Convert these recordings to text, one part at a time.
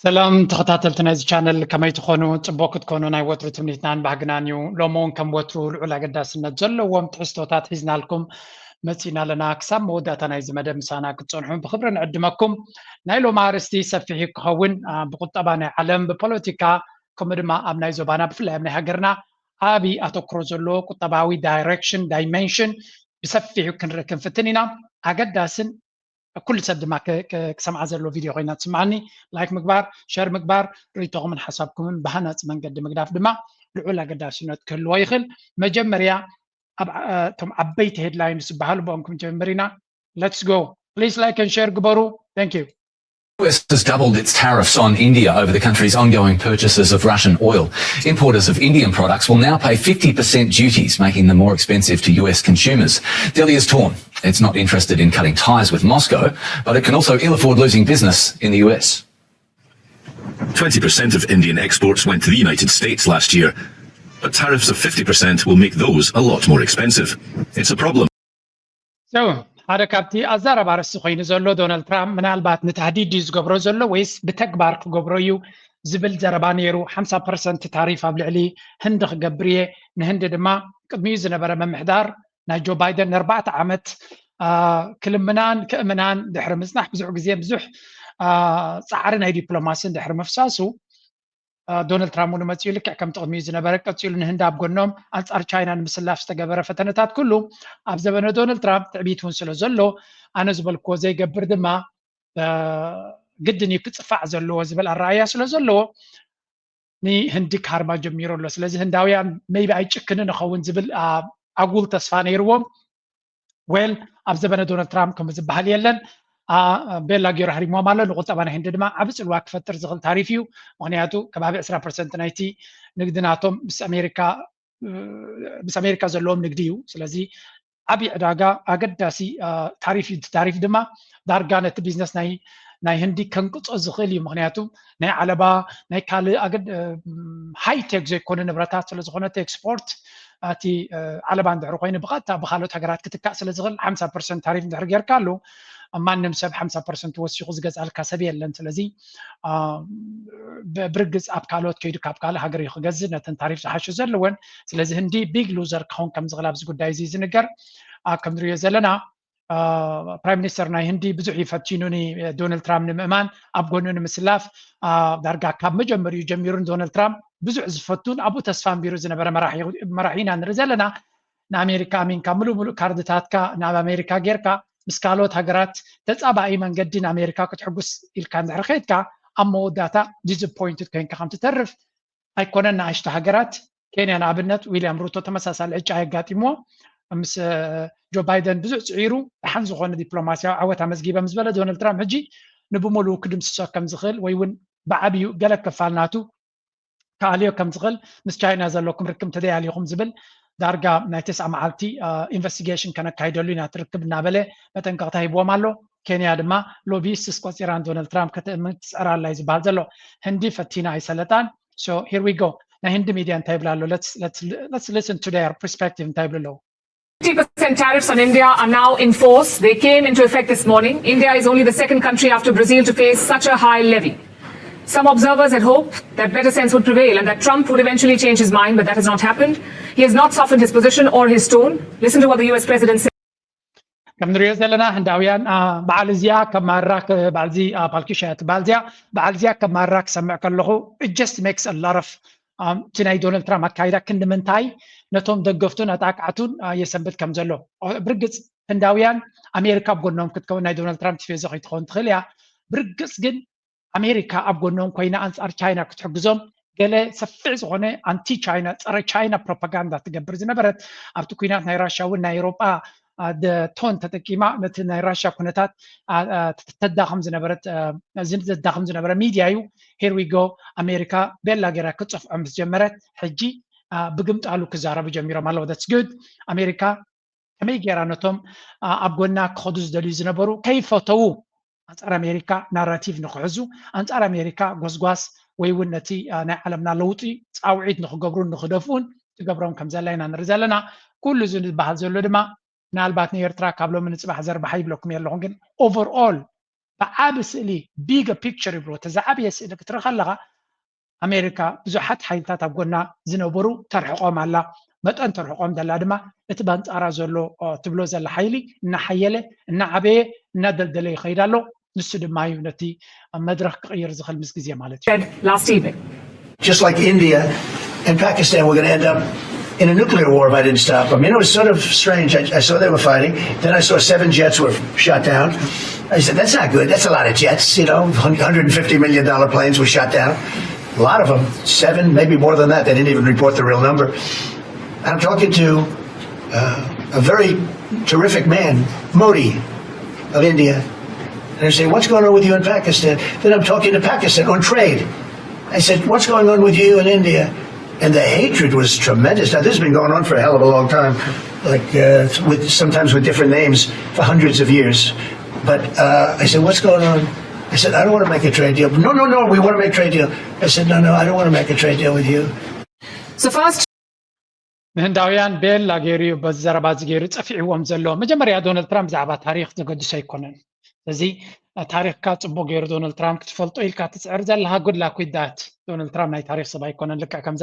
ሰላም ተኸታተልቲ ናይዚ ቻነል፣ ከመይ ትኾኑ? ጽቡቕ ክትኮኑ ናይ ወትሩ ትምኒትናን ባህግናን እዩ። ሎሚ እውን ከም ወትሩ ልዑል ኣገዳስነት ዘለዎም ትሕዝቶታት ሒዝናልኩም መጺና ኣለና። ክሳብ መወዳእታ ናይዚ መደብ ምሳና ክትጸንሑ ብኽብሪ ንዕድመኩም። ናይ ሎሚ ኣርእስቲ ሰፊሕ እዩ ክኸውን፣ አ፣ ብቁጠባ ናይ ዓለም፣ ብፖለቲካ፣ ከምኡ ድማ ኣብ ናይ ዞባና፣ ብፍላይ ኣብ ናይ ሃገርና ዓቢ ኣተኩሮ ዘለዎ ቁጠባዊ ዳይሬክሽን፣ ዳይሜንሽን ብሰፊሑ ክንርኢ ክንፍትን ኢና። ኣገዳስን ኩሉ ሰብ ድማ ክ-፣ ክ-፣ ክሰምዓ ዘለዎ ቪድዮ ኮይና ትስምዓኒ፣ ላይክ ምግባር፣ ሸር ምግባር፣ ርእይቶኹምን ሓሳብኩምን ብሃናጺ መንገዲ ምግዳፍ ድማ ልዑል ኣገዳስነት ክህልዎ ይኽእል። መጀመርያ ኣብ፣ እ፣ እቶም ዓበይቲ ሄድላይንስ ዝበሃሉ ብኦም ክንጀምር ኢና። Let's go. Please like and share ግበሩ። Thank you. The U S has doubled its tariffs on India over the country's ongoing purchases of Russian oil. Importers of Indian products will now pay fifty percent duties, making them more expensive to U S consumers. Delhi is torn. It's not interested in cutting ties with Moscow, but it can also ill afford losing business in the U S. Twenty percent of Indian exports went to the United States last year, but tariffs of fifty percent will make those a lot more expensive. It's a problem. So, ሓደ ካብቲ ኣዛራቢ ኣርእስቲ ኮይኑ ዘሎ፣ ዶናልድ ትራምፕ ምናልባት ንታህዲድ ድዩ ዝገብሮ ዘሎ ወይስ ብተግባር ክገብሮ እዩ ዝብል ዘረባ ነይሩ። ሓምሳ ፐርሰንት ታሪፍ ኣብ ልዕሊ ህንዲ ክገብር እየ፣ ንህንዲ ድማ ቅድሚኡ ዝነበረ ምምሕዳር ናይ ጆ ባይደን ንኣርባዕተ ዓመት፣ አ፣ ክልምናን ክእምናን ድሕሪ ምጽናሕ፣ ብዙሕ ግዜ ብዙሕ፣ አ፣ ጻዕሪ ናይ ዲፕሎማስን ድሕሪ ምፍሳሱ፣ ዶናልድ ትራምፕ እውን መፂኡ ልክዕ ከምቲ ቅድሚኡ ዝነበረ ቀፂሉ ንህንዲ ኣብ ጎኖም ኣንፃር ቻይና ንምስላፍ ዝተገበረ ፈተነታት ኩሉ ኣብ ዘበነ ዶናልድ ትራምፕ ትዕቢት እውን ስለ ዘሎ ኣነ ዝበልክዎ ዘይገብር ድማ ግድን እዩ ክፅፋዕ ዘለዎ ዝብል ኣረኣያ ስለ ዘለዎ ንህንዲ ክሃርማ ጀሚሩ ኣሎ። ስለዚ ህንዳውያን maybe ኣይጭክንን እኸውን ዝብል ኣጉል ተስፋ ነይርዎም። ዌል ኣብ ዘበነ ዶናልድ ትራምፕ ከምኡ ዝበሃል የለን። ቤላ ገይሩ ሃሪምዎም ኣሎ። ንቁጠባ ናይ ህንዲ ድማ ዓቢ ጽልዋ ክፈጥር ዝኽእል ታሪፍ እዩ። ምኽንያቱ ከባቢ ዕስራ ፐርሰንት ናይቲ ንግዲ ናቶም ምስ ኣሜሪካ ምስ ኣሜሪካ ዘለዎም ንግዲ እዩ። ስለዚ ዓቢ ዕዳጋ ኣገዳሲ ታሪፍ እዩ። ታሪፍ ድማ ዳርጋ ነቲ ቢዝነስ ናይ ናይ ህንዲ ከንቅጾ ዝኽእል እዩ። ምኽንያቱ ናይ ዓለባ ናይ ካልእ ሃይቴክ ዘይኮነ ንብረታት ስለዝኾነ እቲ ኤክስፖርት እቲ ዓለባ እንድሕር ኮይኑ ብቐጥታ ብካልኦት ሃገራት ክትካእ ስለዝኽእል ሓምሳ ፐርሰንት ታሪፍ እንድሕር ጌርካሉ ማንም ሰብ ሓምሳ ፐርሰንት ወሲኹ ዝገዝኣልካ ሰብ የለን። ስለዚ ብርግጽ ኣብ ካልኦት ከይዱ ካብ ካልእ ሃገር እዩ ክገዝእ ነተን ታሪፍ ዝሓሹ ዘለወን። ስለዚ ህንዲ ቢግ ሉዘር ክኸውን ከም ዝኽእል ኣብዚ ጉዳይ እዚ ዝንገር። ከም ንሪኦ ዘለና ፕራይም ሚኒስተር ናይ ህንዲ ብዙሕ እዩ ፈቲኑ ንዶናልድ ትራምፕ ንምእማን ኣብ ጎኑ ንምስላፍ። ዳርጋ ካብ መጀመሪኡ ጀሚሩ ንዶናልድ ትራምፕ ብዙሕ ዝፈቱን ኣብኡ ተስፋ ኣንቢሩ ዝነበረ መራሒ ኢና ንርኢ ዘለና። ንኣሜሪካ ኣሚንካ ምሉእ ምሉእ ካርድታትካ ናብ ኣሜሪካ ጌርካ ምስ ካልኦት ሃገራት ተጻባኢ መንገዲ ንኣሜሪካ ክትሕጉስ ኢልካ እንድሕር ከይድካ ኣብ መወዳእታ ዲስፖይንትድ ኮይንካ ከም ትተርፍ ኣይኮነን። ንኣሽቱ ሃገራት ኬንያ ንኣብነት ዊልያም ሩቶ ተመሳሳሊ ዕጫ የጋጢምዎ ምስ ጆ ባይደን ብዙሕ ጽዒሩ ደሓን ዝኾነ ዲፕሎማስያዊ ዓወት ኣመዝጊበ ምስ በለ ዶናልድ ትራምፕ ሕጂ ንብሙሉኡ ክድምስሶ ከም ዝኽእል ወይ እውን ብዓብዩ ገለ ክፋል ናቱ ክኣልዮ ከም ዝኽእል ምስ ቻይና ዘለኩም ርክብ እንተደይኣሊኹም ዝብል ዳርጋ ናይ ተስዓ መዓልቲ ኢንቨስቲጌሽን ከነካይደሉ ኢና ትርክብ እናበለ መጠንቀቕታ ሂብዎም ኣሎ። ኬንያ ድማ ሎቢስትስ ቆጺራ ንዶናልድ ትራምፕ ከተእምን ትጽዕር ኣላ እዩ ዝበሃል ዘሎ። ህንዲ ፈቲና ኣይሰለጣን። So here we go. ናይ ህንዲ ሚድያ እንታይ ይብላ ኣሎ? Let's listen to their perspective እንታይ ይብሉ ኣለዉ? Fifty percent tariffs on India are now in force. They came into effect this morning. India is only the second country after Brazil to face such a high levy. Some observers had hoped that better sense would prevail and that Trump would eventually change his mind, but that has not happened. He has not softened his position or his tone. Listen to what the U S president said. ከም ንሪኦ ዘለና ህንዳውያን በዓል እዚኣ ከም ማራ በዓልዚ ፓልኪሻ እያ ትበሃል እዚኣ በዓል እዚኣ ከም ማራ ክሰምዕ ከለኹ just makes a lot of እቲ ናይ ዶናልድ ትራምፕ ኣካይዳ ክንዲ ምንታይ ነቶም ደገፍቱን ኣጣቃዕቱን የሰንብድ ከም ዘሎ ብርግፅ ህንዳውያን ኣሜሪካ ኣብ ጎኖም ክትከውን ናይ ዶናልድ ትራምፕ ቲፌዞ ከይትኸውን ትኽእል እያ። ብርግፅ ግን ኣሜሪካ ኣብ ጎኖም ኮይና ኣንፃር ቻይና ክትሕግዞም ገለ ሰፊሕ ዝኾነ ኣንቲ ቻይና ፀረ ቻይና ፕሮፓጋንዳ ትገብር ዝነበረት ኣብቲ ኩናት ናይ ራሻ እውን ናይ ኤሮጳ ቶን ተጠቂማ ነቲ ናይ ራሻ ኩነታት ተዳኽም ዝነበረት ዘዳኽም ዝነበረ ሚድያ እዩ። Here we go ኣሜሪካ ቤላ ገይራ ክፀፍዖ ምስ ጀመረት ሕጂ ብግምጣሉ ክዛረቡ ጀሚሮም ኣለዉ። That's good ኣሜሪካ ከመይ ገይራ ነቶም ኣብ ጎና ክኸዱ ዝደልዩ ዝነበሩ ከይፈተዉ ኣንፃር ኣሜሪካ ናራቲቭ ንክሕዙ ኣንፃር ኣሜሪካ ጎስጓስ ወይ እውን ነቲ ናይ ዓለምና ለውጢ ፃውዒት ንክገብሩን ንክደፍኡን ትገብሮም ከም ዘላ ኢና ንርኢ ዘለና። ኩሉ እዚ ዝበሃል ዘሎ ድማ ምናልባት ንኤርትራ ካብ ሎሚ ንፅባሕ ዘርባሓ ይብለኩም የለኹም ግን overall ብዓቢ ስእሊ፣ bigger picture ይብልዎ፣ እቲ ዝዓበየ ስእሊ ክትርኢ ከለኻ ኣሜሪካ ብዙሓት ሓይልታት ኣብ ጎና ዝነበሩ ተርሕቖም ኣላ። መጠን ተርሕቖም ዘላ ድማ እቲ ባንጻራ ዘሎ ትብሎ ዘላ ሓይሊ እናሓየለ እናዓበየ እናደልደለ ይኸይድ ኣሎ። ንሱ ድማ እዩ ነቲ መድረኽ ክቕይር ዝኽእል ምስ ግዜ ማለት እዩ። Last evening. Just like India and Pakistan were going to end up in a nuclear war if I didn't stop them. You know, it's sort of strange. I, I saw they were fighting. Then I saw seven jets were shot down. I said, that's not good. That's a lot of jets, you know, $150 million planes were shot down. A lot of them, seven, maybe more than that. They didn't even report the real number. I'm talking to uh, a very terrific man, Modi of India. And I say, what's going on with you in Pakistan? Then I'm talking to Pakistan on trade. I said, what's going on with you in India? And the hatred was tremendous. Now, this has been going on for a hell of a long time, like uh, with sometimes with different names for hundreds of years. But uh, I said, what's going on? I said, I don't want to make a trade deal. No, no, no, we want to make a trade deal. I said, no, no, I don't want to make a trade deal with you. So first, ንህንዳውያን ቤላ ገይሩ እዩ በዚ ዘረባ እዚ ገይሩ ጸፊዕዎም ዘሎ። መጀመርያ ዶናልድ ትራምፕ ብዛዕባ ታሪኽ ዘገድሶ ኣይኮነን። ስለዚ ታሪኽካ ጽቡቕ ገይሩ ዶናልድ ትራምፕ ክትፈልጦ ኢልካ ትጽዕር ዘለኻ good luck with that። ዶናልድ ትራምፕ ናይ ታሪኽ ሰብ ኣይኮነን። ልክዕ ከምዛ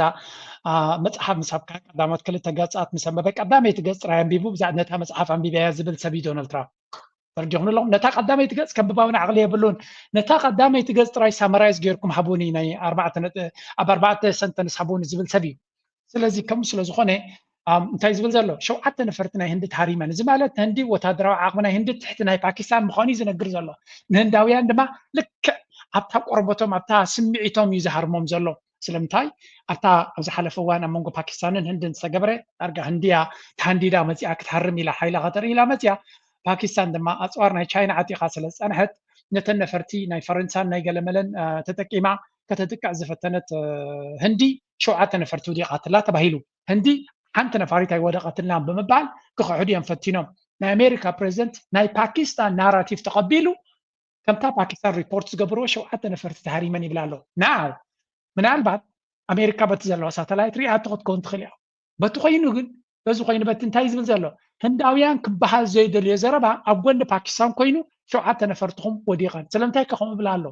መጽሓፍ ምስ ሃብካ ቀዳሞት ክልተ ገጻት ምስ ኣንበበ ቀዳመይቲ ገጽ ጥራይ ኣንቢቡ ነታ መጽሓፍ ኣንቢበያ ዝብል ሰብ እዩ ዶናልድ ትራምፕ። ተረዲኹም ኣለኹም? ነታ ቀዳመይቲ ገጽ ከንብባ እውን ዓቕሊ የብሉን። ነታ ቀዳመይቲ ገጽ ጥራይ ሳመራይዝ ጌርኩም ሃቡኒ ናይ ኣርባዕተ ኣብ ኣርባዕተ ሰንተንስ ሃቡኒ ዝብል ሰብ እዩ። ስለዚ ከምኡ ስለ ዝኾነ እንታይ ዝብል ዘሎ ሸውዓተ ነፈርቲ ናይ ህንዲ ተሃሪመን። እዚ ማለት ህንዲ ወታደራዊ ዓቕሚ ናይ ህንዲ ትሕቲ ናይ ፓኪስታን ምዃኑ እዩ ዝነግር ዘሎ። ንህንዳውያን ድማ ልክዕ ኣብታ ቆርበቶም ኣብታ ስምዒቶም እዩ ዝሃርሞም ዘሎ። ስለምንታይ ኣብታ ኣብ ዝሓለፈ እዋን ኣብ መንጎ ፓኪስታንን ህንድን ዝተገብረ ዳርጋ ህንድያ ተሃንዲዳ መፂኣ ክትሃርም ኢላ ሓይላ ከተርኢ ኢላ መፂኣ። ፓኪስታን ድማ ኣፅዋር ናይ ቻይና ዓጢቓ ስለ ዝፀንሐት ነተን ነፈርቲ ናይ ፈረንሳን ናይ ገለመለን ተጠቂማ ከተጥቅዕ ዝፈተነት ህንዲ ሸውዓተ ነፈርቲ ውዲቓትላ ተባሂሉ። ህንዲ ሓንቲ ነፋሪት ኣይወደቐትልናን ብምባል ክኽሕዱ እዮም ፈቲኖም። ናይ ኣሜሪካ ፕሬዚደንት ናይ ፓኪስታን ናራቲቭ ተቐቢሉ ከምታ ፓኪስታን ሪፖርት ዝገብርዎ ሸውዓተ ነፈርቲ ተሃሪመን ይብል ኣሎ። ናው ምናልባት ኣሜሪካ በቲ ዘለዋ ሳተላይት ሪኣቶ ክትከውን ትኽእል እያ። በቲ ኮይኑ ግን በዚ ኮይኑ በቲ እንታይ ዝብል ዘሎ ህንዳውያን ክበሃል ዘይደልዮ ዘረባ ኣብ ጎኒ ፓኪስታን ኮይኑ ሸውዓተ ነፈርትኹም ወዲቐን ስለምንታይ ከ ከምኡ ብላ ኣሎ።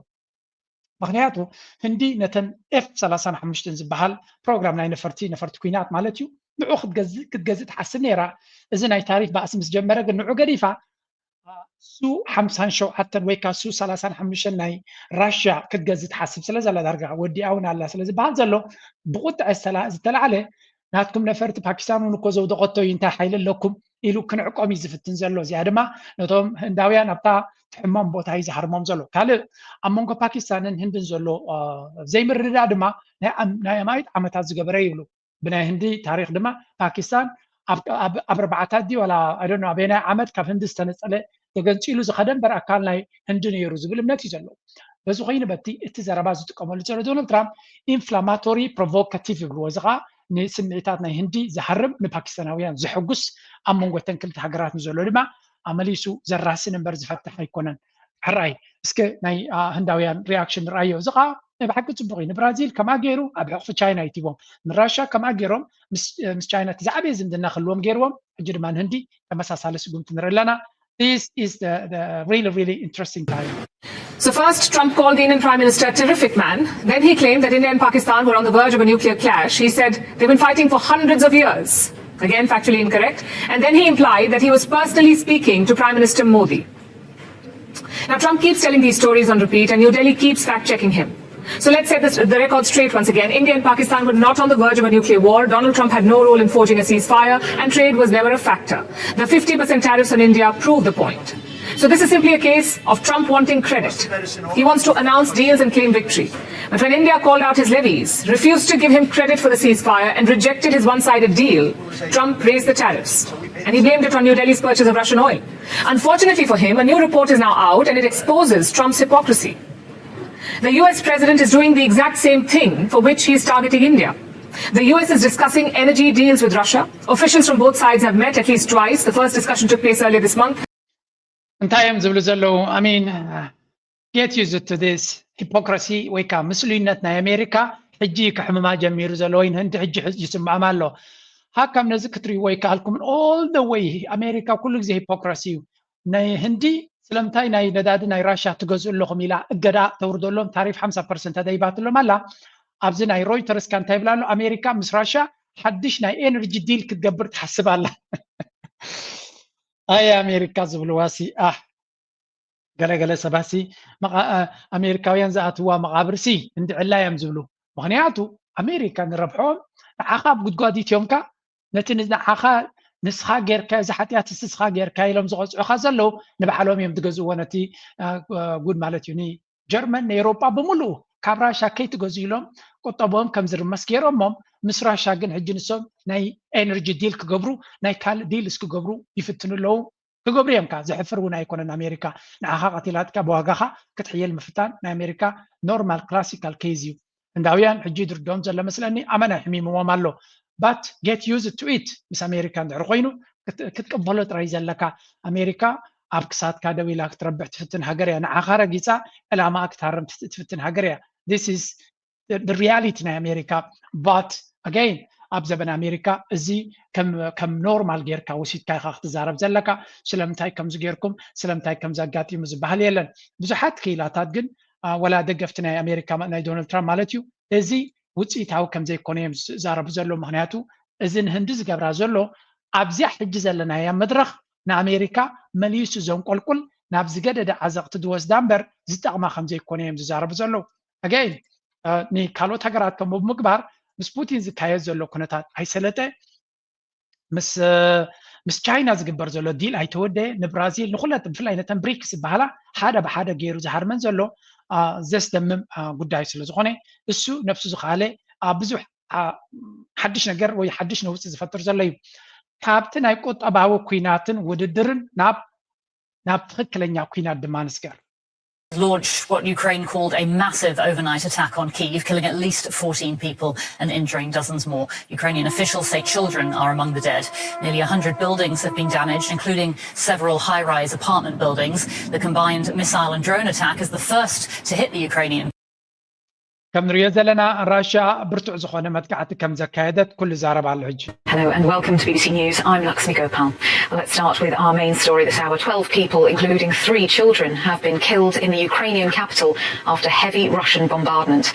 ምክንያቱ ህንዲ ነተን ኤፍ ሰላሳን ሓሙሽተን ዝበሃል ፕሮግራም ናይ ነፈርቲ ነፈርቲ ኩናት ማለት እዩ ንዑ ክትገዝእ ክትገዝእ ትሓስብ ነይራ። እዚ ናይ ታሪፍ ባእሲ ምስ ጀመረ ግን ንዑ ገዲፋ ሱ ሓምሳን ሸውዓተን ወይ ከዓ ሱ ሰላሳን ሓሙሽተን ናይ ራሽያ ክትገዝእ ትሓስብ ስለ ዘላ ዳርጋ ወዲኣ እውን ኣላ ስለ ዝበሃል ዘሎ ብቁጥዐ ዝተላዕለ ናትኩም ነፈርቲ ፓኪስታን እውን እኮ ዘውደቐቶ እዩ እንታይ ሓይሊ ኣለኩም ኢሉ ክንዕቆም እዩ ዝፍትን ዘሎ። እዚኣ ድማ ነቶም ህንዳውያን ኣብታ ትሕሞም ቦታ እዩ ዝሃርሞም ዘሎ። ካልእ ኣብ መንጎ ፓኪስታንን ህንድን ዘሎ ዘይምርድዳእ ድማ ናይ ኣማኢት ዓመታት ዝገበረ ይብሉ። ብናይ ህንዲ ታሪክ ድማ ፓኪስታን ኣብ ኣርባዓታት ድዩ ዋላ ኣይ ዶንት ኖ ኣበየናይ ዓመት ካብ ህንዲ ዝተነፀለ ተገንፂሉ ዝኸደ እምበር ኣካል ናይ ህንዲ ነይሩ ዝብል እምነት እዩ ዘለዎ። በዚ ኮይኑ በቲ እቲ ዘረባ ዝጥቀመሉ ዘሎ ዶናልድ ትራምፕ ኢንፍላማቶሪ ፕሮቮካቲቭ ይብልዎ። እዚ ከዓ ንስምዒታት ናይ ህንዲ ዝሃርም ንፓኪስታናውያን ዘሐጉስ ኣብ መንጎ እተን ክልተ ሃገራት ንዘሎ ድማ ኣመሊሱ ዘራስን እምበር ዝፈትሕ ኣይኮነን። ሕራይ እስከ ናይ ህንዳውያን ሪኣክሽን ንርኣዮ። እዚ ከዓ ናይ ብሓቂ ፅቡቅ እዩ። ንብራዚል ከምኣ ገይሩ ኣብ ሕቕፊ ቻይና ይቲቦም፣ ንራሻ ከምኣ ገይሮም ምስ ቻይና እቲ ዝዓበየ ዝምድና ክህልዎም ገይርዎም። ሕጂ ድማ ንህንዲ ተመሳሳሊ ስጉምቲ ንርኢ ኣለና። This is the, the really, really interesting time. So first, Trump called the Indian Prime Minister a terrific man. Then he claimed that India and Pakistan were on the verge of a nuclear clash. He said they've been fighting for hundreds of years. Again, factually incorrect. And then he implied that he was personally speaking to Prime Minister Modi. Now, Trump keeps telling these stories on repeat, and New Delhi keeps fact checking him. So let's set this, the record straight once again. India and Pakistan were not on the verge of a nuclear war. Donald Trump had no role in forging a ceasefire, and trade was never a factor. The fifty percent tariffs on India prove the point. So this is simply a case of Trump wanting credit. He wants to announce deals and claim victory. But when India called out his levies, refused to give him credit for the ceasefire, and rejected his one-sided deal, Trump raised the tariffs. And he blamed it on New Delhi's purchase of Russian oil. Unfortunately for him, a new report is now out and it exposes Trump's hypocrisy. The U S president is doing the exact same thing for which he is targeting India. The U S is discussing energy deals with Russia. Officials from both sides have met at least twice. The first discussion took place earlier this month. እንታይ እዮም ዝብሉ ዘለዉ? I mean, get used to this hypocrisy ወይ ከዓ ምስሉይነት ናይ ኣሜሪካ ሕጂ ክሕምማ ጀሚሩ ዘሎ ወይ ንህንዲ ሕጂ ይስምዖም ኣሎ። ሃካም ነዚ ክትርእይዎ ይከኣልኩም። All the way ኣሜሪካ ኩሉ ግዜ ሂፖክራሲ እዩ። ናይ ህንዲ ስለምንታይ ናይ ነዳዲ ናይ ራሻ ትገዝኡ ኣለኹም ኢላ እገዳ ተውርደሎም፣ ታሪፍ ሓምሳ ፐርሰንት ተደይባትሎም ኣላ። ኣብዚ ናይ ሮይተርስ ከ እንታይ ይብላ ኣሎ? ኣሜሪካ ምስ ራሻ ሓድሽ ናይ ኤነርጂ ዲል ክትገብር ትሓስብ ኣላ። ኣይ ኣሜሪካ ዝብልዋ ሲ፣ ኣህ፣ ገለገለ ሰባት ሲ፣ መቓ-፣ ኣ-፣ ኣሜሪካውያን ዝኣትዋ መቓብር ሲ እንድዕላ እዮም ዝብሉ። ምኽንያቱ ኣሜሪካ ንረብሖም ንዓኻ ኣብ ጉድጓድ እትዮምካ፣ ነቲ ንዓኻ ንስኻ ጌርካ፣ እዚ ሓጢኣት ንስኻ ጌርካ ኢሎም ዝቐጽዑኻ ዘለዉ ንባዕሎም እዮም ዝገዝእዎ ነቲ፣ ኣ፣ ኣ፣ ጉድ ማለት እዩ። ንጀርመን ንኤውሮጳ ብምሉኡ ካብ ራሻ ከይትገዝኡ ኢሎም ቁጠቦም ከም ዝርመስ ገይሮሞም፣ ምስ ራሻ ግን ሕጂ ንሶም ናይ ኤነርጂ ዲል ክገብሩ፣ ናይ ካልእ ዲልስ ክገብሩ ይፍትኑ ኣለዉ። ክገብሩ እዮም። ከ ዘሕፍር እውን ኣይኮነን። ኣሜሪካ ንዓኻ ቀቲላትካ ብዋጋኻ ክትሕየል ምፍታን ናይ ኣሜሪካ ኖርማል ክላሲካል ኬዝ እዩ። ህንዳውያን ሕጂ ድርድኦም ዘሎ መስለኒ ኣመና ሕሚምዎም ኣሎ። But get used to it። ምስ ኣሜሪካ እንድሕር ኮይኑ ክት-፣ ክትቅበሎ ጥራይ ዘለካ። ኣሜሪካ ኣብ ክሳድካ ደው ኢላ ክትረብሕ ትፍትን ሃገር እያ። ንዓኻ ረጊጻ ዕላማኣ ክትሃርም ትት-፣ ትፍትን ሃገር እያ። This is the, the reality ናይ ኣሜሪካ። But again ኣብ ዘበን ኣሜሪካ እዚ ከም፣ ከም ኖርማል ጌርካ ወሲድካ ኢኻ ክትዛረብ ዘለካ። ስለምንታይ ከምዚ ጌርኩም፣ ስለምንታይ ከምዚ ኣጋጢሙ ዝበሃል የለን። ብዙሓት ክኢላታት ግን፣ ኣ፣ ወላ ደገፍቲ ናይ ኣሜሪካ ማ-፣ ናይ ዶናልድ ትራምፕ ማለት እዩ፣ እዚ ውፅኢታዊ ከም ዘይኮነ እዮም ዝዛረቡ ዘለዉ። ምኽንያቱ እዚ ንህንዲ ዝገብራ ዘሎ ኣብዚኣ ሕጂ ዘለናያ መድረኽ ንኣሜሪካ መሊሱ ዘንቆልቁል፣ ናብ ዝገደደ ዓዘቕቲ ዝወስዳ እምበር ዝጠቕማ ከም ዘይኮነ እዮም ዝዛረቡ ዘለዉ። ኣገይን፣ እ፣ ንካልኦት ሃገራት ከምኡ ብምግባር ምስ ፑቲን ዝካየድ ዘሎ ኩነታት ኣይሰለጠ፣ ምስ፣ እ፣ ምስ ቻይና ዝግበር ዘሎ ዲል ኣይተወደየ፣ ንብራዚል፣ ንኩለት ብፍላይ ነተን ብሪክስ ዝበሃላ ሓደ ብሓደ ገይሩ ዝሃርመን ዘሎ፣ አ፣ ዘስደምም፣ አ፣ ጉዳይ ስለ ዝኾነ እሱ ነብሱ ዝኸኣለ፣ አ፣ ብዙሕ፣ አ፣ ሓድሽ ነገር ወይ ሓድሽ ነውፂ ዝፈጥር ዘሎ እዩ። ካብቲ ናይ ቁጠባዊ ኩናትን ውድድርን ናብ፣ ናብ ትኽክለኛ ኩናት ድማ ንስገር። Launched what Ukraine called a massive overnight attack on Kyiv, killing at least fourteen people and injuring dozens more. Ukrainian officials say children are among the dead. Nearly a hundred buildings have been damaged, including several high-rise apartment buildings. The combined missile and drone attack is the first to hit the Ukrainian ከም ንሪኦ ዘለና ራሽያ ብርቱዕ ዝኾነ መጥቃዕቲ ከም ዘካየደት ኩሉ ይዛረብ ኣሎ ሕጂ። Hello and welcome to B B C News. I'm Lakshmi Gopal. Well, let's start with our main story this hour. Twelve people, including three children, have been killed in the Ukrainian capital after heavy Russian bombardment.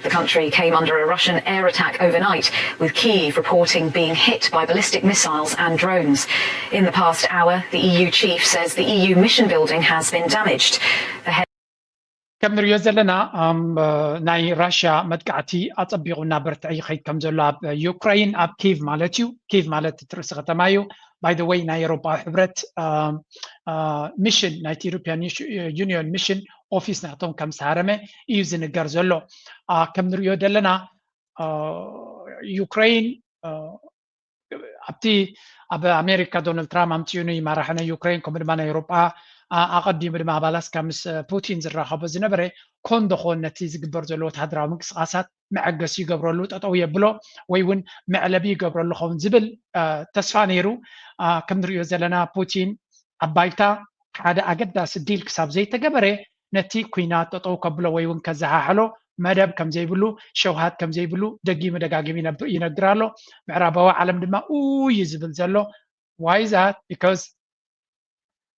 The country came under a Russian air attack overnight, with Kyiv reporting being hit by ballistic missiles and drones. In the past hour, the E U chief says the E U mission building has been damaged. The head ከም ንሪኦ ዘለና፣ ኣም፣ ናይ ራሽያ መጥቃዕቲ ኣጸቢቑ እናበርትዐ ይኸይድ ከም ዘሎ ኣብ ዩክራይን፣ ኣብ ኪቭ ማለት እዩ። ኪቭ ማለት እቲ ርእሲ ከተማ እዩ። By the way ናይ ኤውሮጳዊ ሕብረት፣ ኣም፣ ኣ፣ ሚሽን፣ ናይቲ ዩሮፒያን ዩሽ-፣ ዩኒዮን ሚሽን ኦፊስ ናቶም ከም ዝተሃረመ እዩ ዝንገር ዘሎ። ኣ፣ ከም ንሪኦ ዘለና፣ ኣ፣ ዩክራይን፣ ኣ፣ ኣብቲ ኣብ ኣሜሪካ ዶናልድ ትራምፕ ኣምፅኡ ንመራሒ ናይ ዩክሬን ከምኡ ድማ ናይ ኤውሮጳ፣ ኣ-፣ ኣቐዲሙ ድማ ኣብ ኣላስካ ምስ ፑቲን ዝራኸቦ ዝነበረ ኮን ዶ ኮን ነቲ ዝግበር ዘሎ ወተሃደራዊ ምንቅስቓሳት መዐገሲ ይገብረሉ፣ ጠጠው የብሎ ወይ እውን መዕለቢ ይገብረሉ ኸውን ዝብል፣ ኣ፣ ተስፋ ነይሩ። ኣ፣ ከም ንሪኦ ዘለና ፑቲን ኣብ ባይታ ሓደ ኣገዳሲ ዲል ክሳብ ዘይተገበረ ነቲ ኲናት ጠጠው ከብሎ ወይ እውን ከዘሓሕሎ መደብ ከም ዘይብሉ፣ ሸውሃት ከም ዘይብሉ ደጊሙ ደጋጊሙ ይነብ-፣ ይነግር ኣሎ። ምዕራባዊ ዓለም ድማ ኡይ እዩ ዝብል ዘሎ። Why is that? Because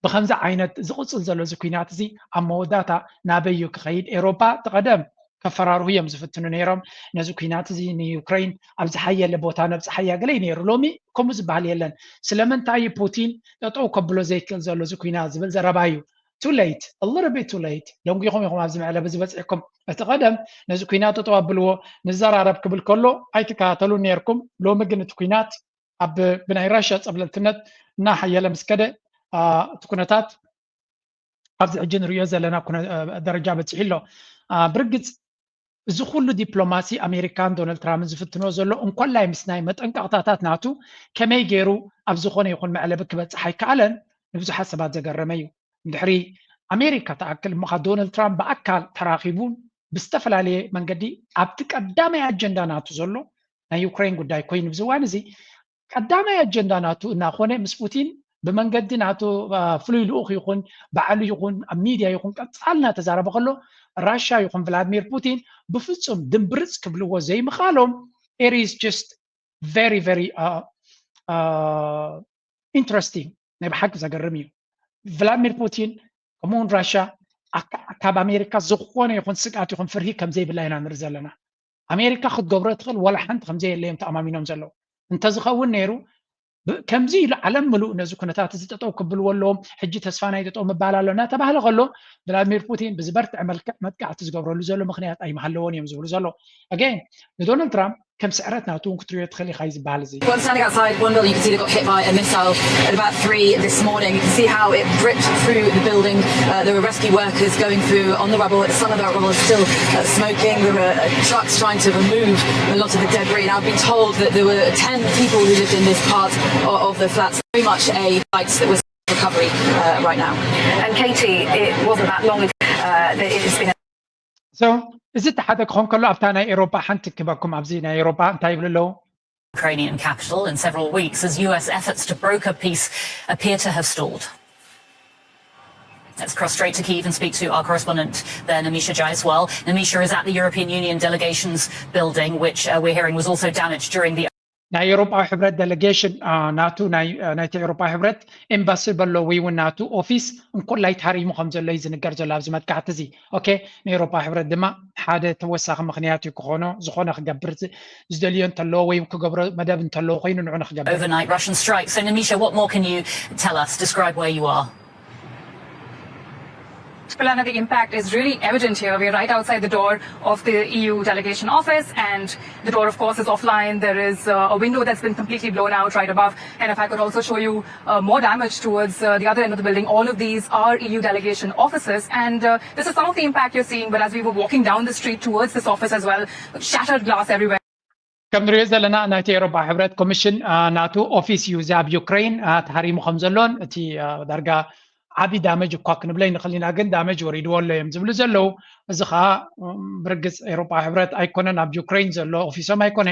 ብኸምዚ ዓይነት ዝቕጽል ዘሎ እዚ ኲናት እዚ ኣብ መወዳእታ ናበይ እዩ ክኸይድ? ኤውሮጳ እቲ ቀደም ከፈራርሁ እዮም ዝፍትኑ ነይሮም። ነዚ ኲናት እዚ ንዩክሬን ኣብ ዝሓየለ ቦታ ነብጽሓያ ገለ እዩ ነይሩ። ሎሚ ከምኡ ዝበሃል የለን። ስለምንታይ እዩ ፑቲን ጠጠው ከብሎ ዘይክእል ዘሎ እዚ ኲናት ዝብል ዘረባ እዩ። Too late, a little bit too late። ደንጒኹም ኢኹም ኣብዚ መዕለቢ እዚ በጺሕኩም። እቲ ቀደም ነዚ ኲናት ጠጠው ኣብልዎ፣ ንዘራረብ ክብል ከሎ ኣይትከታተሉን ነይርኩም። ሎሚ ግን እቲ ኲናት ኣብ፣ ብናይ ራሽያ ጸብለልትነት እናሓየለ ምስ ከደ፣ ኣ፣ እቲ ኩነታት ኣብዚ ሕጂ ንሪኦ ዘለና ኩነ-፣ እ፣ ደረጃ በፂሑ ኣሎ። ኣ፣ ብርግፅ እዚ ኩሉ ዲፕሎማሲ ኣሜሪካን ዶናልድ ትራምፕን ዝፍትኖ ዘሎ እንኮላይ ምስ ናይ መጠንቀቕታታት ናቱ ከመይ ገይሩ ኣብ ዝኾነ ይኹን መዕለቢ ክበፅሕ ኣይከኣለን ንብዙሓት ሰባት ዘገረመ እዩ። እንድሕሪ ኣሜሪካ ትኣክል እሞ ኸዓ ዶናልድ ትራምፕ ብኣካል ተራኺቡን ብዝተፈላለየ መንገዲ ኣብቲ ቀዳማይ ኣጀንዳ ናቱ ዘሎ ናይ ዩክሬን ጉዳይ ኮይኑ ኣብዚ እዋን እዚ ቀዳማይ ኣጀንዳ ናቱ እናኾነ ምስ ፑቲን ብመንገዲ ናቱ፣ ኣ፣ ፍሉይ ልኡኽ ይኹን ባዕሉ ይኹን ኣብ ሚድያ ይኹን ቀጻሊ እናተዛረበ ከሎ ራሽያ ይኹን ቭላድሚር ፑቲን ብፍጹም ድምብርጽ ክብልዎ ዘይምኽኣሎም it is just very, very, ኣ፣ ኣ፣ interesting፣ ናይ ብሓቂ ዘገርም እዩ። ቭላድሚር ፑቲን ከምኡውን ራሽያ ካብ ኣሜሪካ ዝኾነ ይኹን ስግኣት ይኹን ፍርሂ ከምዘይብላ ኢና ንርኢ ዘለና። ኣሜሪካ ክትገብሮ ትኽእል ዋላ ሓንቲ ከምዘየለ እዮም ተኣማሚኖም ዘለዉ። እንተዝኸውን ነይሩ ከምዚ ኢሉ ዓለም ምሉእ ነዚ ኩነታት እዚ ጠጠው ክብልዎ ኣለዎም፣ ሕጂ ተስፋ ናይ ጠጠው ምባል ኣሎ እናተባህለ ከሎ፣ ቭላድሚር ፑቲን ብዝበርትዐ መልክዕ መጥቃዕቲ ዝገብረሉ ዘሎ ምክንያት ኣይምሃለዎን እዮም ዝብሉ ዘሎ። ኣገን ንዶናልድ ትራምፕ ከም ስዕረት ናቱ እውን ክትሪኦ ትኽእል ኢኻ እዩ ዝበሃል እዚ። Well, standing outside one building, you can see they got hit by a missile at about three this morning. You can see how it ripped through the building. Uh, there were rescue workers going through on the rubble. Some of that rubble is still uh, smoking. There were uh, trucks trying to remove a lot of the debris. And I've been told that there were ten people who lived in this part of, of the flats. Very much a fight that was recovery uh, right now. And Katie, it wasn't that long ago uh, that it's been So እዚ እቲ ሓደ ክኾን ከሎ ኣብታ ናይ ኤሮፓ ሓንቲ ክበኩም ኣብዚ ናይ ኤሮፓ እንታይ ይብሉ ኣለዉ? Ukrainian capital in several weeks as U S efforts to broker peace appear to have stalled. Let's cross straight to Kyiv and speak to our correspondent there, Namisha Jaiswal. Namisha is at the European Union delegation's building, which uh, we're hearing was also damaged during the ናይ ኤሮፓዊ ሕብረት ዴሌጌሽን ናቱ ናይቲ ኤሮፓዊ ሕብረት ኤምባሲ በሎ ወይ እውን ናቱ ኦፊስ እንኮላይ ተሃሪሙ ከም ዘሎ እዩ ዝንገር ዘሎ ኣብዚ መጥቃዕቲ እዚ። ኦኬ፣ ንኤሮፓዊ ሕብረት ድማ ሓደ ተወሳኺ ምክንያት እዩ ክኾኖ ዝኾነ ክገብር ዝደልዮ እንተለዎ ወይ ክገብሮ መደብ እንተለዎ ኮይኑ ንዑ ንክገብር overnight Russian strike. So Namisha, what more can you tell us? Describe where you are. Kulana, the impact is really evident here. We're right outside the door of the E U delegation office, and the door, of course, is offline. There is uh, a window that's been completely blown out right above. And if I could also show you uh, more damage towards uh, the other end of the building, all of these are E U delegation offices. And uh, this is some of the impact you're seeing. But as we were walking down the street towards this office as well, shattered glass everywhere. ከም ንሪኦ ዘለና ናይቲ ኤሮፓ ሕብረት ኮሚሽን ናቱ ኦፊስ እዩ እዚ ኣብ ዩክሬን ተሃሪሙ ከም ዘሎን እቲ ዳርጋ ዓቢ ዳመጅ እኳ ክንብሎ ይንኽእል ኢና፣ ግን ዳመጅ ወሪድዎ ኣሎ እዮም ዝብሉ ዘለዉ። እዚ ከዓ ብርግፅ ኤሮፓ ሕብረት ኣይኮነን ኣብ ዩክሬን ዘሎ ኦፊሶም ኣይኮነ፣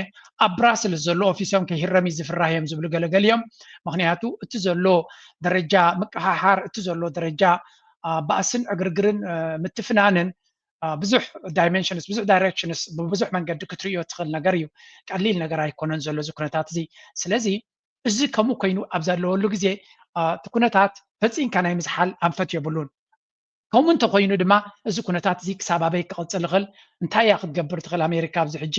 ኣብ ብራስልስ ዘሎ ኦፊሶም ከይህረም እዩ ዝፍራህ እዮም ዝብሉ ገለገሊኦም። ምክንያቱ እቲ ዘሎ ደረጃ ምቅሓሓር፣ እቲ ዘሎ ደረጃ ባእስን ዕግርግርን ምትፍናንን ብዙሕ ዳይሜንሽንስ ብዙሕ ዳይሬክሽንስ ብብዙሕ መንገዲ ክትርእዮ ትኽእል ነገር እዩ። ቀሊል ነገር ኣይኮነን ዘሎ እዚ ኩነታት እዚ። ስለዚ እዚ ከምኡ ኮይኑ ኣብ ዘለወሉ ግዜ እቲ ኩነታት ፈፂምካ ናይ ምዝሓል ኣንፈት የብሉን። ከምኡ እንተኮይኑ ድማ እዚ ኩነታት እዚ ክሳብ ኣበይ ክቐፅል ይኽእል፣ እንታይ እያ ክትገብር ትኽእል ኣሜሪካ ኣብዚ ሕጂ?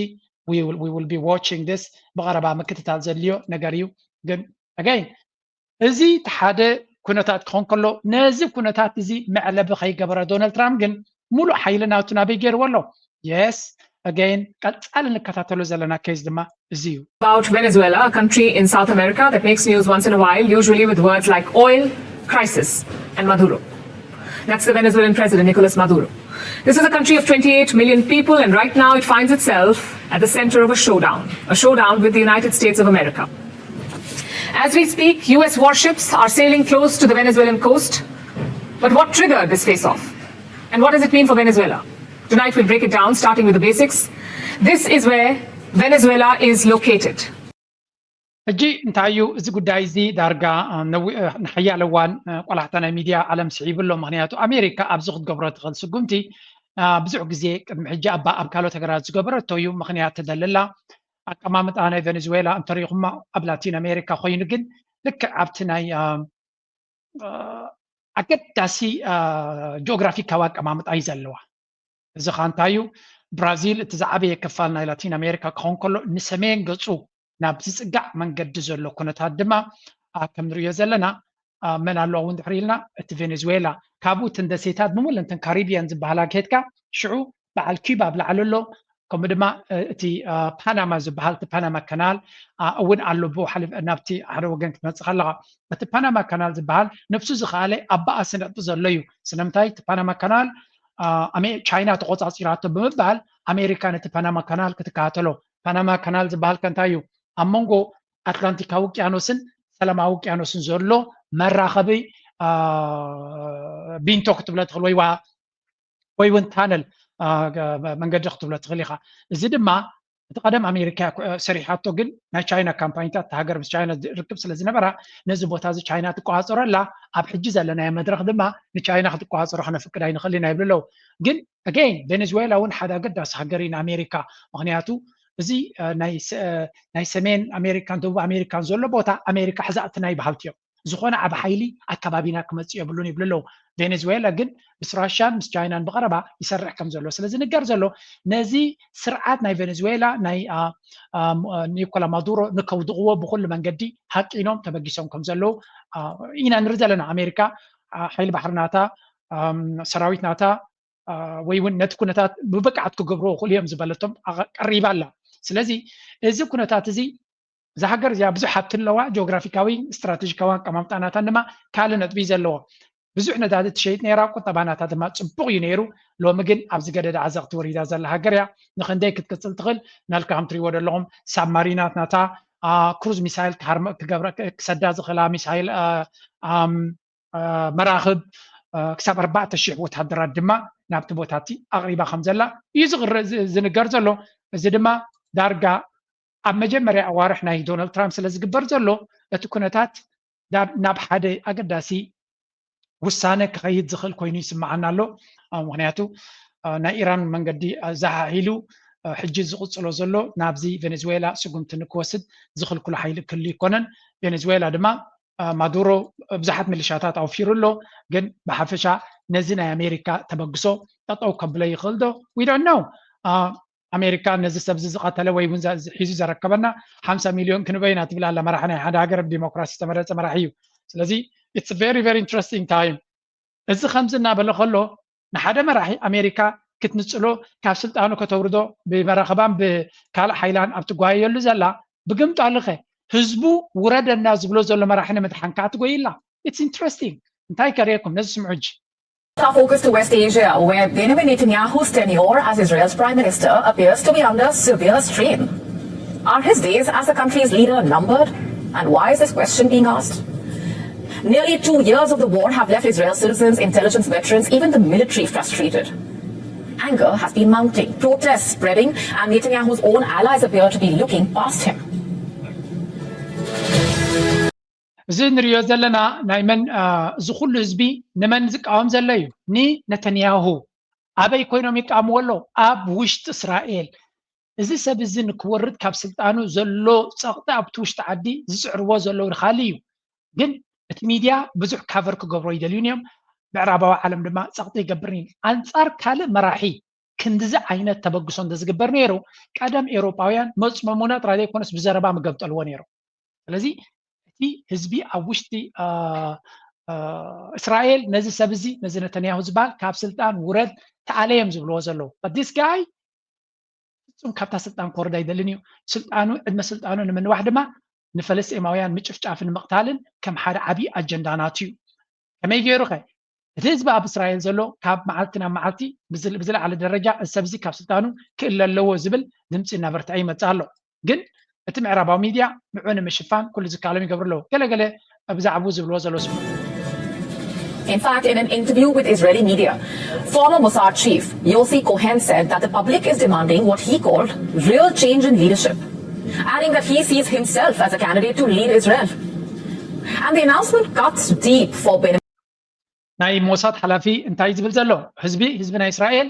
We will be watching this፣ ብቐረባ ምክትታል ዘድልዮ ነገር እዩ። ግን ኣገይን እዚ እቲ ሓደ ኩነታት ክኾን ከሎ ነዚ ኩነታት እዚ መዕለቢ ከይገበረ ዶናልድ ትራምፕ ግን ሙሉእ ሓይሊ ናቱ ናበይ ገይርዎ ኣሎ? Yes, again ቀፃሊ እንከታተሎ ዘለና ኬዝ ድማ እዚ እዩ። About Venezuela, a country in South America that makes news once in a while, usually with words like oil, crisis, and Maduro. That's the Venezuelan president, Nicolas Maduro. This is a country of twenty-eight million people, and right now it finds itself at the center of a showdown, a showdown with the United States of America. As we speak, U S warships are sailing close to the Venezuelan coast. But what triggered this face off? And what does it mean for Venezuela? Tonight we'll break it down, starting with the basics. This is where Venezuela is located. ሕጂ እንታይ እዩ እዚ ጉዳይ እዚ ዳርጋ ንሓያለ እዋን ቆላሕታ ናይ ሚድያ ዓለም ስዒቡ ኣሎ። ምክንያቱ ኣሜሪካ ኣብዚ ክትገብሮ ትኽእል ስጉምቲ ብዙሕ ግዜ ቅድሚ ሕጂ ኣብ ካልኦት ሃገራት ዝገበረቶ እዩ። ምክንያት ተደልላ ኣቀማምጣ ናይ ቬኔዙዌላ እንተሪኹማ ኣብ ላቲን ኣሜሪካ ኮይኑ ግን ልክዕ ኣብቲ ናይ ኣገዳሲ ጂኦግራፊካዊ ኣቀማምጣ እዩ ዘለዋ። እዚ ኸዓ እንታይ እዩ? ብራዚል እቲ ዝዓበየ ክፋል ናይ ላቲን ኣሜሪካ ክኸውን ከሎ ንሰሜን ገፁ ናብ ዝፅጋዕ መንገዲ ዘሎ ኩነታት ድማ ከም ንሪኦ ዘለና መን ኣለዋ እውን ድሕሪ ኢልና እቲ ቬኔዙዌላ ካብኡ እተን ደሴታት ብምሉእ እተን ካሪቢያን ዝበሃላ ከድካ ሽዑ በዓል ኪባ ኣብ ላዕሊ ኣሎ። ከምኡ ድማ እቲ ፓናማ ዝበሃል እቲ ፓናማ ካናል እውን ኣሎ። ብሓሊፍ ናብቲ ሓደ ወገን ክትመፅእ ከለኻ እቲ ፓናማ ካናል ዝበሃል ነብሱ ዝኸኣለ ኣብ ባእሲ ነጥቢ ዘሎ እዩ። ስለምንታይ እቲ ፓናማ ካናል ቻይና ተቆፃፂራቶ ብምባል ኣሜሪካ ነቲ ፓናማ ካናል ክትከታተሎ። ፓናማ ካናል ዝበሃል ከ እንታይ እዩ? ኣብ መንጎ ኣትላንቲካዊ ውቅያኖስን ሰላማዊ ውቅያኖስን ዘሎ መራኸቢ ቢንቶ ክትብሎ ትኽእል ወይ ወይ እውን ታነል መንገዲ ክትብሎ ትኽእል ኢኻ። እዚ ድማ እቲ ቀደም ኣሜሪካ ሰሪሓቶ፣ ግን ናይ ቻይና ካምፓኒታት እቲ ሃገር ምስ ቻይና ርክብ ስለ ዝነበራ ነዚ ቦታ እዚ ቻይና ትቆፃፀሮ ኣላ። ኣብ ሕጂ ዘለናዮ መድረኽ ድማ ንቻይና ክትቆፃፀሮ ከነፍቅድ ኣይንኽእል ኢና ይብሉ ኣለዉ። ግን ኣገይን ቬኔዙዌላ እውን ሓደ ኣገዳሲ ሃገር እዩ ንኣሜሪካ። ምክንያቱ እዚ ናይ ሰሜን ኣሜሪካን ደቡብ ኣሜሪካን ዘሎ ቦታ ኣሜሪካ ሕዛእቲ ናይ በሃልቲ እዮም። ዝኾነ ዓብ ሓይሊ ኣከባቢና ክመፅእ የብሉን ይብሉ ኣለዉ። ቬኔዙዌላ ግን ምስ ራሽያን ምስ ቻይናን ብቐረባ ይሰርሕ ከም ዘሎ ስለ ዝንገር ዘሎ፣ ነዚ ስርዓት ናይ ቬኔዙዌላ ናይ ኒኮላ ማዱሮ ንከውድቕዎ ብኩሉ መንገዲ ሃቂኖም ተበጊሶም ከም ዘለዉ ኢና ንርኢ ዘለና። ኣሜሪካ ሓይሊ ባሕሪ ናታ፣ ሰራዊት ናታ፣ ወይ እውን ነቲ ኩነታት ብብቅዓት ክገብርዎ ክእሉ እዮም ዝበለቶም ቀሪባ ኣላ። ስለዚ እዚ ኩነታት እዚ እዛ ሃገር እዚኣ ብዙሕ ሃብቲ ኣለዋ። ጂኦግራፊካዊ ስትራቴጂካዊ ኣቀማምጣ ናታን ድማ ካልእ ነጥቢ እዩ ዘለዎ። ብዙሕ ነዳዲ ትሸይጥ ነይራ፣ ቁጠባ ናታ ድማ ፅቡቕ እዩ ነይሩ። ሎሚ ግን ኣብ ዝገደደ ዓዘቕቲ ወሪዳ ዘላ ሃገር እያ። ንክንደይ ክትቅፅል ትኽእል? ናልካ ከም ትሪእዎ ዘለኹም ሳብማሪናት ናታ፣ ክሩዝ ሚሳይል ክሰዳ ዝኽእላ ሚሳይል፣ መራኽብ፣ ክሳብ ኣርባዕተ ሽሕ ወታደራት ድማ ናብቲ ቦታ እቲ ኣቕሪባ ከም ዘላ እዩ ዝንገር ዘሎ። እዚ ድማ ዳርጋ ኣብ መጀመርያ ኣዋርሕ ናይ ዶናልድ ትራምፕ ስለ ዝግበር ዘሎ፣ እቲ ኩነታት ናብ ሓደ ኣገዳሲ ውሳነ ክኸይድ ዝኽእል ኮይኑ ይስምዓና ኣሎ። ምክንያቱ ናይ ኢራን መንገዲ ዛሓሒሉ ሕጂ ዝቕፅሎ ዘሎ ናብዚ ቬኔዙዌላ ስጉምቲ ንክወስድ ዝኽልክሎ ሓይሊ ክህሉ ይኮነን። ቬኔዙዌላ ድማ ማዱሮ ብዙሓት ሚሊሻታት ኣውፊሩ ኣሎ። ግን ብሓፈሻ ነዚ ናይ ኣሜሪካ ተበግሶ ጠጠው ከብሎ ይኽእል ዶ? We don't know። ኣሜሪካ ነዚ ሰብ እዚ ዝቐተለ ወይ እውን ሒዙ ዘረከበና ሓምሳ ሚልዮን ክንበ ኢና ትብል ኣላ። መራሒ ናይ ሓደ ሃገር ብዲሞክራሲ ዝተመረፀ መራሒ እዩ። ስለዚ it's very very interesting time። እዚ ከምዚ እናበለ ከሎ ንሓደ መራሒ ኣሜሪካ ክትንፅሎ፣ ካብ ስልጣኑ ከተውርዶ፣ ብመራኸባን ብካልእ ሓይላን ኣብ ትጓየየሉ ዘላ፣ ብግምጣሉኸ ህዝቡ ውረደና ዝብሎ ዘሎ መራሒ ንምድሓን ከዓ ትጎይላ። It's interesting። እንታይ ከርእየኩም ነዚ ስምዑ ሕጂ። Our focus to West Asia, where Benjamin Netanyahu's tenure as Israel's prime minister appears to be under severe strain. Are his days as the country's leader numbered? And why is this question being asked? Nearly two years of the war have left Israel citizens, intelligence veterans, even the military frustrated. Anger has been mounting, protests spreading, and Netanyahu's own allies appear to be looking past him. እዚ ንሪኦ ዘለና ናይ መን፣ እዚ ኩሉ ህዝቢ ንመን ዝቃወም ዘሎ እዩ? ንነተንያሁ። ኣበይ ኮይኖም ይቃወምዎ ኣለዉ? ኣብ ውሽጢ እስራኤል። እዚ ሰብ እዚ ንክወርድ ካብ ስልጣኑ ዘሎ ፀቕጢ ኣብቲ ውሽጢ ዓዲ ዝፅዕርዎ ዘለዉ ንካሊ እዩ። ግን እቲ ሚድያ ብዙሕ ካቨር ክገብሮ ይደልዩን እዮም። ምዕራባዊ ዓለም ድማ ፀቕጢ ይገብርን እዩ። ኣንፃር ካልእ መራሒ ክንድዚ ዓይነት ተበግሶ እንተዝግበር ነይሩ፣ ቀደም ኤውሮጳውያን መፅመሙና ጥራይ ዘይኮነስ ብዘረባ ምገብጠልዎ ነይሩ። ስለዚ እቲ ህዝቢ ኣብ ውሽጢ እስራኤል ነዚ ሰብ እዚ፣ ነዚ ነተንያሁ ዝበሃል ካብ ስልጣን ውረድ ተኣለ እዮም ዝብልዎ ዘለዉ። But this guy ፍጹም ካብታ ስልጣን ክወርድ ኣይደልን እዩ። ስልጣኑ፣ ዕድመ ስልጣኑ ንምንዋሕ ድማ ንፈለስጤማውያን ምጭፍጫፍን ምቕታልን ከም ሓደ ዓብዪ ኣጀንዳ ናቱ እዩ። ከመይ ገይሩ ኸ? እቲ ህዝቢ ኣብ እስራኤል ዘሎ ካብ መዓልቲ ናብ መዓልቲ ብዝለዓለ ደረጃ እዚ ሰብ እዚ ካብ ስልጣኑ ክእለ ኣለዎ ዝብል ድምፂ እናበርትዐ ይመፅእ ኣሎ። ግን እቲ ምዕራባዊ ሚድያ ንዑ ንምሽፋን ኩሉ ዝከኣሎም ይገብሩ ኣለዉ። ገለገለ ብዛዕባኡ ዝብልዎ ዘለዉ ስሙ። In fact, in an interview with Israeli media, former Mossad chief Yossi Cohen said that the public is demanding what he called real change in leadership, adding that he sees himself as a candidate to lead Israel. And the announcement cuts deep for Benjamin. ናይ ሞሳድ ሓላፊ እንታይ ዝብል ዘሎ? ህዝቢ፣ ህዝቢ ናይ እስራኤል፣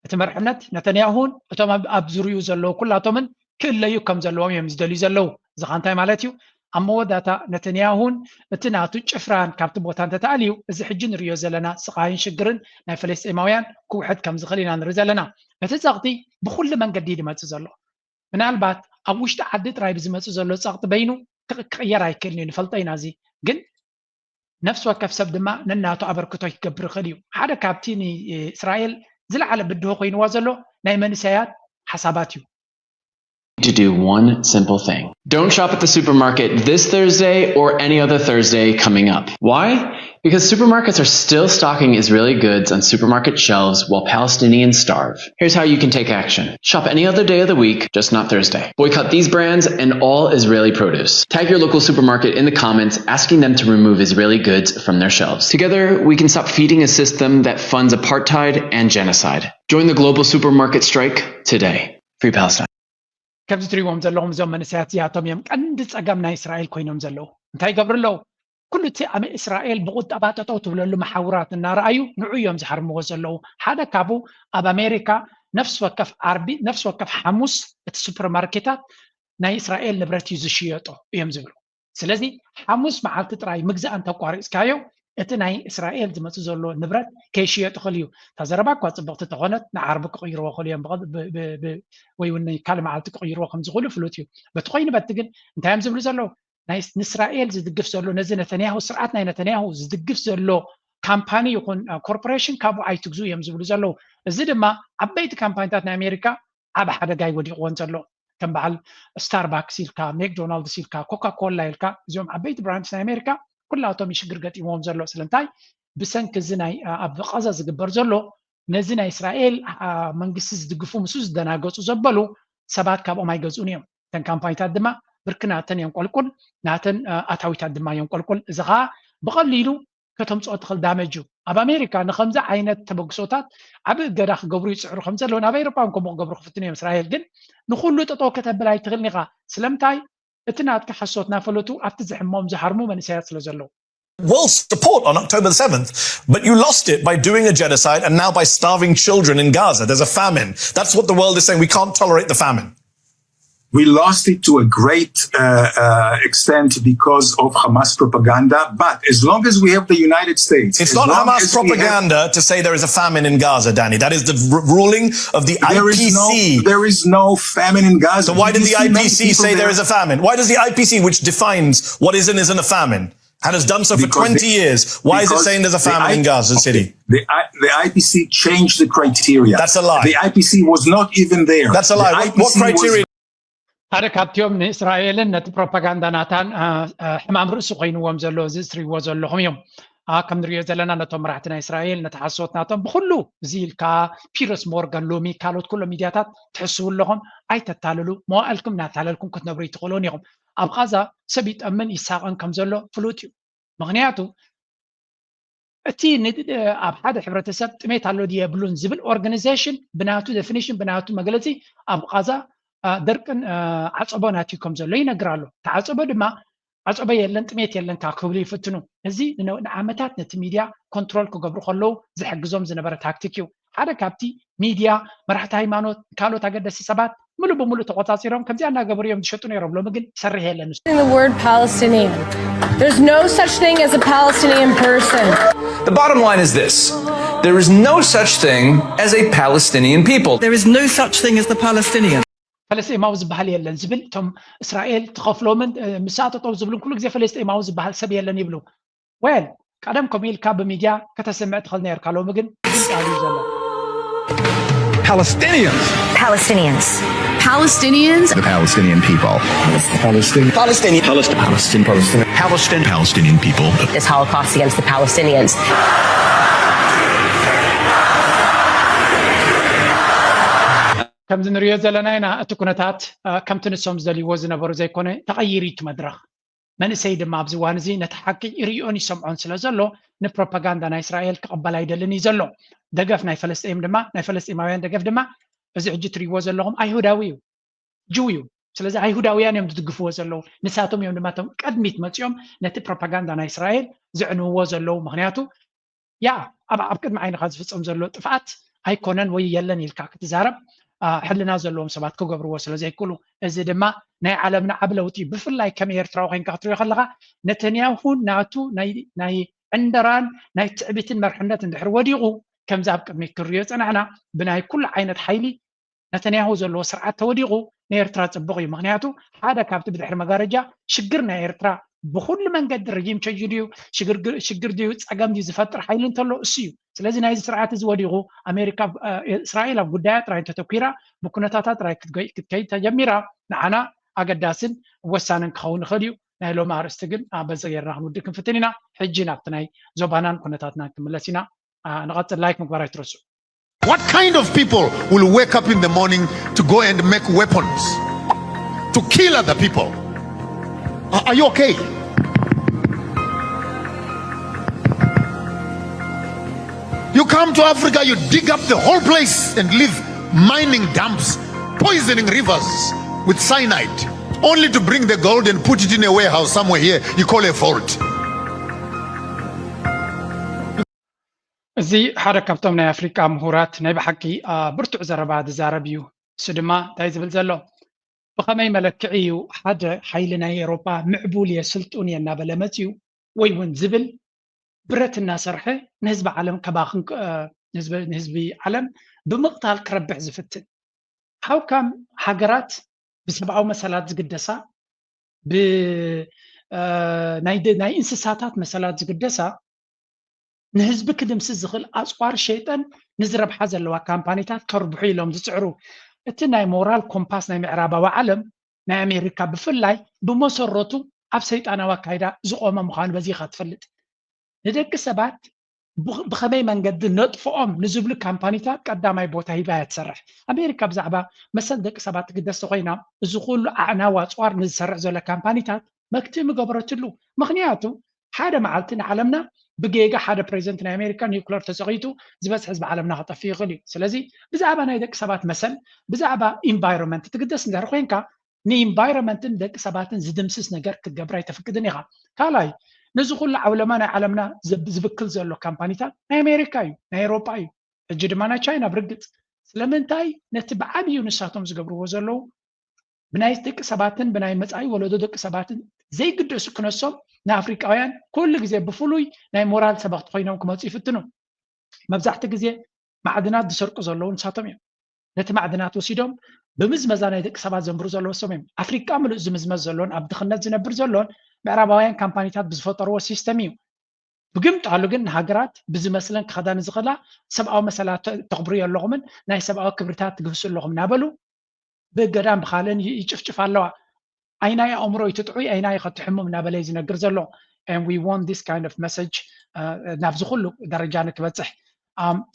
እቲ መርሕነት፣ ነተንያሁን እቶም ኣብ ዙርይኡ ዘለዉ ኩላቶምን ክእለዩ ከም ዘለዎም እዮም ዝደልዩ ዘለዉ። እዚ ኸ እንታይ ማለት እዩ? ኣብ መወዳእታ ነተንያሁን እቲ ናቱ ጭፍራን ካብቲ ቦታ እንተተኣልዩ፣ እዚ ሕጂ ንርእዮ ዘለና ስቓይን ሽግርን ናይ ፈለስጢማውያን ክውሕድ ከም ዝኽእል ኢና ንርኢ ዘለና። እቲ ጸቕጢ ብኹሉ መንገዲ እዩ ዝመጽእ ዘሎ። ምናልባት ኣብ ውሽጢ ዓዲ ጥራይ ብዝመጽእ ዘሎ ጸቕጢ በይኑ ክቕየር ኣይክእልን እዩ፣ ንፈልጦ ኢና። እዚ ግን ነፍሲ ወከፍ ሰብ ድማ ነናቱ ኣበርክቶ ክገብር ይኽእል እዩ። ሓደ ካብቲ ንእስራኤል ዝለዓለ ብድሆ ኮይንዋ ዘሎ ናይ መንእሰያት ሓሳባት እዩ። To do one simple thing. Don't shop at the supermarket this Thursday or any other Thursday coming up. Why? Because supermarkets are still stocking Israeli goods on supermarket shelves while Palestinians starve. Here's how you can take action. Shop any other day of the week, just not Thursday. Boycott these brands and all Israeli produce. Tag your local supermarket in the comments asking them to remove Israeli goods from their shelves. Together, we can stop feeding a system that funds apartheid and genocide. Join the global supermarket strike today. Free Palestine. ከምዚ ትሪእዎም ዘለኹም እዞም መንእሰያት እዚኣቶም እዮም ቀንዲ ጸገም ናይ እስራኤል ኮይኖም ዘለዉ። እንታይ ይገብሩ ኣለዉ? ኩሉ እቲ ኣብ እስራኤል ብቁጠባ ጠጠው ትብለሉ መሓውራት እናረኣዩ ንዑ እዮም ዝሃርምዎ ዘለዉ። ሓደ ካብኡ ኣብ ኣሜሪካ ነፍሲ ወከፍ ዓርቢ፣ ነፍሲ ወከፍ ሓሙስ እቲ ሱፐርማርኬታት ናይ እስራኤል ንብረት እዩ ዝሽየጦ እዮም ዝብሉ። ስለዚ ሓሙስ መዓልቲ ጥራይ ምግዛእ እንተቋሪፅካዮ እቲ ናይ እስራኤል ዝመፅእ ዘሎ ንብረት ከይሽየጥ ይኽእል እዩ። እታ ዘረባ እኳ ፅብቕቲ ተኾነት ንዓርቢ ክቕይርዎ ይኽእሉ እዮም ወይ እውን ካልእ መዓልቲ ክቕይርዎ ከም ዝኽእሉ ፍሉጥ እዩ። በቲ ኮይኑ በቲ ግን እንታይ እዮም ዝብሉ ዘለዉ? ናይ ንእስራኤል ዝድግፍ ዘሎ ነዚ ነተንያሁ ስርዓት ናይ ነተንያሁ ዝድግፍ ዘሎ ካምፓኒ ይኹን ኮርፖሬሽን ካብኡ ኣይትግዙ እዮም ዝብሉ ዘለዉ። እዚ ድማ ዓበይቲ ካምፓኒታት ናይ ኣሜሪካ ዓብ ሓደጋ ይወዲቕዎን ዘሎ ከም በዓል ስታርባክስ ኢልካ፣ ሜክዶናልድስ ኢልካ፣ ኮካ ኮላ ኢልካ፣ እዚኦም ዓበይቲ ብራንድስ ናይ ኣሜሪካ ኩላቶም ይሽግር ገጢምዎም ዘሎ። ስለምንታይ? ብሰንኪ እዚ ናይ ኣብ ቐዛ ዝግበር ዘሎ ነዚ ናይ እስራኤል መንግስቲ ዝድግፉ ምስ ዝደናገፁ ዘበሉ ሰባት ካብኦም ኣይገዝኡን እዮም። እተን ካምፓኒታት ድማ ብርኪ ናተን የንቆልቁል፣ ናተን ኣታዊታት ድማ የንቆልቁል። እዚ ከዓ ብቐሊሉ ከተምፅኦ ትኽእል ዳመጅ እዩ። ኣብ ኣሜሪካ ንከምዚ ዓይነት ተበግሶታት ዓብ እገዳ ክገብሩ ይፅዕሩ ከም ዘለዉ ናብ ኣውሮጳ እውን ከምኡ ክገብሩ ክፍትኑ እዮም። እስራኤል ግን ንኩሉ ጠጠው ከተብል ኣይትኽእልን ኢኻ። ስለምንታይ? እቲ ናትካ ሓሶት ናፈለጡ ኣብቲ ዝሕሞም ዝሃርሙ መንእሰያት ስለ ዘለዉ will support on October the seventh, but you lost it by doing a genocide and now by starving children in Gaza. There's a famine. That's what the world is saying. We can't tolerate the famine. We lost it to a great uh, uh, extent because of Hamas propaganda. But as long as we have the United States, it's not Hamas propaganda have, to say there is a famine in Gaza, Danny. That is the r- ruling of the there I P C. Is no, there is no famine in Gaza. So why did the I P C say there? There is a famine? Why does the I P C, which defines what is and isn't a famine, and has done so for because twenty the, years. Why is it saying there's a famine the, in Gaza City? The, the I P C changed the criteria. That's a lie. The I P C was not even there. That's a lie. What, what criteria? ሓደ ካብቲኦም ንእስራኤልን ነቲ ፕሮፓጋንዳ ናታን ሕማም ርእሲ ኮይንዎም ዘሎ እዚ እትሪእዎ ዘለኹም እዮም። ከም ንሪኦ ዘለና ነቶም መራሕቲ ናይ እስራኤል ነቲ ሓሶት ናቶም ብኩሉ እዚ ኢልካ ፒረስ ሞርጋን ሎሚ ካልኦት ኩሎም ሚድያታት ትሕስቡ ኣለኹም። ኣይተታልሉ፣ መዋእልኩም እናታለልኩም ክትነብሩ ይትኽእሉን ኢኹም። ኣብ ቓዛ ሰብ ይጠምን ይሳቐን ከም ዘሎ ፍሉጥ እዩ። ምኽንያቱ እቲ ኣብ ሓደ ሕብረተሰብ ጥሜት ኣሎ ድዩ የብሉን ዝብል ኦርጋኒዜሽን ብናቱ ዴፊኒሽን ብናቱ መግለፂ ኣብ ቓዛ ደርቅን ዓፀቦን ኣትዩ ከም ዘሎ ይነግር ኣሎ። እቲ ዓፀቦ ድማ ዓፀቦ የለን ጥሜት የለን ካብ ክብሉ ይፍትኑ። እዚ ንዓመታት ነቲ ሚድያ ኮንትሮል ክገብሩ ከለዉ ዝሕግዞም ዝነበረ ታክቲክ እዩ። ሓደ ካብቲ ሚድያ፣ መራሕቲ ሃይማኖት፣ ካልኦት ኣገደስቲ ሰባት ምሉእ ብምሉእ ተቖጻጺሮም ከምዚኣ እናገበሩ እዮም ዝሸጡ ነይሮም። ሎሚ ግን ይሰርሕ የለን። The word Palestinian. There's no such thing as a Palestinian person. The bottom line is this. There is no such thing as a Palestinian people. There is no such thing as the Palestinian. ፈለስጤማዊ ዝበሃል የለን ዝብል እቶም እስራኤል ትኸፍሎምን ምስኣ ጠጠው ዝብሉን ኩሉ ግዜ ፈለስጤማዊ ዝበሃል ሰብ የለን ይብሉ። Well ቀደም ከምኡ ኢልካ ብሚድያ ከተስምዕ ትኽእል ነርካ ሎሚ ግን ግልፂ ኣልዩ ዘሎ። Palestinians. Palestinians. Palestinians. The Palestinian people. Palestine. Palestine. Palestine. Palestine. Palestine. Palestine. Palestinian people. This Holocaust against the Palestinians. ከምዚ ንሪኦ ዘለና ኢና እቲ ኩነታት ከምቲ ንሶም ዝደልይዎ ዝነበሩ ዘይኮነ ተቐይሩ እቲ መድረኽ። መንእሰይ ድማ ኣብዚ እዋን እዚ ነቲ ሓቂ ይርእዮን ይሰምዖን ስለ ዘሎ ንፕሮፓጋንዳ ናይ እስራኤል ክቕበል ኣይደልን እዩ ዘሎ። ደገፍ ናይ ፈለስጤም ድማ ናይ ፈለስጤማውያን ደገፍ ድማ እዚ ሕጂ ትርእይዎ ዘለኹም ኣይሁዳዊ እዩ፣ ጅው እዩ። ስለዚ ኣይሁዳውያን እዮም ዝድግፍዎ ዘለዉ። ንሳቶም እዮም ድማ እቶም ቅድሚት መፂኦም ነቲ ፕሮፓጋንዳ ናይ እስራኤል ዘዕንውዎ ዘለዉ። ምክንያቱ ያ ኣብ ኣብ ቅድሚ ዓይንኻ ዝፍፀም ዘሎ ጥፍኣት ኣይኮነን ወይ የለን ኢልካ ክትዛረብ ሕልና ዘለዎም ሰባት ክገብርዎ ስለ ዘይክእሉ፣ እዚ ድማ ናይ ዓለምና ዓብ ለውጢ እዩ። ብፍላይ ከም ኤርትራዊ ኮይንካ ክትሪኦ ከለኻ ነተንያሁን ናቱ ናይ ዕንደራን ናይ ትዕቢትን መርሕነት እንድሕር ወዲቑ ከምዚ ኣብ ቅድሚት ክንሪኦ ዝፀናሕና ብናይ ኩሉ ዓይነት ሓይሊ ነተንያሁ ዘለዎ ስርዓት ተወዲቑ ንኤርትራ ፅቡቕ እዩ። ምክንያቱ ሓደ ካብቲ ብድሕሪ መጋረጃ ሽግር ናይ ኤርትራ ብኩሉ መንገዲ ረጂም ቸንጅ ድዩ ሽግር ድዩ ፀገም ድዩ ዝፈጥር ሓይሊ እንተሎ እሱ እዩ። ስለዚ ናይዚ ስርዓት እዚ ወዲቑ ኣሜሪካ እስራኤል ኣብ ጉዳያ ጥራይ እንተተኲራ ብኩነታታ ጥራይ ክትከይድ ተጀሚራ ንዓና ኣገዳስን ወሳንን ክኸውን ይኽእል እዩ። ናይ ሎሚ ኣርእስቲ ግን በዚ ጌርና ክንውድእ ክንፍትን ኢና። ሕጂ ናብቲ ናይ ዞባናን ኩነታትናን ክንምለስ ኢና። ንቐፅል። ላይክ ምግባር ኣይትረስዑ። What kind of people will wake up in the morning to go and make weapons to kill other people? Are you okay? You come to Africa, you dig up the whole place and leave mining dumps, poisoning rivers with cyanide, only to bring the gold and put it in a warehouse somewhere here you call a vault. እዚ ሓደ ካብቶም ናይ ኣፍሪቃ ምሁራት ናይ ብሓቂ ብርቱዕ ዘረባ ዝዛረብ እዩ። እሱ ድማ እንታይ ዝብል ዘሎ ብኸመይ መለክዒ እዩ ሓደ ሓይሊ ናይ ኤውሮጳ ምዕቡል እየ ስልጡን እየ እናበለ መፅዩ ወይ እውን ዝብል ብረት እናሰርሐ ንህዝቢ ዓለም ከባኽን ንህዝቢ ዓለም ብምቕታል ክረብሕ ዝፍትን? How come ሃገራት ብሰብኣዊ መሰላት ዝግደሳ ናይ እንስሳታት መሰላት ዝግደሳ ንህዝቢ ክድምስስ ዝኽእል ኣፅዋር ሸይጠን ንዝረብሓ ዘለዋ ካምፓኒታት ከርብሑ ኢሎም ዝፅዕሩ? እቲ ናይ ሞራል ኮምፓስ ናይ ምዕራባዊ ዓለም ናይ ኣሜሪካ ብፍላይ ብመሰረቱ ኣብ ሰይጣናዊ ኣካይዳ ዝቆመ ምዃኑ በዚኻ ትፈልጥ። ንደቂ ሰባት ብኸመይ መንገዲ ነጥፍኦም ንዝብሉ ካምፓኒታት ቀዳማይ ቦታ ሂባ እያ ትሰርሕ። ኣሜሪካ ብዛዕባ መሰል ደቂ ሰባት ትግደስ ተኮይና እዚ ኩሉ ኣዕናዊ ኣፅዋር ንዝሰርሕ ዘሎ ካምፓኒታት መክቲ ምገበረትሉ። ምክንያቱ ሓደ መዓልቲ ንዓለምና ብጌጋ ሓደ ፕሬዚደንት ናይ ኣሜሪካ ኒውክለር ተፀቒጡ ዝበዝሕ ህዝቢ ዓለምና ክጠፍእ ይኽእል እዩ። ስለዚ ብዛዕባ ናይ ደቂ ሰባት መሰል ብዛዕባ ኢንቫይሮንመንት ትግደስ እንድሕር ኮይንካ ንኢንቫይሮንመንትን ደቂ ሰባትን ዝድምስስ ነገር ክትገብር ኣይተፍቅድን ኢኻ። ካልኣይ ነዚ ኩሉ ዓውለማ ናይ ዓለምና ዝብክል ዘሎ ካምፓኒታት ናይ ኣሜሪካ እዩ፣ ናይ ኤውሮጳ እዩ፣ ሕጂ ድማ ናይ ቻይና ብርግፅ። ስለምንታይ ነቲ ብዓብዩ ንሳቶም ዝገብርዎ ዘለዉ ብናይ ደቂ ሰባትን ብናይ መፃኢ ወለዶ ደቂ ሰባትን ዘይግደሱ ክነሶም ንኣፍሪቃውያን ኩሉ ግዜ ብፍሉይ ናይ ሞራል ሰበኽቲ ኮይኖም ክመፁ ይፍትኑ። መብዛሕቲ ግዜ ማዕድናት ዝሰርቁ ዘለዉ ንሳቶም እዮም። ነቲ ማዕድናት ወሲዶም ብምዝመዛ ናይ ደቂ ሰባት ዘንብሩ ዘለዉ ሰም እዮም። ኣፍሪቃ ምሉእ ዝምዝመዝ ዘሎን ኣብ ድኽነት ዝነብር ዘሎን ምዕራባውያን ካምፓኒታት ብዝፈጠርዎ ሲስተም እዩ። ብግምጣሉ ግን ንሃገራት ብዝመስለን ክኸዳ ንዝኽእላ ሰብኣዊ መሰላት ተኽብሩ ኣለኹምን ናይ ሰብኣዊ ክብርታት ትግህሱ ኣለኹም እናበሉ ብእገዳን ብኻልእን ይጭፍጭፍ ኣለዋ። ኣይናይ ኣእምሮ ይትጥዑይ ኣይናይ ከትሕሙም እናበለ ዝነግር ዘሎ። And we want this kind of message ናብዚ ኩሉ ደረጃ ንክበፅሕ።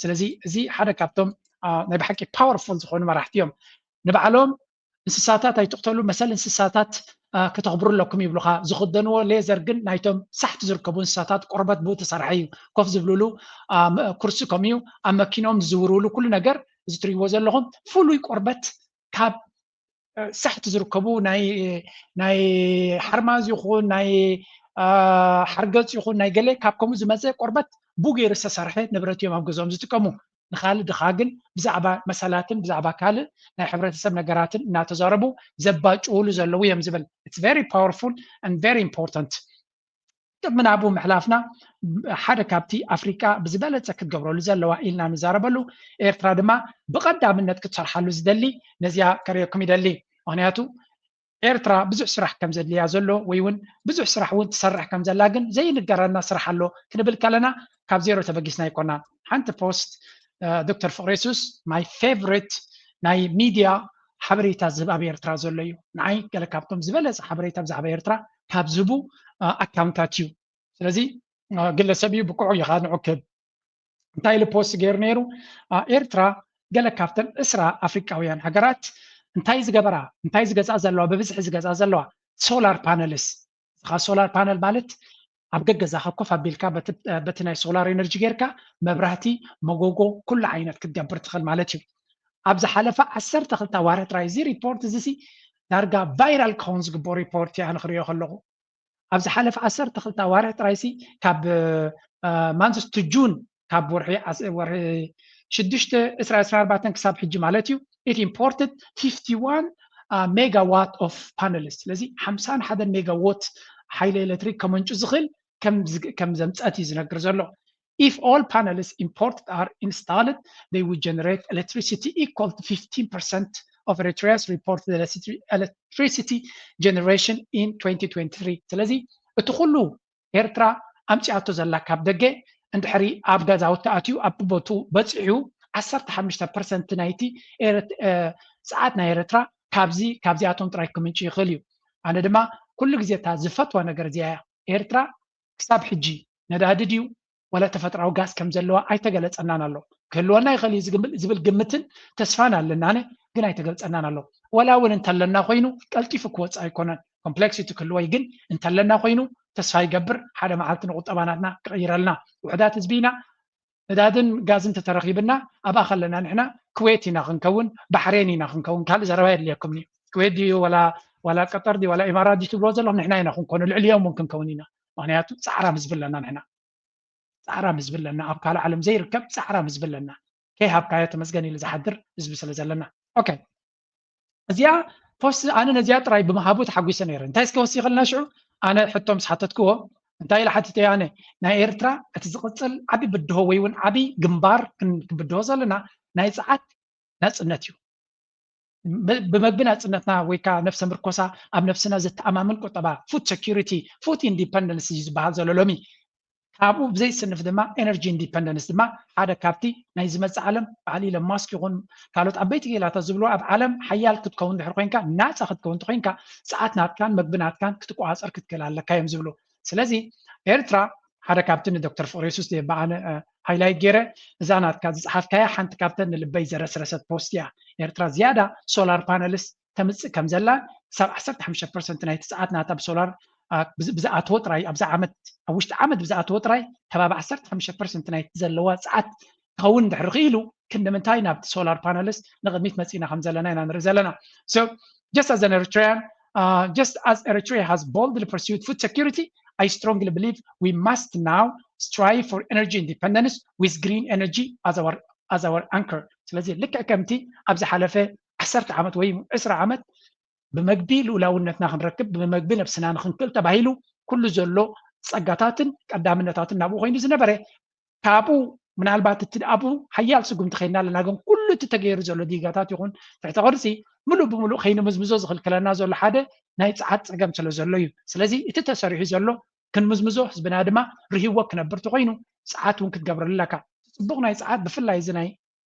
ስለዚ እዚ ሓደ ካብቶም ናይ ብሓቂ ፓወርፉል ዝኾኑ መራሕቲ እዮም። ንባዕሎም እንስሳታት ኣይትቕተሉ፣ መሰል እንስሳታት ከተኽብሩ ኣለኩም ይብሉኻ። ዝኽደንዎ ሌዘር ግን ናይቶም ሳሕቲ ዝርከቡ እንስሳታት ቆርበት ብኡ ተሰርሐ እዩ። ኮፍ ዝብልሉ ኩርሲ ከምኡ እዩ። ኣብ መኪኖም ዝዝውርሉ ኩሉ ነገር እዚ ትሪእዎ ዘለኹም ፍሉይ ቆርበት ካብ ሳሕቲ ዝርከቡ ናይ ናይ ሓርማዝ ይኹን ናይ ሓርገፅ ይኹን ናይ ገለ ካብ ከምኡ ዝመፀ ቆርበት ብኡ ገይሩ ዝተሰርሐ ንብረት እዮም ኣብ ገዝኦም ዝጥቀሙ። ንካልእ ድኻ ግን ብዛዕባ መሰላትን ብዛዕባ ካልእ ናይ ሕብረተሰብ ነገራትን እናተዛረቡ ዘባጭውሉ ዘለዉ እዮም ዝብል። It's very powerful and very important። ቅድሚ ናብኡ ምሕላፍና ሓደ ካብቲ ኣፍሪቃ ብዝበለፀ ክትገብረሉ ዘለዋ ኢልና ንዛረበሉ ኤርትራ ድማ ብቐዳምነት ክትሰርሓሉ ዝደሊ ነዚኣ ከርእየኩም ይደሊ። ምክንያቱ ኤርትራ ብዙሕ ስራሕ ከም ዘድልያ ዘሎ ወይ እውን ብዙሕ ስራሕ እውን ትሰርሕ ከም ዘላ ግን ዘይንገረና ስራሕ ኣሎ ክንብል ከለና ካብ ዜሮ ተበጊስና ኣይኮናን። ሓንቲ ፖስት ዶክተር ፍቅሬሱስ my favorite ናይ ሚድያ ሓበሬታ ዝህብ ኣብ ኤርትራ ዘሎ እዩ። ንዓይ ገለ ካብቶም ዝበለፀ ሓበሬታ ብዛዕባ ኤርትራ ካብ ዝህቡ ኣካውንታት እዩ። ስለዚ ግለሰብ እዩ ብቁዕ ኢኻ ንዑ ክብ እንታይ ኢሉ ፖስት ገይሩ ነይሩ? ኤርትራ ገለ ካብተን ዕስራ ኣፍሪቃውያን ሃገራት እንታይ ዝገበራ እንታይ ዝገዝኣ ዘለዋ ብብዝሒ ዝገዝኣ ዘለዋ ሶላር ፓነልስ። እኻ ሶላር ፓነል ማለት ኣብ ገገዛኻ ኮፍ ኣቢልካ በቲ ናይ ሶላር ኤነርጂ ጌርካ መብራህቲ መጎጎ ኩሉ ዓይነት ክትገብር ትኽእል ማለት እዩ። ኣብ ዝሓለፈ ዓሰርተ ክልተ ዋርሒ ጥራይ እዚ ሪፖርት እዚ ዳርጋ ቫይራል ክኸውን ዝግብኦ ሪፖርት እያ ንክሪኦ ከለኹ ኣብ ዝሓለፈ ዓሰርተ ክልተ ዋርሒ ጥራይሲ ካብ ማንስ ቱ ጁን ካብ ወርሒ ወርሒ ሽዱሽተ ዕስራ ዕስራ ኣርባዕተ ክሳብ ሕጂ ማለት እዩ it imported fifty one megawatt of panels ስለዚ ሓምሳን ሓደን ሜጋዎት ሓይሊ ኤሌክትሪክ ከመንጩ ዝኽእል ከም ዘምፀት እዩ ዝነግር ዘሎ If all panels imported are installed, they would generate electricity equal to fifteen percent of Eritrea's reported electricity generation in twenty twenty-three. ስለዚ እቲ ኩሉ ኤርትራ ኣምፂኣቶ ዘላ ካብ ደገ እንድሕሪ ኣብ ገዛውቲ ኣትዩ ኣብ ቦቱ በፂሑ ዓሰርተ ሓሙሽተ ፐርሰንት ናይቲ ፀዓት ናይ ኤርትራ ካብዚ ካብዚኣቶም ጥራይ ክምንጭ ይኽእል እዩ። ኣነ ድማ ኩሉ ግዜ እታ ዝፈትዋ ነገር እዚኣ እያ። ኤርትራ ክሳብ ሕጂ ነዳዲ ድዩ ዋላ ተፈጥራዊ ጋዝ ከም ዘለዋ ኣይተገለፀናን ኣሎ። ክህልወና ይኽእል እዩ ዝብል ግምትን ተስፋን ኣለና፣ ኣነ ግን ኣይተገልፀናን ኣሎ። ዋላ እውን እንተለና ኮይኑ ቀልጢፉ ክወፅእ ኣይኮነን። ኮምፕሌክሲቲ ክህልዎ እዩ፣ ግን እንተለና ኮይኑ ተስፋ ይገብር ሓደ መዓልቲ ንቁጠባ ናትና ክቕይረልና። ውሕዳት ህዝቢ ኢና። ነዳድን ጋዝን ተተረኺብና ኣብኣ ከለና ንሕና ኩዌት ኢና ክንከውን፣ ባሕሬን ኢና ክንከውን፣ ካልእ ዘረባ የድልየኩም እዩ። ኩዌት ድዩ ዋላ ዋላ ቀጠር ድዩ ዋላ ኢማራት ድዩ ትብልዎ ዘለኹም ንሕና ኢና ክንኮኑ፣ ልዕሊኦም እውን ክንከውን ኢና። ምክንያቱ ፃዕራም ህዝቢ ኣለና ንሕና። ፃዕራም ህዝቢ ኣለና፣ ኣብ ካልእ ዓለም ዘይርከብ ፃዕራም ህዝቢ ኣለና። ከይሃብካዮ ተመስገን ኢሉ ዝሓድር ህዝቢ ስለ ዘለና። ኦኬ፣ እዚኣ ፖስት ኣነ ነዚኣ ጥራይ ብምሃቡ ተሓጒሰ ነይረ። እንታይ እስከ ወሲኸልና ሽዑ? ኣነ ሕቶ ምስ ሓተትክዎ እንታይ ኢለ ሓቲተ ኣነ? ናይ ኤርትራ እቲ ዝቕጽል ዓቢ ብድሆ ወይ እውን ዓቢ ግንባር ክን- ክንብድሆ ዘለና ናይ ጸዓት ናጽነት እዩ። ብ- ብመግቢ ናጽነትና ወይ ከዓ ነፍሰ ምርኮሳ ኣብ ነፍስና ዘተኣማምን ቁጠባ፣ ፉድ ሴኩሪቲ፣ ፉድ ኢንዲፐንደንስ እዩ ዝበሃል ዘሎ ሎሚ። ካብኡ ብዘይስንፍ ድማ ኤነርጂ ኢንዲፐንደንስ ድማ ሓደ ካብቲ ናይ ዝመጽእ ዓለም በዓል ኢለን ማስክ ይኹን ካልኦት ዓበይቲ ክኢላታት ዝብልዎ ኣብ ዓለም ሓያል ክትከውን ድሕር ኮይንካ ናፃ ክትከውን እንተኮይንካ ጸዓት ናትካን መግቢ ናትካን ክትቆፃፀር ክትክእል ኣለካ እዮም ዝብሉ። ስለዚ ኤርትራ ሓደ ካብቲ ንዶክተር ፍቅሬሱስ ብኣነ ሃይላይት ገይረ እዛ ናትካ ዝፀሓፍካያ ሓንቲ ካብተን ንልበይ ዘረስረሰት ፖስት እያ። ኤርትራ ዝያዳ ሶላር ፓነልስ ተምፅእ ከም ዘላ ክሳብ ዓሰርተ ሓሙሽተ ፐርሰንት ናይቲ ጸዓት ናታ ብሶላር ብዝኣተወ ጥራይ ኣብዚ ዓመት ኣብ ውሽጢ ዓመት ብዝኣተወ ጥራይ ከባቢ ዓሰርተ ሓሙሽተ ፐርሰንት ናይቲ ዘለዋ ጸዓት ክኸውን ድሕሪ ክኢሉ ክንዲ ምንታይ ናብቲ ሶላር ፓነልስ ንቕድሚት መጺእና ከም ዘለና ኢና ንርኢ ዘለና። So just as an Eritrean, uh, just as Eritrea has boldly pursued food security, I strongly believe we must now strive for energy independence with green energy as our as our anchor. ስለዚ ልክዕ ከምቲ ኣብ ዝሓለፈ ዓሰርተ ዓመት ወይ ዕስራ ዓመት ብመግቢ ልኡላውነትና ክንረክብ ብመግቢ ነብስና ንክንክእል ተባሂሉ ኩሉ ዘሎ ጸጋታትን ቀዳምነታትን ናብኡ ኮይኑ ዝነበረ ካብኡ ምናልባት እቲ ኣብኡ ሓያል ስጉምቲ ከይድና ኣለና። ግን ኩሉ እቲ ተገይሩ ዘሎ ዲጋታት ይኹን ትሕተ ቅርጺ ምሉእ ብምሉእ ከይንምዝምዞ ዝኽልክለና ዘሎ ሓደ ናይ ጸዓት ጸገም ስለ ዘሎ እዩ። ስለዚ እቲ ተሰሪሑ ዘሎ ክንምዝምዞ ህዝብና ድማ ርሂዎ ክነብር ተኮይኑ ጸዓት እውን ክትገብረሉ ኣለካ። ጽቡቕ ናይ ጸዓት ብፍላይ እዚ ናይ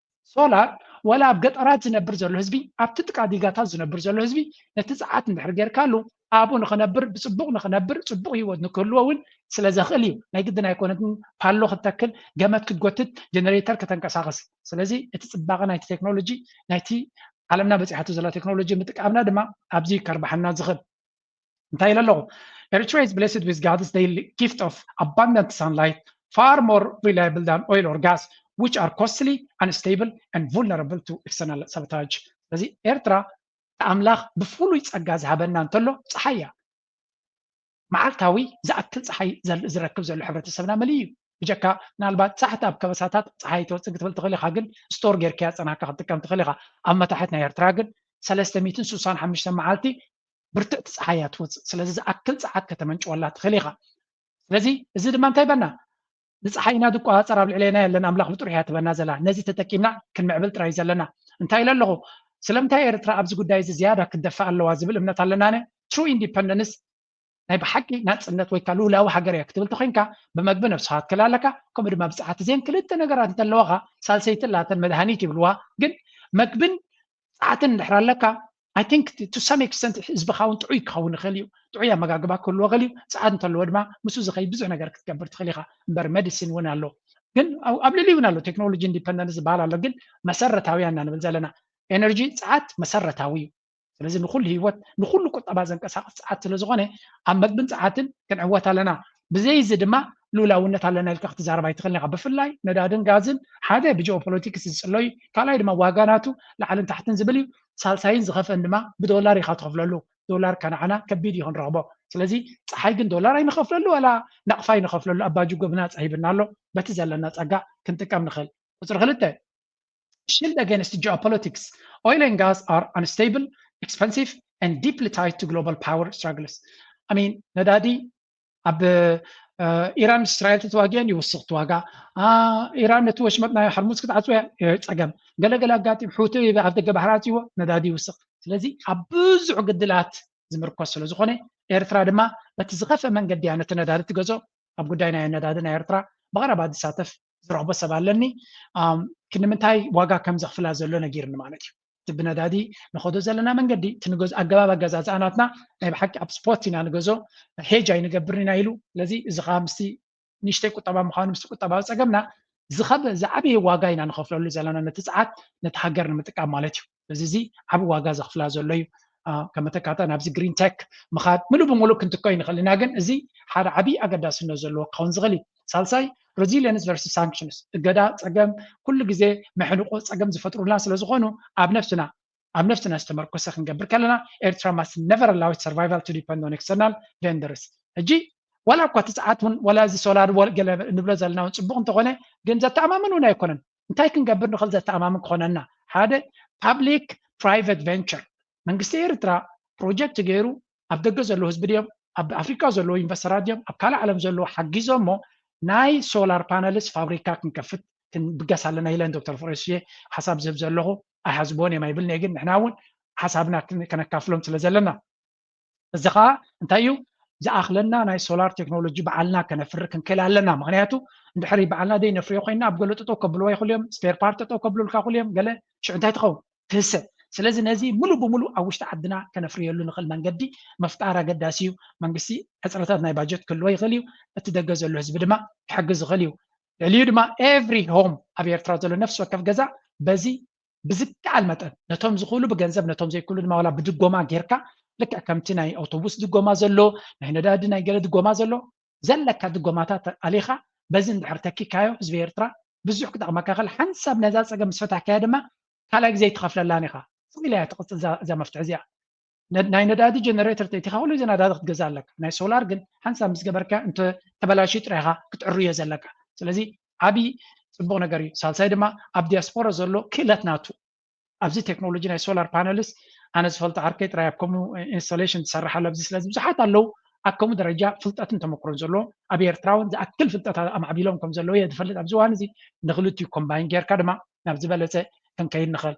ሶላር ዋላ ኣብ ገጠራት ዝነብር ዘሎ ህዝቢ ኣብቲ ጥቃ ዲጋታት ዝነብር ዘሎ ህዝቢ ነቲ ጸዓት እንድሕር ጌርካሉ ኣብኡ ንኽነብር ብጽቡቕ ንኽነብር ጽቡቕ ህይወት ንክህልዎ እውን ስለ ዘኽእል እዩ። ናይ ግድን ኣይኮነትን ፓሎ ክትተክል ገመድ ክትጎትት ጀነሬተር ከተንቀሳቐስ። ስለዚ እቲ ጽባቐ ናይቲ ቴክኖሎጂ ናይቲ ዓለምና በጺሓቶ ዘላ ቴክኖሎጂ ምጥቃምና ድማ ኣብዚ ከርባሓና ዝኽእል እንታይ ኢለ ኣለኹ? Eritrea is blessed with God's daily gift of abundant sunlight, far more reliable than oil or gas, which are costly, unstable, and vulnerable to external sabotage. ስለዚ ኤርትራ ኣምላኽ ብፍሉይ ጸጋ ዝሃበና እንተሎ ጸሓይ እያ። መዓልታዊ ዝኣክል ጸሓይ ዝረክብ ዘሎ ሕብረተሰብና መሊእ እዩ። ብጀካ ምናልባት ጻሕቲ ኣብ ከበሳታት ጸሓይ ተወጽእ ክትብል ትኽእል ኢኻ፣ ግን ስቶር ጌርካያ ጸናካ ክትጥቀም ትኽእል ኢኻ። ኣብ መታሕት ናይ ኤርትራ ግን ሰለስተ ሚእትን ስሳን ሓሙሽተን መዓልቲ ብርትዕቲ ጸሓይ እያ ትወጽእ። ስለዚ ዝኣክል ጸዓት ከተመንጭወላ ትኽእል ኢኻ። ስለዚ እዚ ድማ እንታይ ይበና? ንጸሓይና ዝቆጻጸር ኣብ ልዕሌና የለን፣ ኣምላኽ ብጥሩሕ እያ ትበና ዘላ። ነዚ ተጠቂምና ክንምዕብል ጥራይ ዘለና። እንታይ ኢለ ኣለኹ? ስለምንታይ ኤርትራ ኣብዚ ጉዳይ እዚ ዝያዳ ክትደፍእ ኣለዋ ዝብል እምነት ኣለና። ኣነ ትሩ ኢንዲፐንደንስ ናይ ብሓቂ ናጽነት ወይ ከዓ ልኡላዊ ሃገር እያ ክትብል ተኮይንካ ብመግቢ ነብስኻ ክትክእል ኣለካ። ከምኡ ድማ ብጸዓት እዚአን ክልተ ነገራት እንተለዋኻ ሳልሰይቲ ላተን መድሃኒት ይብልዋ። ግን መግብን ጸዓትን እንድሕር ኣለካ I think to some extent ህዝብኻ እውን ጥዑይ ክኸውን ይኽእል እዩ። ጥዑይ ኣመጋግባ ክህልዎ ይኽእል እዩ። ጸዓት እንተለዎ ድማ ምስኡ ዝኸይድ ብዙሕ ነገር ክትገብር ትኽእል ኢኻ። እምበር ሜዲሲን እውን ኣሎ። ግን ኣብ ልዕሊ እውን ኣሎ ቴክኖሎጂ ኢንዲፐንደንስ ዝበሃል ኣሎ። ግን መሰረታዊ ኢና ንብል ዘለና ኤነርጂ ጸዓት መሰረታዊ እዩ። ስለዚ ንኩሉ ህይወት ንኩሉ ቁጠባ ዘንቀሳቅስ ጸዓት ስለ ዝኾነ ኣብ መግብን ጸዓትን ክንዕወት ኣለና። ብዘይ እዚ ድማ ልኡላውነት ኣለና ኢልካ ክትዛረብ ኣይትኽእልን ኢኻ። ብፍላይ ነዳድን ጋዝን ሓደ ብጂኦፖለቲክስ ዝጽሎ እዩ፣ ካልኣይ ድማ ዋጋ ናቱ ላዕልን ታሕትን ዝብል እዩ፣ ሳልሳይን ዝኸፍአን ድማ ብዶላር ኢኻ ትኸፍለሉ። ዶላር ከነዓና ከቢድ እዩ ክንረኽቦ። ስለዚ ጸሓይ ግን ዶላር ኣይንኸፍለሉ ዋላ ናቕፋ ኣይንኸፍለሉ፣ ኣባጅጎ ብናጻ ሂብና ኣሎ። በቲ ዘለና ጸጋ ክንጥቀም ንኽእል። ቁጽሪ ክልተ Shield against geopolitics. Oil and gas are unstable, expensive, and deeply tied to global power struggles. I mean ነዳዲ ኣብ ኢራን እስራኤል ተተዋጊአን ይውስኽ እቲ ዋጋ። ኢራን ነቲ ወሽመጥ ናይ ሕርሙዝ ክትዓፅወ ጸገም። ገለገለ ኣጋጢም ሑቲ ኣብ ደገ ባሕሪ ኣፅዎ ነዳዲ ይውስኽ። ስለዚ ኣብ ብዙሕ ግድላት ዝምርኮስ ስለ ዝኾነ ኤርትራ ድማ በቲ ዝኸፍአ መንገዲ እያ ነቲ ነዳዲ ትገዝኦ። ኣብ ጉዳይ ናይ ነዳዲ ናይ ኤርትራ ብቐረባ ዝሳተፍ ዝረኽቦ ሰብ ኣለኒ። ክንምንታይ ዋጋ ከም ዘኽፍላ ዘሎ ነጊርኒ ማለት እዩ። እቲ ብነዳዲ ንኸዶ ዘለና መንገዲ እቲ ንገዝ ኣገባብ ኣገዛዝኣ ናትና ናይ ብሓቂ ኣብ ስፖት ኢና ንገዞ ሄጅ ኣይንገብርን ኢና ኢሉ። ስለዚ እዚ ከዓ ምስቲ ንእሽተይ ቁጠባ ምዃኑ ምስቲ ቁጠባዊ ፀገምና ዝኸበ ዝዓበየ ዋጋ ኢና ንኸፍለሉ ዘለና ነቲ ፀዓት ነቲ ሃገር ንምጥቃም ማለት እዩ። እዚ እዚ ዓቢ ዋጋ ዘኽፍላ ዘሎ እዩ። ከመተካታ ናብዚ ግሪን ቴክ ምኻድ ምሉእ ብምሉእ ክንትኮ ይንኽእል ኢና፣ ግን እዚ ሓደ ዓቢ ኣገዳስነት ዘለዎ ክኸውን ዝኽእል እዩ። ሳልሳይ resilience versus sanctions፣ እገዳ ጸገም ኩሉ ግዜ መሕንቆ ጸገም ዝፈጥሩልና ስለ ዝኾኑ ኣብ ነፍስና ኣብ ነፍስና ዝተመርኮሰ ክንገብር ከለና ኤርትራ must never allow its survival to depend on external vendors። ሕጂ ዋላ እኳ እቲ ጸዓት እውን ዋላ እዚ ሶላር ገለ ንብሎ ዘለና እውን ጽቡቕ እንተኾነ ግን ዘተኣማምን እውን ኣይኮነን። እንታይ ክንገብር ንኽእል ዘተኣማምን ክኾነና? ሓደ public private venture መንግስቲ ኤርትራ ፕሮጀክት ገይሩ ኣብ ደገ ዘለዉ ህዝቢ ድዮም ኣብ ኣፍሪካ ዘለዉ ኢንቨስተራት ድዮም ኣብ ካልእ ዓለም ዘለዉ ሓጊዞሞ ናይ ሶላር ፓነልስ ፋብሪካ ክንከፍት ክንብገስ ኣለና ኢለን ዶክተር ፍሬስዬ ሓሳብ ዝህብ ዘለኹ ኣይሓዝቦን እዮም ኣይብልን እየ ግን ንሕና እውን ሓሳብና ከነካፍሎም ስለ ዘለና እዚ ከዓ እንታይ እዩ ዝኣኽለና ናይ ሶላር ቴክኖሎጂ በዓልና ከነፍሪ ክንክእል ኣለና ምክንያቱ እንድሕሪ በዓልና ደይ ነፍርዮ ኮይና ኣብ ገለ ጠጠው ከብልዎ ይኽእሉ እዮም ስፔር ፓርት ጠጠው ከብሉልካ ይኽእሉ እዮም ገለ ሽዑ እንታይ ትኸውን ትህሰ ስለዚ ነዚ ሙሉ ብሙሉ ኣብ ውሽጢ ዓድና ከነፍርየሉ ንኽእል መንገዲ ምፍጣር ኣገዳሲ እዩ መንግስቲ ሕፅረታት ናይ ባጀት ክህልዎ ይኽእል እዩ እቲ ደገ ዘሎ ህዝቢ ድማ ክሕግዝ ይኽእል እዩ ልዕሊኡ ድማ every home ኣብ ኤርትራ ዘሎ ነፍሲ ወከፍ ገዛ በዚ ብዝከኣል መጠን ነቶም ዝኽእሉ ብገንዘብ ነቶም ዘይክእሉ ድማ ዋላ ብድጎማ ጌርካ ልክዕ ከምቲ ናይ ኣውቶቡስ ድጎማ ዘሎ ናይ ነዳዲ ናይ ገለ ድጎማ ዘሎ ዘለካ ድጎማታት ኣሊኻ በዚ እንድሕር ተኪካዮ ህዝቢ ኤርትራ ብዙሕ ክጠቕመካ ይኽእል ሓንሳብ ነዛ ፀገም ምስ ፈታሕካያ ድማ ካልኣይ ግዜ ኣይትኸፍለላን ኢኻ ስቕ ኢላ እያ ትቕፅል እዛ መፍትሒ እዚኣ ናይ ነዳዲ ጀነሬተር ተእቲኻ ኩሉ ግዜ ነዳዲ ክትገዛ ኣለካ ናይ ሶላር ግን ሓንሳብ ምስ ገበርካ እንተ ተበላሽዩ ጥራይኻ ክትዕርዮ ዘለካ ስለዚ ዓብዪ ፅቡቕ ነገር እዩ ሳልሳይ ድማ ኣብ ዲያስፖራ ዘሎ ክእለት ናቱ ኣብዚ ቴክኖሎጂ ናይ ሶላር ፓነልስ ኣነ ዝፈልጦ ዓርከይ ጥራይ ኣብ ከምኡ ኢንስቶሌሽን ትሰርሕ ኣሎ ኣብዚ ስለዚ ብዙሓት ኣለዉ ኣብ ከምኡ ደረጃ ፍልጠትን ተመክሮን ዘለዎ ኣብ ኤርትራ እውን ዝኣክል ፍልጠት ኣማዕቢሎም ከም ዘለዉ እየ ዝፈልጥ ኣብዚ እዋን እዚ ንክልቲኡ ኮምባይን ጌርካ ድማ ናብ ዝበለፀ ክንከይድ ንኽእል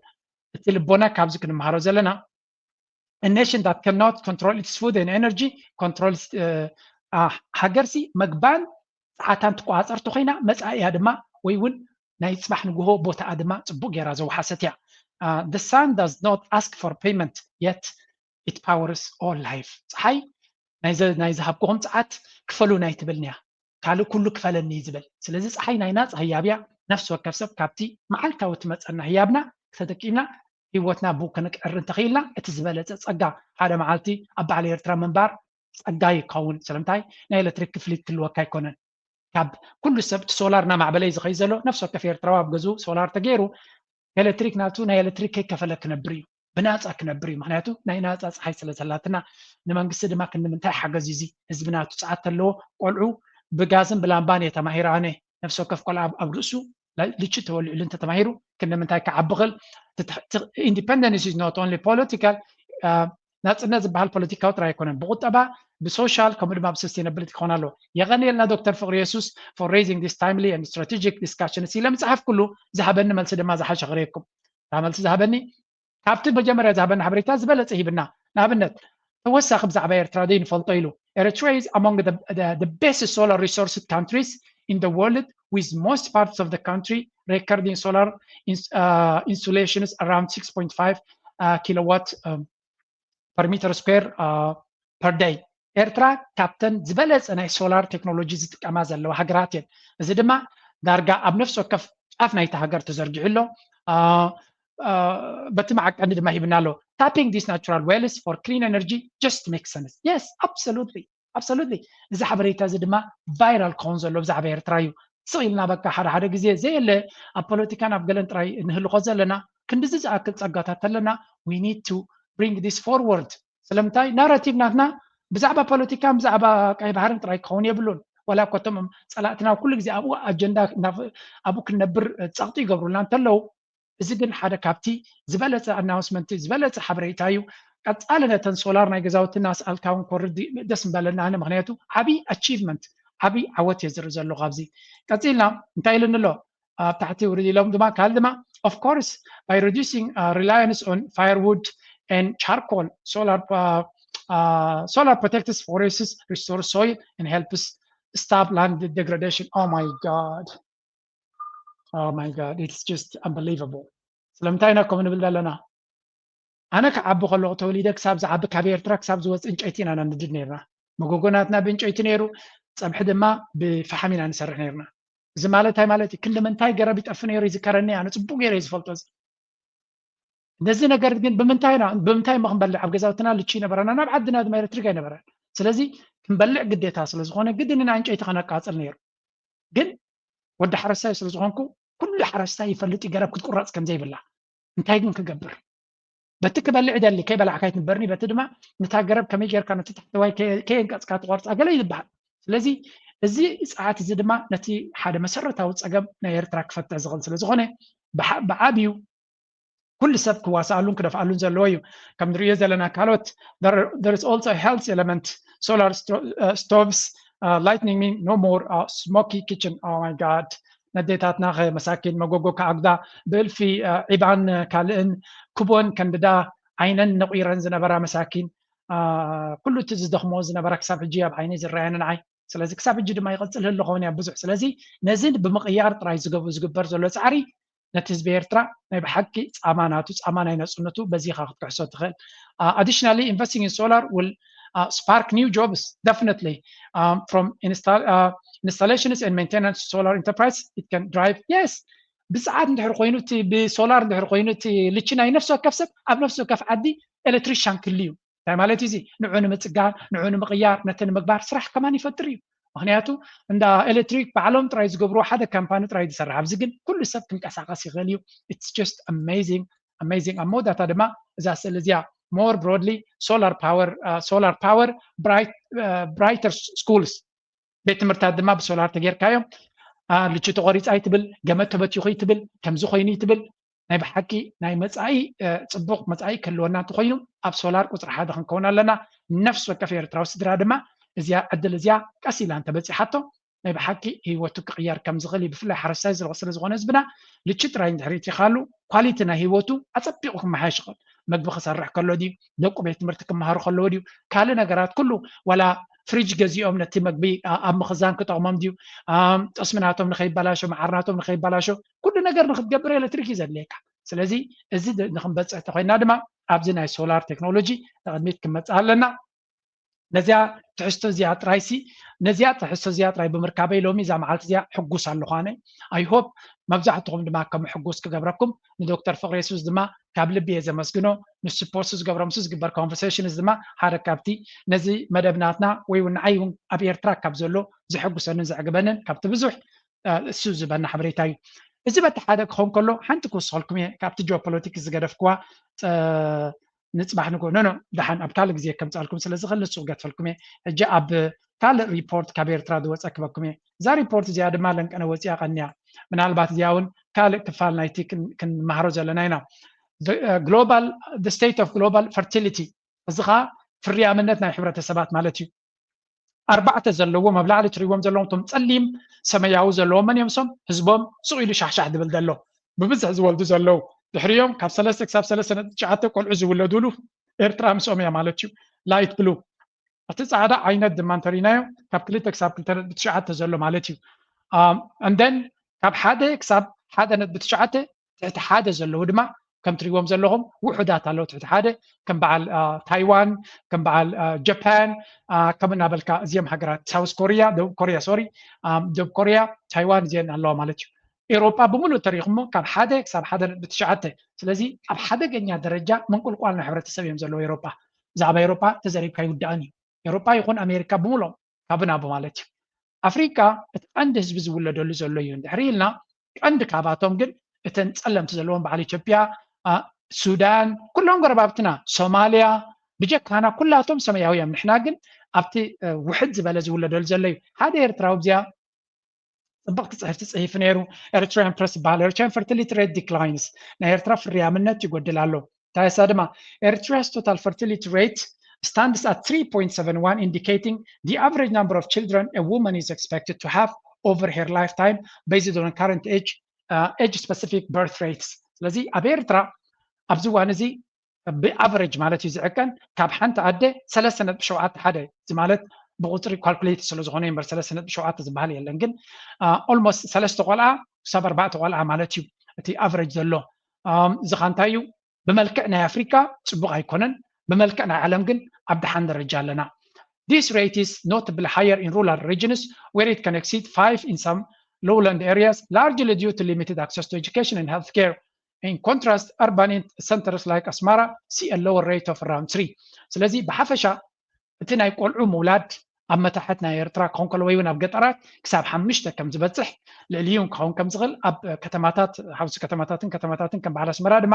እቲ ልቦና ካብዚ ክንመሃሮ ዘለና a nation that cannot control its food and energy controls ሃገርሲ መግባን ፀዓታን ትቆፃፀር ተኮይና መፃኢያ ድማ ወይ እውን ናይ ፅባሕ ንግሆ ቦታኣ ድማ ፅቡቅ ገይራ ዘውሓሰት እያ the sun does not ask for payment yet it powers all life ፀሓይ ናይ ዝሃብኩኹም ፀዓት ክፈሉና ኣይትብልን እያ ካልእ ኩሉ ክፈለኒ እዩ ዝብል ስለዚ ፀሓይ ናይ ናፃ ህያብ እያ ነፍሲ ወከፍ ሰብ ካብቲ መዓልታዊ ትመፀና ህያብና ተጠቂምና ህይወትና ብኡ ክንቅዕር እንተኽኢልና እቲ ዝበለፀ ፀጋ ሓደ መዓልቲ ኣብ በዓል ኤርትራ ምንባር ፀጋ ይኸውን ስለምንታይ ናይ ኤሌክትሪክ ክፍሊት ክልወካ ኣይኮነን ካብ ኩሉ ሰብ እቲ ሶላር እናማዕበለ እዩ ዝኸይ ዘሎ ነፍሲ ወከፍ ኤርትራዊ ኣብ ገዝኡ ሶላር ተገይሩ ኤሌክትሪክ ናቱ ናይ ኤሌክትሪክ ከይከፈለ ክነብር እዩ ብናፃ ክነብር እዩ ምክንያቱ ናይ ናፃ ፀሓይ ስለ ዘላትና ንመንግስቲ ድማ ክንምንታይ ሓገዝ እዚ ህዝቢ ናቱ ፀዓት ተለዎ ቆልዑ ብጋዝን ብላምባን እየ ተማሂረ ኣነ ነፍሲ ወከፍ ቆልዓ ኣብ ርእሱ ልጭ ተወሊዑሉ እንተተማሂሩ ክንምንታይ ክዓቢ ክእል independence is not only political ናፅነት ዝበሃል ፖለቲካዊ ጥራይ ኣይኮነን ብቁጠባ ብሶሻል ከምኡ ድማ ብሰስቴናብሊቲ ክኾን ኣለዎ የቐንየልና ዶክተር ፍቅሪ የሱስ for raising this timely and strategic discussion ስለ ምፅሓፍ ኩሉ ዝሃበኒ መልሲ ድማ ዝሓሸ ክርእየኩም እታ መልሲ ዝሃበኒ ካብቲ መጀመርያ ዝሃበኒ ሓበሬታ ዝበለፀ ሂብና ንኣብነት ተወሳኺ ብዛዕባ ኤርትራ ደይ ንፈልጦ ኢሉ Eritrea is among the, the, the best solar resource countries in the world with most parts of the country recording solar ins, uh, insulations around six point five uh, kilowatt um, per meter square uh, per day ኤርትራ ካብተን ዝበለፀ ናይ ሶላር ቴክኖሎጂ ዝጥቀማ ዘለዋ ሃገራት እየን እዚ ድማ ዳርጋ ኣብ ነፍሲ ወከፍ ጫፍ ናይቲ ሃገር ተዘርጊሑ ኣሎ በቲ መዓቀኒ ድማ ሂብና ኣሎ tapping these natural wells for clean energy just make sense yes absolutely absolutely እዚ ሓበሬታ እዚ ድማ ቫይራል ክኸውን ዘሎ ብዛዕባ ኤርትራ እዩ ስቕ ኢልና በቃ ሓደ ሓደ ግዜ ዘየለ ኣብ ፖለቲካን ኣብ ገለን ጥራይ ንህልኾ ዘለና ክንድዚ ዝኣክል ጸጋታት ኣለና we need to bring this forward ስለምንታይ ናራቲቭ ናትና ብዛዕባ ፖለቲካን ብዛዕባ ቀይ ባህርን ጥራይ ክኸውን የብሉን ዋላ ኮቶም ጸላእትና ኩሉ ግዜ ኣብኡ ኣጀንዳ ኣብኡ ክንነብር ጸቕጢ ይገብሩልና እንተለዉ እዚ ግን ሓደ ካብቲ ዝበለፀ ኣናውንስመንት ዝበለፀ ሓበሬታ እዩ ቀፃሊ ነተን ሶላር ናይ ገዛውትና ስኣልካ እውን ኮርድ ደስ ምበለና ኣነ ምክንያቱ ዓብይ ኣቺቭመንት ዓብይ ዓወት እየ ዝርኢ ዘለኹ ኣብዚ ቀፂልና እንታይ ኢሉኒ ኣሎ ኣብ ታሕቲ ውርድ ኢሎም ድማ ካልእ ድማ of course by reducing uh, reliance on firewood and charcoal solar uh, uh, solar protects forests restores soil and helps stop land degradation oh my god Oh my God, it's just unbelievable. ስለምንታይ ኢና ከምኡ ንብል ዘለና? ኣነ ክዓቢ ከለኹ ተወሊደ ክሳብ ዝዓቢ ካብ ኤርትራ ክሳብ ዝወፅእ ዕንጨይቲ ኢና ነንድድ ነርና። መጎጎናትና ብዕንጨይቲ ነይሩ፣ ፀብሒ ድማ ብፈሓም ኢና ንሰርሕ ነርና። እዚ ማለት እንታይ ማለት እዩ? ክንዲ ምንታይ ገረብ ይጠፊ ነይሩ ይዝከረኒ፣ ኣነ ፅቡቅ ገይረ ዝፈልጦ እዚ። ነዚ ነገር ግን ብምንታይ ኢና ብምንታይ እሞ ክንበልዕ? ኣብ ገዛውትና ልቺ ይነበረና፣ ናብ ዓድና ድማ ኤሌክትሪክ ኣይነበረን። ስለዚ ክንበልዕ ግዴታ ስለዝኾነ ግድን ኢና ዕንጨይቲ ከነቃፅል ነይሩ። ግን ወዲ ሓረስታይ ስለዝኾንኩ ኩሉ ሓረስታይ ይፈልጥ እዩ ገረብ ክትቁረፅ ከምዘይብላ። እንታይ ግን ክገብር? በቲ ክበልዕ ይደሊ ከይበላዕካ ይትንበርኒ፣ በቲ ድማ ነታ ገረብ ከመይ ጌርካ ነቲ ታሕተዋይ ከየንቀፅካ ትቆርፃ ገለ ይበሃል። ስለዚ እዚ ፀዓት እዚ ድማ ነቲ ሓደ መሰረታዊ ፀገም ናይ ኤርትራ ክፈትሕ ዝኽእል ስለዝኾነ ብዓብዩ ኩሉ ሰብ ክዋሳኣሉን ክደፍኣሉን ዘለዎ እዩ። ከም ንሪኦ ዘለና ካልኦት there is also health element, solar stoves, lightning mean no more smoky kitchen. Oh my God. ነዴታትና ከ መሳኪን መጎጎ ከኣጉዳ ብእልፊ ዒባን ካልእን ክቦን ከንድዳ ዓይነን ነቑረን ዝነበራ መሳኪን ኩሉ እቲ ዝደኽሞ ዝነበራ ክሳብ ሕጂ ኣብ ዓይነይ ዝረኣየኒ ንዓይ። ስለዚ ክሳብ ሕጂ ድማ ይቐፅል ህሉ ኸውን እያ ብዙሕ። ስለዚ ነዚ ብምቕያር ጥራይ ዝገቡ ዝግበር ዘሎ ፃዕሪ ነቲ ህዝቢ ኤርትራ ናይ ብሓቂ ፃማ ናቱ ፃማ ናይ ነፅነቱ በዚኻ ክትክሕሶ ትኽእል። Additionally, investing in solar will spark new jobs, definitely, from installations and maintenance. Solar enterprise, it can drive, yes. ብሰዓት እንድሕር ኮይኑ እቲ ብሶላር እንድሕር ኮይኑ እቲ ልቺ ናይ ነፍሲ ወከፍ ሰብ ኣብ ነፍሲ ወከፍ ዓዲ ኤሌክትሪሻን ክህሉ እዩ። እንታይ ማለት እዩ እዚ? ንዑ ንምፅጋን፣ ንዑ ንምቕያር፣ ነቲ ንምግባር ስራሕ ከማን ይፈጥር እዩ። ምክንያቱ እንዳ ኤሌክትሪክ ባዕሎም ጥራይ ዝገብርዎ ሓደ ካምፓኒ ጥራይ ዝሰርሕ፣ ኣብዚ ግን ኩሉ ሰብ ክንቀሳቀስ ይኽእል እዩ። It's just amazing, amazing። ኣብ መወዳእታ ድማ እዛ ስእሊ እዚኣ more broadly solar power, solar power, brighter schools፣ ቤት ትምህርታት ድማ ብሶላር ተጌርካዮም ልቺ ተቆሪፃ ይትብል፣ ገመድ ተበቲኹ ይትብል፣ ከምዚ ኮይኑ ይትብል። ናይ ብሓቂ ናይ መፃኢ ፅቡቅ መፃኢ ክህልወና እንተኮይኑ ኣብ ሶላር ቁፅሪ ሓደ ክንከውን ኣለና። ነፍሲ ወከፍ ኤርትራዊ ስድራ ድማ እዚኣ ዕድል እዚኣ ቀስ ኢላ እንተበፂሓቶ ናይ ብሓቂ ህይወቱ ክቅየር ከም ዝኽእል እዩ። ብፍላይ ሓረስታይ ስለ ዝኾነ ህዝብና ልቺ ጥራይ እንድሕር ይትኻሉ ኳሊቲ ናይ ህይወቱ ኣፀቢቑ ክመሓየሽ ይኽእል። መግቢ ክሰርሕ ከሎ ድዩ፣ ደቁ ቤት ትምህርቲ ክመሃሩ ከለዉ ድዩ፣ ካልእ ነገራት ኩሉ ዋላ ፍሪጅ ገዚኦም ነቲ መግቢ ኣብ ምኽዛን ክጠቕሞም ድዩ፣ ጠስሚ ናቶም ንኸይበላሾ፣ መዓር ናቶም ንኸይበላሾ፣ ኩሉ ነገር ንክትገብር ኤሌክትሪክ እዩ ዘድልየካ። ስለዚ እዚ ንክንበፅሕ ተኮይና ድማ ኣብዚ ናይ ሶላር ቴክኖሎጂ ንቅድሚት ክንመፅእ ኣለና። ነዚኣ ትሕዝቶ እዚኣ ጥራይሲ ነዚኣ ትሕዝቶ እዚኣ ጥራይ ብምርካበይ ሎሚ እዛ መዓልቲ እዚኣ ሕጉስ ኣለኹ ኣነ። I hope መብዛሕትኹም ድማ ከም ሕጉስ ክገብረኩም ንዶክተር ፍቅረ የሱስ ድማ ካብ ልቢ እየ ዘመስግኖ። ንሱ ፖስት ዝገብሮም ሱ ዝግበር ኮንቨርሴሽንስ ድማ ሓደ ካብቲ ነዚ መደብ ናትና ወይ እውን ንዓይ እውን ኣብ ኤርትራ ካብ ዘሎ ዘሐጉሰንን ዘዕግበንን ካብቲ ብዙሕ እሱ ዝበና ሓበሬታ እዩ። እዚ በቲ ሓደ ክኸውን ከሎ ሓንቲ ክውስኸልኩም እየ ካብቲ ጂኦፖለቲክስ ዝገደፍክዋ ንፅባሕ ንጎ ኖ ኖ ደሓን ኣብ ካልእ ግዜ ከምፃልኩም ስለ ዝኽእል ንሱ ክገድፈልኩም እየ። ሕጂ ኣብ ካልእ ሪፖርት ካብ ኤርትራ ዝወፀ ክበኩም እየ። እዛ ሪፖርት እዚኣ ድማ ለንቀነ ወፂኣ ቀንያ። ምናልባት እዚኣ እውን ካልእ ክፋል ናይቲ ክንመሃሮ ዘለና ኢና። Global, the state of global fertility፣ እዚ ከዓ ፍርያምነት ናይ ሕብረተሰባት ማለት እዩ። ኣርባዕተ ዘለዎም ኣብ ላዕሊ ትሪዎም ዘለዎም እቶም ፀሊም ሰማያዊ ዘለዎም መን እዮም? እሶም ህዝቦም ሱቕ ኢሉ ሻሕሻሕ ዝብል ዘሎ ብብዝሒ ዝወልዱ ዘለዉ ድሕሪኦም ካብ ሰለስተ ክሳብ ሰለስተ ነጥቢ ትሽዓተ ቆልዑ ዝውለዱሉ ኤርትራ ምስኦም እያ ማለት እዩ። ላይት ብሉ እቲ ፃዕዳ ዓይነት ድማ እንተሪናዮ ካብ ክልተ ክሳብ ክልተ ነጥቢ ትሽዓተ ዘሎ ማለት እዩ። እንደን ካብ ሓደ ክሳብ ሓደ ነጥቢ ትሽዓተ ትሕቲ ሓደ ዘለዉ ድማ ከም ትሪዎም ዘለኹም ውሑዳት ኣለዉ ትሕቲ ሓደ ከም በዓል ታይዋን ከም በዓል ጃፓን ከም እናበልካ እዚኦም ሃገራት ሳውስ ኮሪያ ደቡብ ኮሪያ ሶሪ ደቡብ ኮሪያ ታይዋን እዚአን ኣለዋ ማለት እዩ። ኤሮጳ ብምሉእ ተሪኹሞ ካብ ሓደ ክሳብ ሓደ ነጥቢ ትሽዓተ። ስለዚ ኣብ ሓደገኛ ደረጃ ምንቁልቋል ናይ ሕብረተሰብ እዮም ዘለዉ ኤሮጳ። ብዛዕባ ኤሮጳ ተዘሪብካ ይውዳእን እዩ። ኤሮጳ ይኹን ኣሜሪካ ብምሎም ካብ ናቡ ማለት እዩ። ኣፍሪካ እቲ ቀንዲ ህዝቢ ዝውለደሉ ዘሎ እዩ እንድሕር ኢልና ቀንዲ ካባቶም ግን እተን ፀለምቲ ዘለዎም በዓል ኢትዮጵያ፣ ሱዳን፣ ኩሎም ጎረባብትና ሶማልያ ብጀካና ኩላቶም ሰማያዊ እዮም። ንሕና ግን ኣብቲ ውሕድ ዝበለ ዝውለደሉ ዘሎ እዩ። ሓደ ኤርትራዊ እዚኣ ፅብቕቲ ፅሕፍቲ ፅሒፉ ነይሩ። Eritrean Press ይበሃል። Eritrean fertility rate declines፣ ናይ ኤርትራ ፍርያምነት ይጎድል ኣሎ። እንታይ እሳ ድማ Eritrea's total fertility rate stands at three point seven one, indicating the average number of children a woman is expected to have over her lifetime based on current age, uh, age specific birth rates። ስለዚ ኣብ ኤርትራ ኣብዚ እዋን እዚ ብኣቨሬጅ ማለት እዩ ዝዕቀን ካብ ሓንቲ ኣደ ሰለስተ ነጥቢ ሸውዓተ ሓደ እዚ ማለት ብቁፅሪ ካልኩሌት ስለ ዝኾነ እምበር ሰለስተ ነጥቢ ሸውዓተ ዝበሃል የለን ግን ኦልሞስት ሰለስተ ቆልዓ ክሳብ ኣርባዕተ ቆልዓ ማለት እዩ እቲ ኣቨሬጅ ዘሎ። እዚ ኸ እንታይ እዩ? ብመልክዕ ናይ ኣፍሪካ ፅቡቕ ኣይኮነን፣ ብመልክዕ ናይ ዓለም ግን ኣብ ደሓን ደረጃ ኣለና። This rate is notably higher in rural regions where it can exceed five in some lowland areas, largely due to limited access to education and health care. In contrast, urban centers like Asmara see a lower rate of around three. ስለዚ ብሓፈሻ እቲ ናይ ቆልዑ ምውላድ ኣብ መታሕት ናይ ኤርትራ ክኾን ከሎ ወይ እውን ኣብ ገጠራት ክሳብ ሓሙሽተ ከም ዝበፅሕ ልዕሊኡ ክኸውን ከም ዝኽእል ኣብ ከተማታት ሓውሲ ከተማታትን ከተማታትን ከም በዓል ኣስመራ ድማ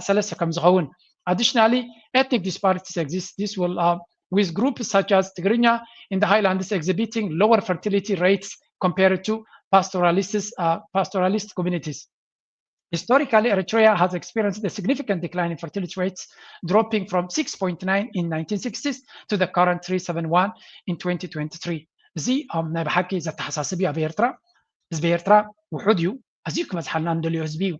ሰለስተ ከም ዝኸውን። Additionally, ethnic disparities exist. This will uh, with groups such as Tigrinya in the highlands exhibiting lower fertility rates compared to pastoralists, uh, pastoralist communities. Historically, Eritrea has experienced a significant decline in fertility rates, dropping from six point nine in nineteen sixties to the current three seven one in twenty twenty-three. እዚ ናይ ብሓቂ ዘተሓሳስብ እዩ። ኣብ ኤርትራ ህዝቢ ኤርትራ ውሑድ እዩ። ኣዝዩ ክበዝሓልና እንደልዮ ህዝቢ እዩ።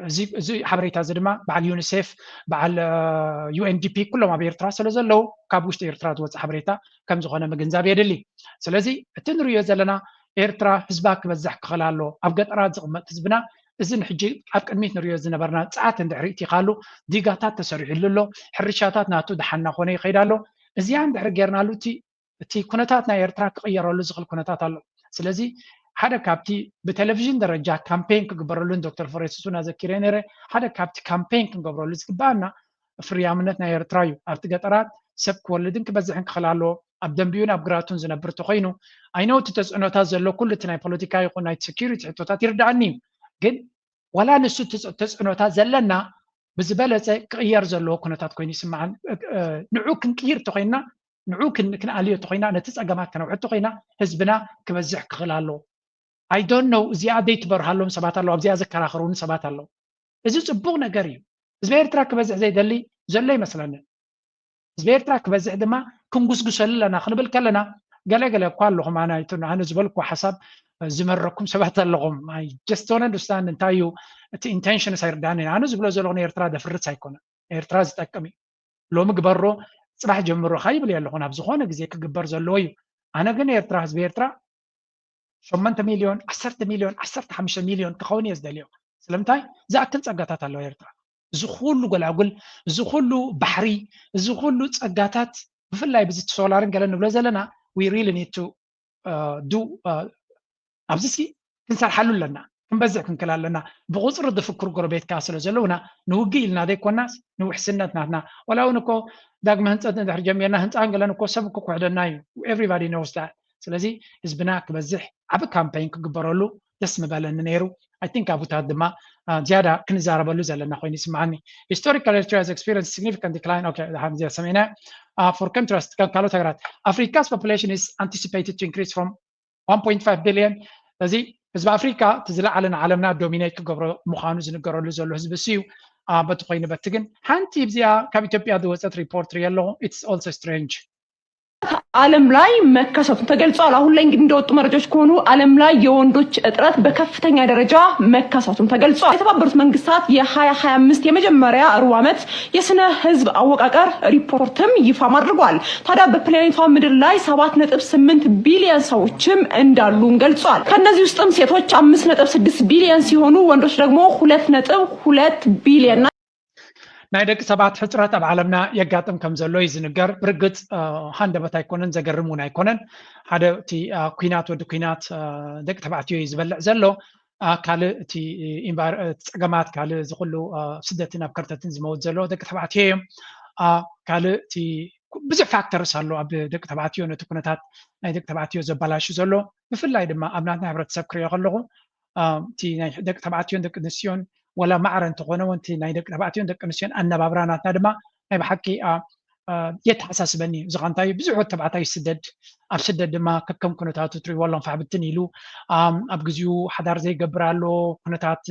እዚ ሓበሬታ እዚ ድማ በዓል ዩኒሴፍ፣ በዓል ዩኤንዲፒ ኩሎም ኣብ ኤርትራ ስለ ዘለዉ ካብ ውሽጢ ኤርትራ ዝወፅእ ሓበሬታ ከም ዝኾነ ምግንዛብ የድሊ። ስለዚ እቲ ንሪኦ ዘለና ኤርትራ ህዝባ ክበዝሕ ክኽእል ኣሎ። ኣብ ገጠራት ዝቕመጥ ህዝብና እዚ ንሕጂ ኣብ ቅድሚት ንሪኦ ዝነበርና ፃዓት እንድሕሪ እቲ ካሉ ዲጋታት ተሰሪሕሉ ኣሎ። ሕርሻታት ናቱ ደሓን እናኾነ ይኸይድ ኣሎ። እዚኣ እንድሕሪ ጌርናሉ እቲ እቲ ኩነታት ናይ ኤርትራ ክቕየረሉ ዝኽእል ኩነታት ኣሎ። ስለዚ ሓደ ካብቲ ብቴሌቪዥን ደረጃ ካምፔን ክግበረሉን ዶክተር ፍሬስሱን ኣዘኪረ ነይረ፣ ሓደ ካብቲ ካምፔን ክንገብረሉ ዝግባኣና ፍርያምነት ናይ ኤርትራ እዩ። ኣብቲ ገጠራት ሰብ ክወልድን ክበዝሕን ክኽእል ኣለዎ። ኣብ ደንቢዩን ኣብ ግራቱን ዝነብር ተኮይኑ ኣይነው እቲ ተፅዕኖታት ዘሎ ኩሉ እቲ ናይ ፖለቲካ ይኹን ናይ ሴኪሪቲ ሕቶታት ይርዳኣኒ እዩ። ግን ዋላ ንሱ ተፅዕኖታት ዘለና ብዝበለፀ ክቕየር ዘለዎ ኩነታት ኮይኑ ይስምዓን። ንዑ ክንቅይር ተኮይና ንዑ ክንኣልዮ ተኮይና ነቲ ፀገማት ከነውዕድ ተኮይና ህዝብና ክበዝሕ ክኽእል ኣለዎ። I don't know እዚኣ ዘይትበርሃሎም ሰባት ኣለዉ ኣብዚኣ ዘከራኽሩኒ ሰባት ኣለዉ። እዚ ፅቡቅ ነገር እዩ። ህዝቢ ኤርትራ ክበዝሕ ዘይደሊ ዘሎ ይመስለኒ። ህዝቢ ኤርትራ ክበዝሕ ድማ ክንጉስጉሰሉ ኣለና ክንብል ከለና ገለ ገለ እኳ ኣለኹም ኣነ ዝበልኩ ሓሳብ ዝመረኩም ሰባት ኣለኹም። I just don't understand እንታይ እዩ እቲ intentions ኣይርዳኒ። ኣነ ዝብሎ ዘለኹ ንኤርትራ ደፍርስ ኣይኮነ። ኤርትራ ዝጠቅም እዩ። ሎሚ ግበሮ ፅባሕ ጀምሮ ካይብል የለኹን ኣብ ዝኾነ ግዜ ክግበር ዘለዎ እዩ። ኣነ ግን ኤርትራ ህዝቢ ኤርትራ ሸሞንተ ሚልዮን ዓሰርተ ሚልዮን ዓሰርተ ሓሙሽተ ሚልዮን ክኸውን እየ ዝደልዮ። ስለምንታይ ዝኣክል ፀጋታት ኣለዎ ኤርትራ። እዚ ኩሉ ጎላጉል፣ እዚ ኩሉ ባሕሪ፣ እዚ ኩሉ ፀጋታት ብፍላይ ብዚ ሶላርን ገለ ንብሎ ዘለና we really need to do ኣብዚ ሲ ክንሰርሓሉ ኣለና። ክንበዝሕ ክንክል ኣለና። ብቁፅሪ ዝፍክሩ ጎረቤት ከዓ ስለ ዘለውና ንውግእ ኢልና ዘይኮናስ ንውሕስነት ናትና። ወላ እውን እኮ ዳግመ ህንፀት እንድሕር ጀሚርና ህንፃ ንገለን እኮ ሰብ እኮ ክውሕደና እዩ። Everybody knows that። ስለዚ ህዝብና ክበዝሕ ዓብ ካምፓይን ክግበረሉ ደስ ምበለኒ ነይሩ። I think ኣቡታት ድማ ዝያዳ ክንዛረበሉ ዘለና ኮይኑ ይስምዓኒ። Historical Eritrea has experienced significant decline. Okay, ዝሓን ዝያ ሰሚዕና። For contrast ከም ካልኦት ሃገራት Africa's population is anticipated to increase from one point five billion። ስለዚ ህዝቢ ኣፍሪካ እቲ ዝለዓለ ንዓለምና ዶሚኔት ክገብሮ ምዃኑ ዝንገረሉ ዘሎ ህዝቢ እሱ እዩ። በቲ ኮይኑ በቲ ግን ሓንቲ ብዚኣ ካብ ኢትዮጵያ ዝወፀት ሪፖርት ርኢ ኣለኹ። It's also strange። ዓለም ላይ መከሰቱን ተገልጿል። አሁን ላይ እንግዲህ እንደወጡ መረጃዎች ከሆኑ ዓለም ላይ የወንዶች እጥረት በከፍተኛ ደረጃ መከሰቱን ተገልጿል። የተባበሩት መንግስታት የ2025 የመጀመሪያ ሩብ ዓመት የስነ ህዝብ አወቃቀር ሪፖርትም ይፋ አድርጓል። ታዲያ በፕላኔቷ ምድር ላይ ሰባት ነጥብ ስምንት ቢሊዮን ሰዎችም እንዳሉም ገልጿል። ከነዚህ ውስጥም ሴቶች አምስት ነጥብ ስድስት ቢሊዮን ሲሆኑ ወንዶች ደግሞ ሁለት ነጥብ ሁለት ቢሊዮን ናቸው። ናይ ደቂ ሰባት ሕፅረት ኣብ ዓለምና የጋጥም ከም ዘሎ እዩ ዝንገር። ብርግፅ ሃንደበት ኣይኮነን፣ ዘገርም እውን ኣይኮነን። ሓደ እቲ ኩናት ወዲ ኩናት ደቂ ተባዕትዮ እዩ ዝበልዕ ዘሎ። ካልእ እቲ ፀገማት ካልእ ዝኩሉ ስደትን ኣብ ከርተትን ዝመውት ዘሎ ደቂ ተባዕትዮ እዮም። ካልእ እቲ ብዙሕ ፋክተርስ ኣሎ ኣብ ደቂ ተባዕትዮ ነቲ ኩነታት ናይ ደቂ ተባዕትዮ ዘበላሹ ዘሎ። ብፍላይ ድማ ኣብ ናትና ሕብረተሰብ ክሪኦ ከለኹ እቲ ናይ ደቂ ተባዕትዮን ደቂ ኣንስትዮን ወላ ማዕረ እንተኾነ እውን እቲ ናይ ደቂ ተባዕትዮን ደቂ ኣንስትዮን ኣነባብራ ናትና ድማ ናይ ብሓቂ የተሓሳስበኒ እዩ። እዚ ከ እንታይ ብዙሕ ወዲ ተባዕታይ ይስደድ፣ ኣብ ስደት ድማ ከከም ኩነታቱ ትሪእዎ ኣለኹም ፋሕብትን ኢሉ ኣብ ግዚኡ ሓዳር ዘይገብር ኣሎ። ኩነታት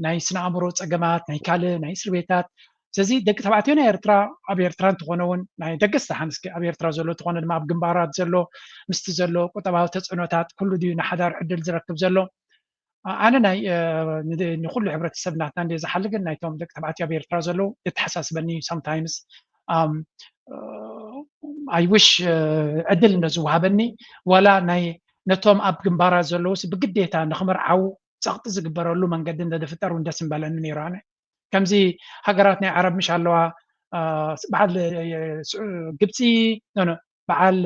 ናይ ስነ ኣእምሮ ፀገማት ናይ ካልእ ናይ እስር ቤታት። ስለዚ ደቂ ተባዕትዮ ናይ ኤርትራ ኣብ ኤርትራ እንተኾነ እውን ናይ ደገስ ደሓን እስኪ ኣብ ኤርትራ ዘሎ እንተኾነ ድማ ኣብ ግንባራት ዘሎ ምስቲ ዘሎ ቁጠባዊ ተፅዕኖታት ኩሉ ድዩ ንሓዳር ዕድል ዝረክብ ዘሎ? ኣነ ናይ ንኩሉ ሕብረተሰብ ናትና እንደ ዝሓሊ ግን ናይቶም ደቂ ተባዕትዮ ኣብ ኤርትራ ዘለዉ የተሓሳስበኒ sometimes I wish ዕድል እንደ ዝወሃበኒ ዋላ ናይ ነቶም ኣብ ግንባራት ዘለዉ ብግዴታ ንክምርዓዉ ፀቕጢ ዝግበረሉ መንገዲ እንደ ዝፍጠር እውን ደስ ምበለኒ ነይሩ። ኣነ ከምዚ ሃገራት ናይ ዓረብ ምሽ ኣለዋ በዓል ግብፂ በዓል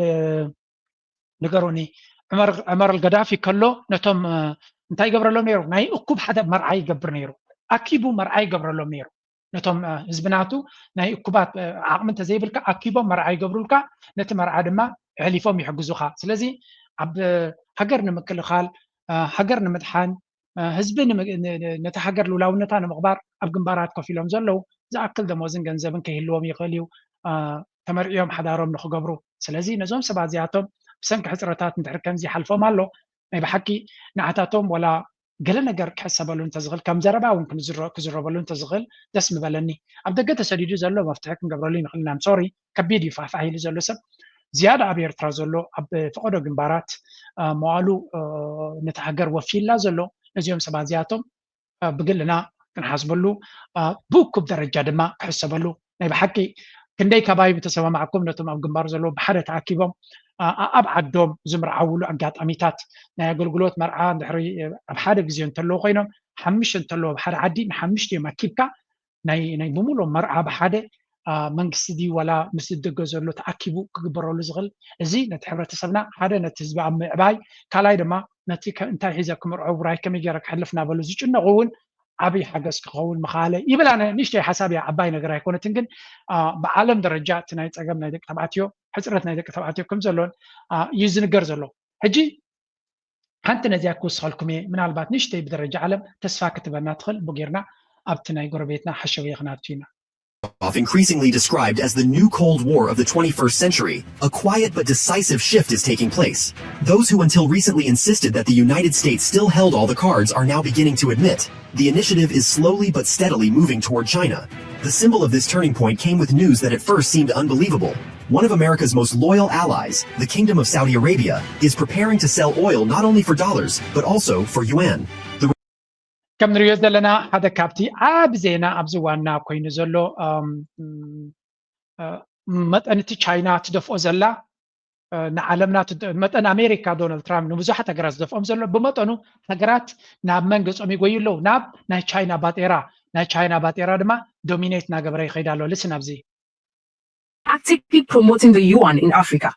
ንገሩኒ ዑመር ኣልገዳፊ ከሎ ነቶም እንታይ ይገብረሎም ነይሩ? ናይ እኩብ ሓደ መርዓ ይገብር ነይሩ። ኣኪቡ መርዓ ይገብረሎም ነይሩ። ነቶም ህዝቢ ናቱ ናይ እኩባት ዓቕሚ እንተዘይብልካ ኣኪቦም መርዓ ይገብሩልካ፣ ነቲ መርዓ ድማ ኣሕሊፎም ይሕግዙኻ። ስለዚ ኣብ ሃገር ንምክልኻል፣ ሃገር ንምድሓን፣ ህዝቢ ነቲ ሃገር ልውላውነታ ንምቕባር ኣብ ግንባራት ኮፍ ኢሎም ዘለዉ ዝኣክል ደሞዝን ገንዘብን ከይህልዎም ይኽእል እዩ ተመርዕዮም ሓዳሮም ንክገብሩ። ስለዚ ነዞም ሰባት እዚኣቶም ብሰንኪ ሕፅረታት እንድሕር ከምዚ ይሓልፎም ኣሎ ናይ ብሓቂ ንዓታቶም ወላ ገለ ነገር ክሕሰበሉ እንተዝኽእል፣ ከም ዘረባ እውን ክዝረበሉ እንተዝኽእል ደስ ምበለኒ። ኣብ ደገ ተሰዲዱ ዘሎ መፍትሒ ክንገብረሉ ይንኽእል ኢና። ሶሪ፣ ከቢድ እዩ ፋሕፋሕ ኢሉ ዘሎ ሰብ። ዝያዳ ኣብ ኤርትራ ዘሎ ኣብ ፈቐዶ ግንባራት መዋሉ ነቲ ሃገር ወፊላ ዘሎ ነዚኦም ሰባት እዚኣቶም ብግልና ክንሓስበሉ ብእኩብ ደረጃ ድማ ክሕሰበሉ ናይ ብሓቂ ክንደይ ካባይ ብተሰማማዕኩም ነቶም ኣብ ግንባር ዘለዉ ብሓደ ተኣኪቦም ኣብ ዓዶም ዝምርዓውሉ ኣጋጣሚታት ናይ ኣገልግሎት መርዓ ድሕሪ ኣብ ሓደ ግዜ እንተለዉ ኮይኖም ሓምሽተ እንተለዉ ኣብ ሓደ ዓዲ ንሓምሽቲኦም ኣኪብካ ናይ ናይ ብምሉኦም መርዓ ብሓደ መንግስቲ ድዩ ዋላ ምስ ደገ ዘሎ ተኣኪቡ ክግበረሉ ዝኽእል እዚ ነቲ ሕብረተሰብና ሓደ ነቲ ህዝቢ ኣብ ምዕባይ ካልኣይ ድማ ነቲ እንታይ ሒዘ ክምርዖ ውራይ ከመይ ገይረ ክሕልፍ እናበሉ ዝጭነቑ እውን ዓብይ ሓገዝ ክኸውን ምኻለ ይብል ኣነ ንእሽተይ ሓሳብ እያ ዓባይ ነገር ኣይኮነትን ግን ብዓለም ደረጃ እቲ ናይ ፀገም ናይ ደቂ ተባዕትዮ ሕፅረት ናይ ደቂ ተባዕትዮ ከም ዘሎን እዩ ዝንገር ዘሎ ሕጂ ሓንቲ ነዚኣ ክውስኸልኩም እየ ምናልባት ንእሽተይ ብደረጃ ዓለም ተስፋ ክትበና ትኽእል ብጌርና ኣብቲ ናይ ጎረቤትና ሓሸውየ ክናቱ ኢና Of increasingly described as the new Cold War of the twenty-first century, a quiet but decisive shift is taking place. Those who until recently insisted that the United States still held all the cards are now beginning to admit the initiative is slowly but steadily moving toward China. The symbol of this turning point came with news that at first seemed unbelievable. One of America's most loyal allies, the Kingdom of Saudi Arabia, is preparing to sell oil not only for dollars, but also for yuan. ከም ንሪኦ ዘለና ሓደ ካብቲ ዓብ ዜና ኣብዚ ዋና ኮይኑ ዘሎ መጠን እቲ ቻይና ትደፍኦ ዘላ ንዓለምና መጠን ኣሜሪካ ዶናልድ ትራምፕ ንብዙሓት ሃገራት ዝደፍኦም ዘሎ ብመጠኑ ሃገራት ናብ መን ገጾም ይጎዩ ኣለዉ ናብ ናይ ቻይና ባጤራ ናይ ቻይና ባጤራ ድማ ዶሚኔት እናገበረ ይኸይድ ኣሎ ልስን ኣብዚ actively promoting the yuan in Africa,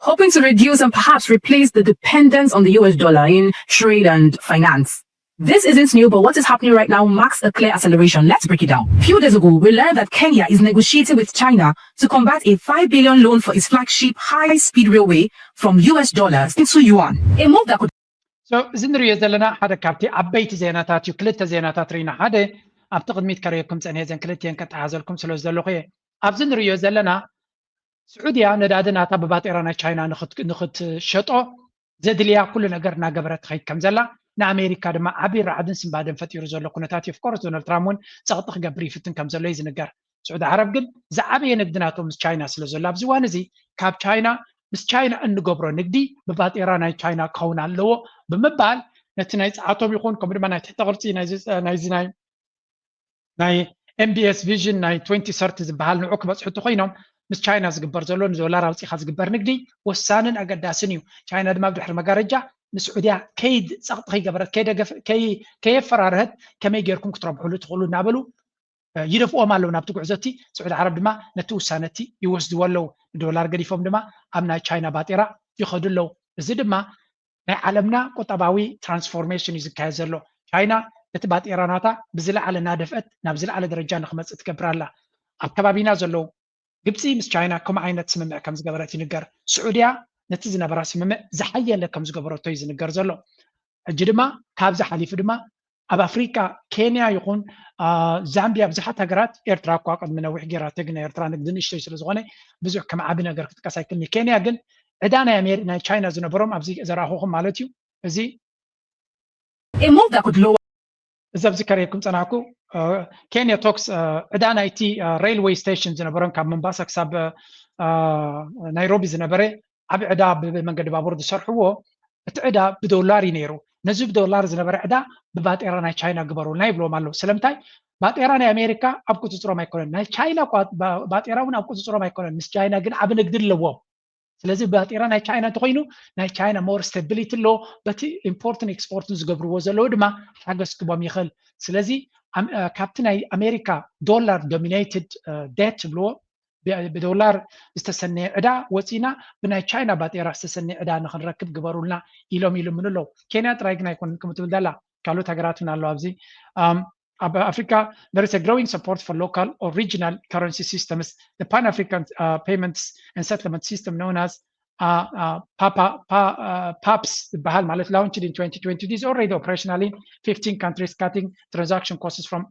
hoping to reduce and perhaps replace the dependence on the U S dollar in trade and finance. This isn't new, but what is happening right now marks a clear acceleration. Let's break it down. A few days ago, we learned that Kenya is negotiating with China to combat a five billion loan for its flagship high-speed railway from U S dollars into yuan. A move that could So, እዚ ንሪኦ ዘለና ሓደ ካብቲ ዓበይቲ ዜናታት እዩ። ክልተ ዜናታት ርኢና። ሓደ ኣብቲ ቅድሚት ከርእየኩም ጸኒሐ እዘን ክልቲኤን ከጠሓዘልኩም ስለ ዝደለኹ እየ። ኣብዚ ንሪኦ ዘለና ስዑድያ ነዳዲ ናታ ብባጤራ ናይ ቻይና ንኽትሸጦ ዘድልያ ኩሉ ነገር እናገበረት ትኸይድ ከም ዘላ ንኣሜሪካ ድማ ዓብዪ ራዕድን ስንባደን ፈጢሩ ዘሎ ኩነታት እዩ። ኦፍኮርስ ዶናልድ ትራምፕ እውን ጸቕጢ ክገብር ይፍትን ከም ዘሎ እዩ ዝንገር። ስዑዲ ዓረብ ግን ዝዓበየ ንግዲ ናቶም ምስ ቻይና ስለ ዘሎ ኣብዚ እዋን እዚ ካብ ቻይና ምስ ቻይና እንገብሮ ንግዲ ብባጤራ ናይ ቻይና ክኸውን ኣለዎ ብምባል ነቲ ናይ ጸዓቶም ይኹን ከምኡ ድማ ናይ ትሕተ ቅርጺ ናይዚ ናይ ናይ ኤምቢኤስ ቪዥን ናይ ትወንቲ ሰርቲ ዝበሃል ንዑ ክበፅሑ እንተኮይኖም ምስ ቻይና ዝግበር ዘሎ ንዶላር ኣውፂኻ ዝግበር ንግዲ ወሳንን ኣገዳስን እዩ። ቻይና ድማ ብድሕሪ መጋረጃ ንስዑድያ ከይድ ፀቕጢ ከይገበረት ከየፈራርሀት ከመይ ጌርኩም ክትረብሕሉ ትኽእሉ እናበሉ ይደፍኦም ኣለዉ ናብቲ ጉዕዞ እቲ። ስዑዲ ዓረብ ድማ ነቲ ውሳነ እቲ ይወስድዎ ኣለዉ። ንዶላር ገዲፎም ድማ ኣብ ናይ ቻይና ባጤራ ይኸዱ ኣለዉ። እዚ ድማ ናይ ዓለምና ቁጠባዊ ትራንስፎርሜሽን እዩ ዝካየድ ዘሎ። ቻይና ነቲ ባጤራ ናታ ብዝለዓለ እናደፍአት ናብ ዝለዓለ ደረጃ ንክመፅእ ትገብር ኣላ። ኣብ ከባቢና ዘለዉ ግብፂ ምስ ቻይና ከምኡ ዓይነት ስምምዕ ከም ዝገበረት ይንገር። ስዑድያ ነቲ ዝነበራ ስምምዕ ዝሓየለ ከም ዝገበረቶ እዩ ዝንገር ዘሎ። ሕጂ ድማ ካብዚ ሓሊፉ ድማ ኣብ ኣፍሪቃ ኬንያ ይኹን ዛምቢያ ብዙሓት ሃገራት ኤርትራ እኳ ቅድሚ ነዊሕ ገይራ ተግና ኤርትራ ንግዲ ንእሽተይ ስለ ዝኾነ ብዙሕ ከም ዓቢ ነገር ክጥቀስ ኣይክልኒ። ኬንያ ግን ዕዳ ናይ ኣሜሪ ናይ ቻይና ዝነበሮም ኣብዚ ዘረኣኹኹም ማለት እዩ። እዚ A move that could lower እዚ ኣብዚ ከርእየኩም ጸናሕኩ ኬንያ ቶክስ ዕዳ ናይቲ ሬልዌይ ስቴሽን ዝነበሮም ካብ ሞምባሳ ክሳብ ናይሮቢ ዝነበረ ዓቢ ዕዳ ብመንገዲ ባቡር ዝሰርሕዎ እቲ ዕዳ ብዶላር እዩ ነይሩ። ነዚ ብዶላር ዝነበረ ዕዳ ብባጤራ ናይ ቻይና ግበሩልና ይብልዎም ኣለዉ። ስለምንታይ? ባጤራ ናይ ኣሜሪካ ኣብ ቁፅፅሮም ኣይኮነን፣ ናይ ቻይና ባጤራ እውን ኣብ ቁፅፅሮም ኣይኮነን። ምስ ቻይና ግን ዓቢ ንግዲ ኣለዎም። ስለዚ ባጤራ ናይ ቻይና እንተኮይኑ ናይ ቻይና ሞር ስታቢሊቲ ኣሎ። በቲ ኢምፖርትን ኤክስፖርትን ዝገብርዎ ዘለዉ ድማ ሓገዝ ክቦም ይኽእል። ስለዚ ካብቲ ናይ ኣሜሪካ ዶላር ዶሚኔትድ ዴት ዝብልዎ ብዶላር ዝተሰነየ ዕዳ ወፂና ብናይ ቻይና ባጤራ ዝተሰነየ ዕዳ ንክንረክብ ግበሩልና ኢሎም ይልምኑ ኣለዉ። ኬንያ ጥራይ ግን ኣይኮነን ከምኡ ትብል ዘላ ካልኦት ሃገራት እውን ኣለዋ ኣብዚ ኣብ ኣፍሪካ there is a growing support for local or regional currency systems. The Pan-African uh, payments and settlement system known as uh, uh, PAPA, PA, uh, PAPS ዝበሃል ማለት launched in twenty twenty is already operational in fifteen countries cutting transaction costs from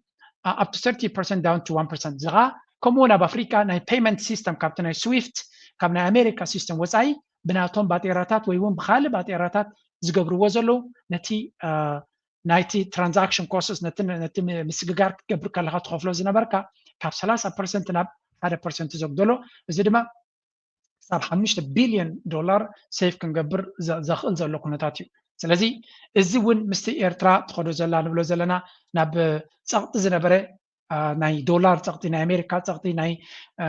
uh, up to thirty percent down to one percent. ዝኻ ከምኡ እውን ኣብ ኣፍሪካ ናይ payment system ካብቲ ናይ ስዊፍት ካብ ናይ ኣሜሪካ ሲስተም ወፃኢ ብናቶም ባጤራታት ወይ እውን ብካልእ ባጤራታት ዝገብርዎ ዘለዉ ነቲ ናይቲ transaction costs ነቲ ምስግጋር ክትገብር ከለካ ትኸፍሎ ዝነበርካ ካብ ሰላሳ ፐርሰንት ናብ ሓደ ፐርሰንት ዘጉደሎ፣ እዚ ድማ ክሳብ ሓሙሽተ ቢልዮን ዶላር ሴቭ ክንገብር ዘኽእል ዘሎ ኩነታት እዩ። ስለዚ እዚ እውን ምስቲ ኤርትራ ትኸዶ ዘላ ንብሎ ዘለና ናብ ፀቕጢ ዝነበረ ናይ ዶላር ፀቕጢ፣ ናይ ኣሜሪካ ፀቕጢ፣ ናይ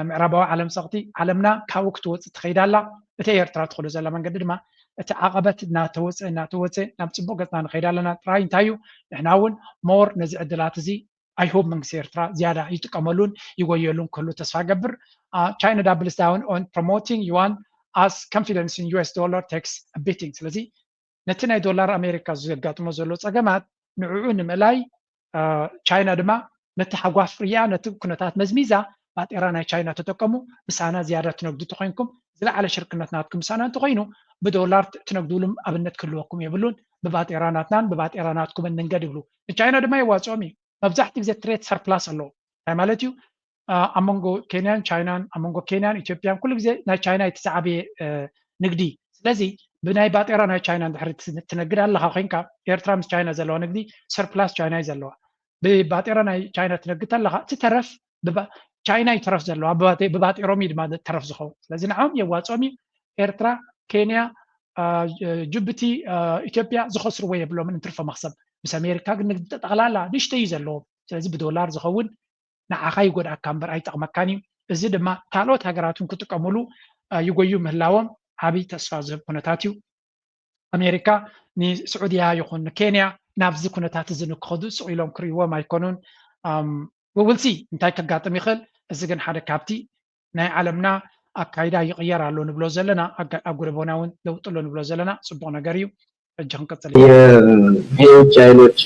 ምዕራባዊ ዓለም ፀቕጢ ዓለምና ካብኡ ክትወፅእ ትኸይድ ኣላ። እቲ ኤርትራ ትኸዶ ዘላ መንገዲ ድማ እቲ ዓቐበት እናተወፀ እናተወፀ ናብ ፅቡቅ ገፅና ንኸይድ ኣለና። ጥራይ እንታይ እዩ ንሕና እውን ሞር ነዚ ዕድላት እዚ I hope መንግስቲ ኤርትራ ዝያዳ ይጥቀመሉን ይጎየሉን ክህሉ ተስፋ ገብር። China doubles down on promoting Yuan as confidence in U S dollar takes a beating። ስለዚ ነቲ ናይ ዶላር ኣሜሪካ ዘጋጥሞ ዘሎ ፀገማት ንዕኡ ንምእላይ ቻይና ድማ ነቲ ሓጓፍ ርያ ነቲ ኩነታት መዝሚዛ ባጤራ ናይ ቻይና ተጠቀሙ፣ ምሳና ዝያዳ ትነግዱ ተኮይንኩም ዝለዓለ ሽርክነት ናትኩም ምሳና እንተኮይኑ ብዶላር ትነግዱሉም ኣብነት ክህልወኩም የብሉን። ብባጤራ ናትናን ብባጤራ ናትኩምን ንንገድ ይብሉ። ንቻይና ድማ የዋፅኦም እዩ። መብዛሕትኡ ግዜ ትሬድ ሰርፕላስ ኣለዎ። እንታይ ማለት እዩ? ኣብ መንጎ ኬንያን ቻይናን ኣብ መንጎ ኬንያን ኢትዮጵያን ኩሉ ግዜ ናይ ቻይና እቲ ዝዓበየ ንግዲ። ስለዚ ብናይ ባጤራ ናይ ቻይና እንድሕሪ ትነግድ ኣለካ ኮይንካ ኤርትራ ምስ ቻይና ዘለዋ ንግዲ ሰርፕላስ ቻይና እዩ ዘለዋ። ብባጤራ ናይ ቻይና ትነግድ ኣለካ እቲ ተረፍ ቻይና እዩ ተረፍ ዘለዋ። ብባጤሮም እዩ ድማ ተረፍ ዝኸውን። ስለዚ ንዓም የዋፅኦም እዩ። ኤርትራ፣ ኬንያ፣ ጅቡቲ፣ ኢትዮጵያ ዝኸስርዎ የብሎምን እንትርፎ መክሰብ። ምስ ኣሜሪካ ግን ንግዲ ጠቕላላ ንእሽተይ እዩ ዘለዎም። ስለዚ ብዶላር ዝኸውን ንዓኻ ይጎድኣካ እምበር ኣይጠቕመካን እዩ። እዚ ድማ ካልኦት ሃገራት እውን ክጥቀሙሉ ይጎዩ ምህላዎም ዓብይ ተስፋ ዝህብ ኩነታት እዩ። ኣሜሪካ ንስዑድያ ይኹን ንኬንያ ናብዚ ኩነታት እዚ ንክኸዱ ስቕ ኢሎም ክርእይዎም ኣይኮኑን። We will see እንታይ ከጋጥም ይኽእል። እዚ ግን ሓደ ካብቲ ናይ ዓለምና ኣካይዳ ይቕየር ኣሎ ንብሎ ዘለና፣ ኣብ ጎደቦና እውን ለውጢ ኣሎ ንብሎ ዘለና ፅቡቕ ነገር እዩ። ሕጂ ክንቅፅል የውጭ ኃይሎች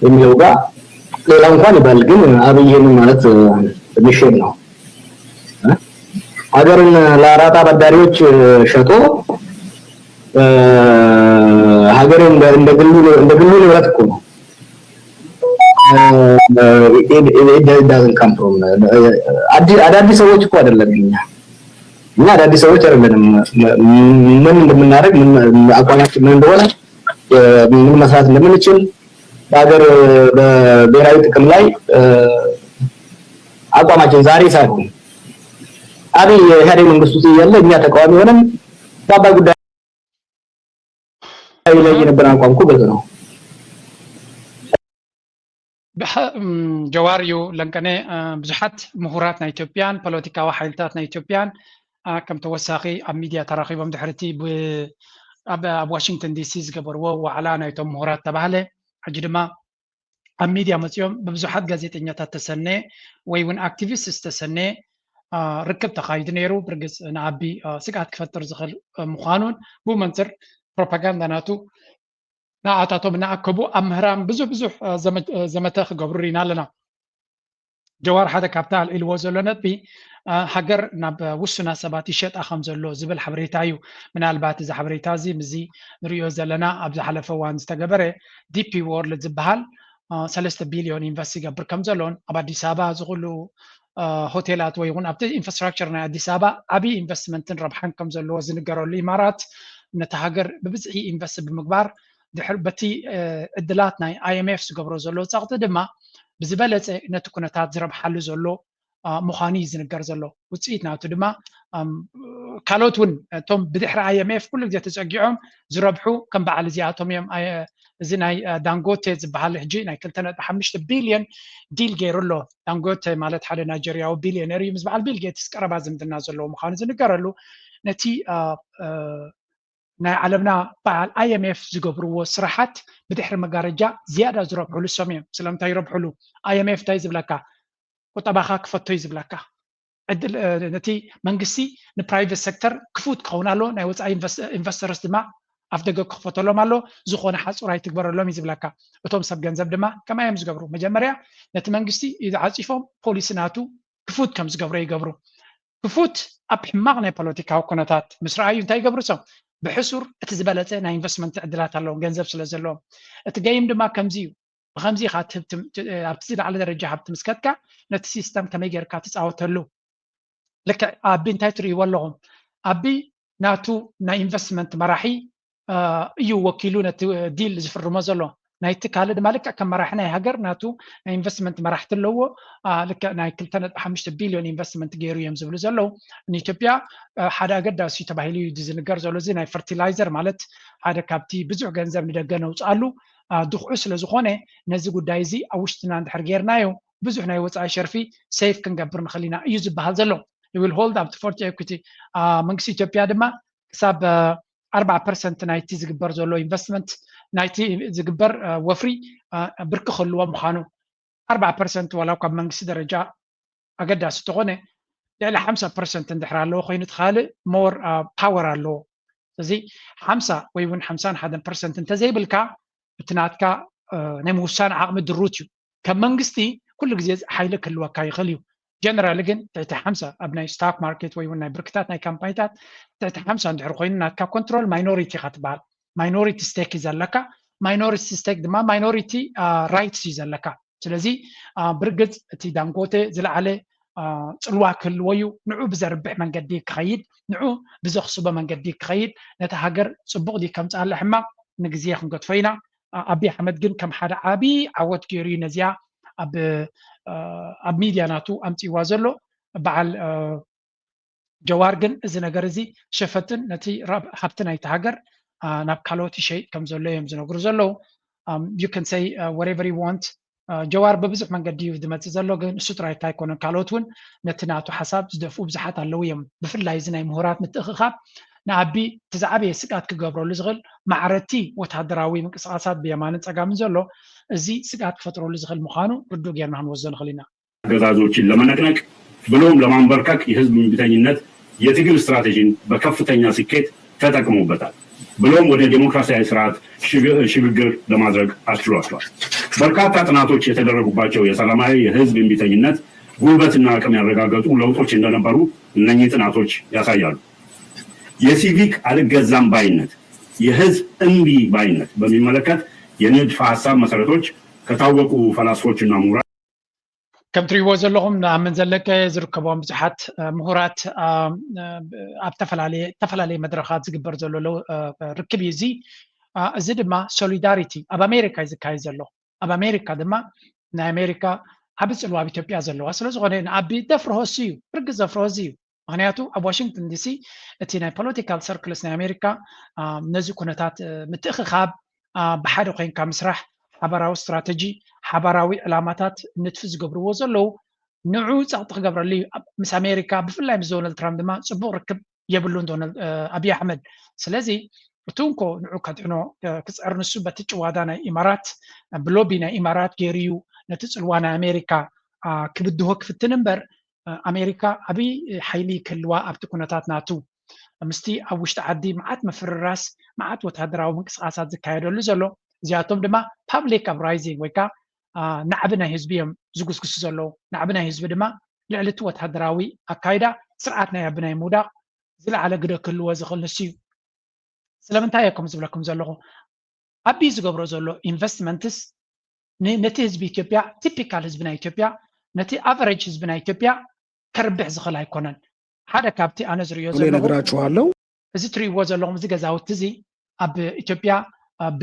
የሚለው ጋር ሌላ እንኳን ይባል፣ ግን አብይ ይሄንን ማለት ትንሽ ነው። ሀገርን ለአራጣ አበዳሪዎች ሸጦ ሀገርን እንደ ግሉ ንብረት እኮ ነው። አዳዲስ ሰዎች እኮ አይደለም እኛ እኛ አዳዲስ ሰዎች አይደለንም። ምን እንደምናደርግ አቋማችን ምን እንደሆነ ምን መስራት እንደምንችል በሀገር በብሔራዊ ጥቅም ላይ አቋማችን ዛሬ ሳይሆን አብይ የኢህአዴግ መንግስት ውስጥ እያለ እኛ ተቃዋሚ ሆነን በአባይ ጉዳይ ላይ የነበረን አቋም እኮ ግልጽ ነው። ጀዋር እዩ ለንቀነ ብዙሓት ምሁራት ናይ ኢትዮጵያን ፖለቲካዊ ሓይልታት ናይ ኢትዮጵያን ከም ተወሳኺ ኣብ ሚድያ ተራኺቦም ድሕርቲ ኣብ ዋሽንግተን ዲሲ ዝገበርዎ ዋዕላ ናይቶም ምሁራት ተባህለ። ሕጂ ድማ ኣብ ሚድያ መፂኦም ብብዙሓት ጋዜጠኛታት ተሰነ ወይ እውን ኣክቲቪስት ዝተሰነ ርክብ ተኻይዱ ነይሩ። ብርግፅ ንኣቢ ስግኣት ክፈጥር ዝኽእል ምዃኑን ብኡ መንፅር ፕሮፓጋንዳ ናቱ ንኣታቶም እናኣከቡ ኣብ ምህራም ብዙሕ ብዙሕ ዘመተ ክገብሩ ርኢና ኣለና። ጀዋር ሓደ ካብቲ ኣልዒልዎ ዘሎ ነጥቢ ሃገር ናብ ውሱና ሰባት ይሸጣ ከም ዘሎ ዝብል ሓበሬታ እዩ። ምናልባት እዚ ሓበሬታ እዚ ምስዚ ንሪኦ ዘለና ኣብ ዝሓለፈ እዋን ዝተገበረ ዲፒ ወርልድ ዝበሃል ሰለስተ ቢልዮን ኢንቨስት ይገብር ከም ዘሎን ኣብ ኣዲስ ኣበባ ዝኩሉ ሆቴላት ወይ እውን ኣብቲ ኢንፍራስትራክቸር ናይ ኣዲስ ኣበባ ዓብዪ ኢንቨስትመንትን ረብሓን ከም ዘለዎ ዝንገረሉ ኢማራት ነቲ ሃገር ብብዝሒ ኢንቨስት ብምግባር ድሕር በቲ ዕድላት ናይ ኣይኤምኤፍ ዝገብሮ ዘሎ ጸቕጢ ድማ ብዝበለጸ ነቲ ኩነታት ዝረብሓሉ ዘሎ ምዃኑ እዩ ዝንገር ዘሎ። ውፅኢት ናቱ ድማ ካልኦት እውን እቶም ብድሕሪ ኣይኤምኤፍ ኩሉ ግዜ ተፀጊዖም ዝረብሑ ከም በዓል እዚኣቶም እዮም። እዚ ናይ ዳንጎቴ ዝበሃል ሕጂ ናይ ክልተ ነጥቢ ሓሙሽተ ቢልዮን ዲል ገይሩ ኣሎ። ዳንጎቴ ማለት ሓደ ናይጀርያዊ ቢልዮነር እዩ። ምስ በዓል ቢል ጌትስ ቀረባ ዝምድና ዘለዎ ምዃኑ ዝንገረሉ ነቲ ናይ ዓለምና በዓል ኣይኤምኤፍ ዝገብርዎ ስራሓት ብድሕሪ መጋረጃ ዝያዳ ዝረብሕሉ እሶም እዮም። ስለምንታይ ይረብሕሉ? ኣይኤምኤፍ እንታይ ዝብለካ? ቁጠባኻ ክፈቶ እዩ ዝብለካ። ዕድል ነቲ መንግስቲ ንፕራይቬት ሴክተር ክፉት ክኸውን ኣሎ። ናይ ወፃኢ ኢንቨስተርስ ድማ ኣፍ ደገ ክኽፈተሎም ኣሎ። ዝኾነ ሓፁር ኣይትግበረሎም እዩ ዝብለካ። እቶም ሰብ ገንዘብ ድማ ከምኣ እዮም ዝገብሩ። መጀመርያ ነቲ መንግስቲ ዓፂፎም ፖሊሲ ናቱ ክፉት ከም ዝገብሮ ይገብሩ። ክፉት ኣብ ሕማቕ ናይ ፖለቲካዊ ኩነታት ምስ ረኣዩ እንታይ ይገብሩ? እሶም ብሕሱር እቲ ዝበለፀ ናይ ኢንቨስትመንት ዕድላት ኣለዎም፣ ገንዘብ ስለ ዘለዎም። እቲ ገይም ድማ ከምዚ እዩ። ብከምዚ ኢኻ ኣብቲ ዝለዓለ ደረጃ ሃብቲ ምስ ከድካ ነቲ ሲስተም ከመይ ጌርካ ትፃወተሉ? ልክዕ ኣቢ እንታይ ትርእይዎ ኣለኹም? ኣቢ ናቱ ናይ ኢንቨስትመንት መራሒ እዩ ወኪሉ ነቲ ዲል ዝፍርሞ ዘሎ። ናይቲ ካልእ ድማ ልክዕ ከም መራሒ ናይ ሃገር ናቱ ናይ ኢንቨስትመንት መራሕቲ ኣለዎ። ልክዕ ናይ ክልተ ነጥቢ ሓሙሽተ ቢልዮን ኢንቨስትመንት ገይሩ እዮም ዝብሉ ዘለዉ። ንኢትዮጵያ ሓደ ኣገዳሲ ተባሂሉ እዩ ዝንገር ዘሎ እዚ ናይ ፈርቲላይዘር ማለት ሓደ ካብቲ ብዙሕ ገንዘብ ንደገ ነውፅኣሉ ድኽዑ ስለ ዝኾነ ነዚ ጉዳይ እዚ ኣብ ውሽጥና እንድሕር ጌርናዮ ብዙሕ ናይ ወፃኢ ሸርፊ ሴፍ ክንገብር ንኽእል ኢና እዩ ዝበሃል ዘሎ። ዊል ሆልድ ኣብቲ ፎርቲ ኤኩቲ መንግስቲ ኢትዮጵያ ድማ ክሳብ ኣርባዓ ፐርሰንት ናይቲ ዝግበር ዘሎ ኢንቨስትመንት ናይቲ ዝግበር ወፍሪ ብርኪ ክህልዎ ምዃኑ ኣርባዓ ፐርሰንት ዋላ ካብ መንግስቲ ደረጃ ኣገዳሲ ተኾነ ልዕሊ ሓምሳ ፐርሰንት እንድሕር ኣለዎ ኮይኑ ትኻልእ ሞር ፓወር ኣለዎ። ስለዚ ሓምሳ ወይ እውን ሓምሳን ሓደን ፐርሰንት እንተዘይብልካ እቲ ናትካ ናይ ምውሳን ዓቕሚ ድሩት እዩ። ከም መንግስቲ ኩሉ ግዜ ሓይሊ ክህልወካ ይኽእል እዩ። ጀነራሊ ግን ትሕቲ ሓምሳ ኣብ ናይ ስቶክ ማርኬት ወይ እውን ናይ ብርክታት ናይ ካምፓኒታት ትሕቲ ሓምሳ እንድሕር ኮይኑ ናትካ ኮንትሮል ማይኖሪቲ ኢኻ ትበሃል። ማይኖሪቲ ስቴክ እዩ ዘለካ። ማይኖሪቲ ስቴክ ድማ ማይኖሪቲ ራይትስ እዩ ዘለካ። ስለዚ ብርግፅ እቲ ዳንጎቴ ዝለዓለ ፅልዋ ክህልዎ እዩ። ንዑ ብዘርብሕ መንገዲ ክኸይድ፣ ንዑ ብዘኽስቦ መንገዲ ክኸይድ፣ ነቲ ሃገር ፅቡቕ ድዩ ከምፅኣላ ሕማቕ ንግዜ ክንገድፎ ኢና። ኣቢ ኣሕመድ ግን ከም ሓደ ዓብዪ ዓወት ገይሩ እዩ ነዚኣ ኣብ ኣብ ሚድያ ናቱ ኣምፅዋ ዘሎ። በዓል ጀዋር ግን እዚ ነገር እዚ ሸፈጥን ነቲ ሃብቲ ናይቲ ሃገር ናብ ካልኦት ይሸይጥ ከም ዘሎ እዮም ዝነግሩ ዘለዉ። You can say whatever you want. ጀዋር ብብዙሕ መንገዲ እዩ ዝመፅእ ዘሎ፣ ግን እሱ ጥራይ ኣይኮነን፣ ካልኦት እውን ነቲ ናቱ ሓሳብ ዝደፍኡ ብዙሓት ኣለዉ እዮም። ብፍላይ እዚ ናይ ምሁራት ምትእኽኻብ ንኣቢ እቲ ዝዓበየ ስግኣት ክገብረሉ ዝኽእል ማዕረቲ ወታደራዊ ምንቅስቓሳት ብየማንን ፀጋምን ዘሎ እዚ ስግኣት ክፈጥረሉ ዝኽእል ምዃኑ ርዱእ ጌርና ክንወስዶ ንኽእል ኢና። አገዛዞችን ለመነቅነቅ ብሎም ለማንበርከክ የህዝብ እምቢተኝነት የትግል ስትራቴጂን በከፍተኛ ስኬት ተጠቅመውበታል ብሎም ወደ ዴሞክራሲያዊ ስርዓት ሽግግር ለማድረግ አስችሏቸዋል። በርካታ ጥናቶች የተደረጉባቸው የሰላማዊ የህዝብ እምቢተኝነት ጉልበትና አቅም ያረጋገጡ ለውጦች እንደነበሩ እነኚህ ጥናቶች ያሳያሉ። የሲቪክ አልገዛም ባይነት፣ የህዝብ እምቢ ባይነት በሚመለከት የንድፈ ሐሳብ መሰረቶች ከታወቁ ፈላስፎችና ምሁራን ከም ትሪእዎ ዘለኹም ንኣምን ዘለቀ ዝርከቦም ብዙሓት ምሁራት ኣብ ዝተፈላለየ መድረኻት ዝግበር ዘሎ ርክብ እዩ እዚ። እዚ ድማ ሶሊዳሪቲ ኣብ ኣሜሪካ እዩ ዝካየድ ዘሎ። ኣብ ኣሜሪካ ድማ ናይ ኣሜሪካ ዓቢ ጽልዋ ኣብ ኢትዮጵያ ዘለዋ ስለ ዝኾነ ንኣቢ ደፍርሆ እሱ እዩ፣ ርግጽ ዘፍርሆ እሱ እዩ። ምክንያቱ ኣብ ዋሽንግተን ዲሲ እቲ ናይ ፖለቲካል ሰርክልስ ናይ ኣሜሪካ ነዚ ኩነታት ምትእኽኻብ ብሓደ ኮይንካ ምስራሕ ሓባራዊ ስትራተጂ ሓባራዊ ዕላማታት ንድፊ ዝገብርዎ ዘለዉ ንዑ ጸቕጢ ክገብረሉ እዩ ምስ ኣሜሪካ ብፍላይ ምስ ዶናልድ ትራምፕ ድማ ጽቡቕ ርክብ የብሉን ዶናልድ ኣብይ ኣሕመድ ስለዚ እቲ እንኮ ንዑ ከድሕኖ ክፅዕር ንሱ በቲ ጭዋዳ ናይ ኢማራት ብሎቢ ናይ ኢማራት ገይሩ እዩ ነቲ ፅልዋ ናይ ኣሜሪካ ክብድሆ ክፍትን እምበር ኣሜሪካ ዓብይ ሓይሊ ክህልዋ ኣብቲ ኩነታት ናቱ ምስቲ ኣብ ውሽጢ ዓዲ መዓት ምፍርራስ መዓት ወታደራዊ ምንቅስቃሳት ዝካየደሉ ዘሎ እዚኣቶም ድማ ፓብሊክ ኣፕራይዚንግ ወይ ከዓ ናዕቢ ናይ ህዝቢ እዮም ዝጉስጉሱ ዘለዉ ናዕቢ ናይ ህዝቢ ድማ ልዕሊ እቲ ወታደራዊ ኣካይዳ ስርዓት ናይ ኣቢ ናይ ምውዳቕ ዝለዓለ ግደ ክህልዎ ዝኽእል ንሱ እዩ ስለምንታይ እየ ከም ዝብለኩም ዘለኹ ኣቢ ዝገብሮ ዘሎ ኢንቨስትመንትስ ነቲ ህዝቢ ኢትዮጵያ ቲፒካል ህዝቢ ናይ ኢትዮጵያ ነቲ ኣቨሬጅ ህዝቢ ናይ ኢትዮጵያ ከርብሕ ዝኽእል ኣይኮነን ሓደ ካብቲ ኣነ ዝሪዮ ዘለኹ ነግራችኋለሁ እዚ ትሪእዎ ዘለኹም እዚ ገዛውቲ እዚ ኣብ ኢትዮጵያ ኣብ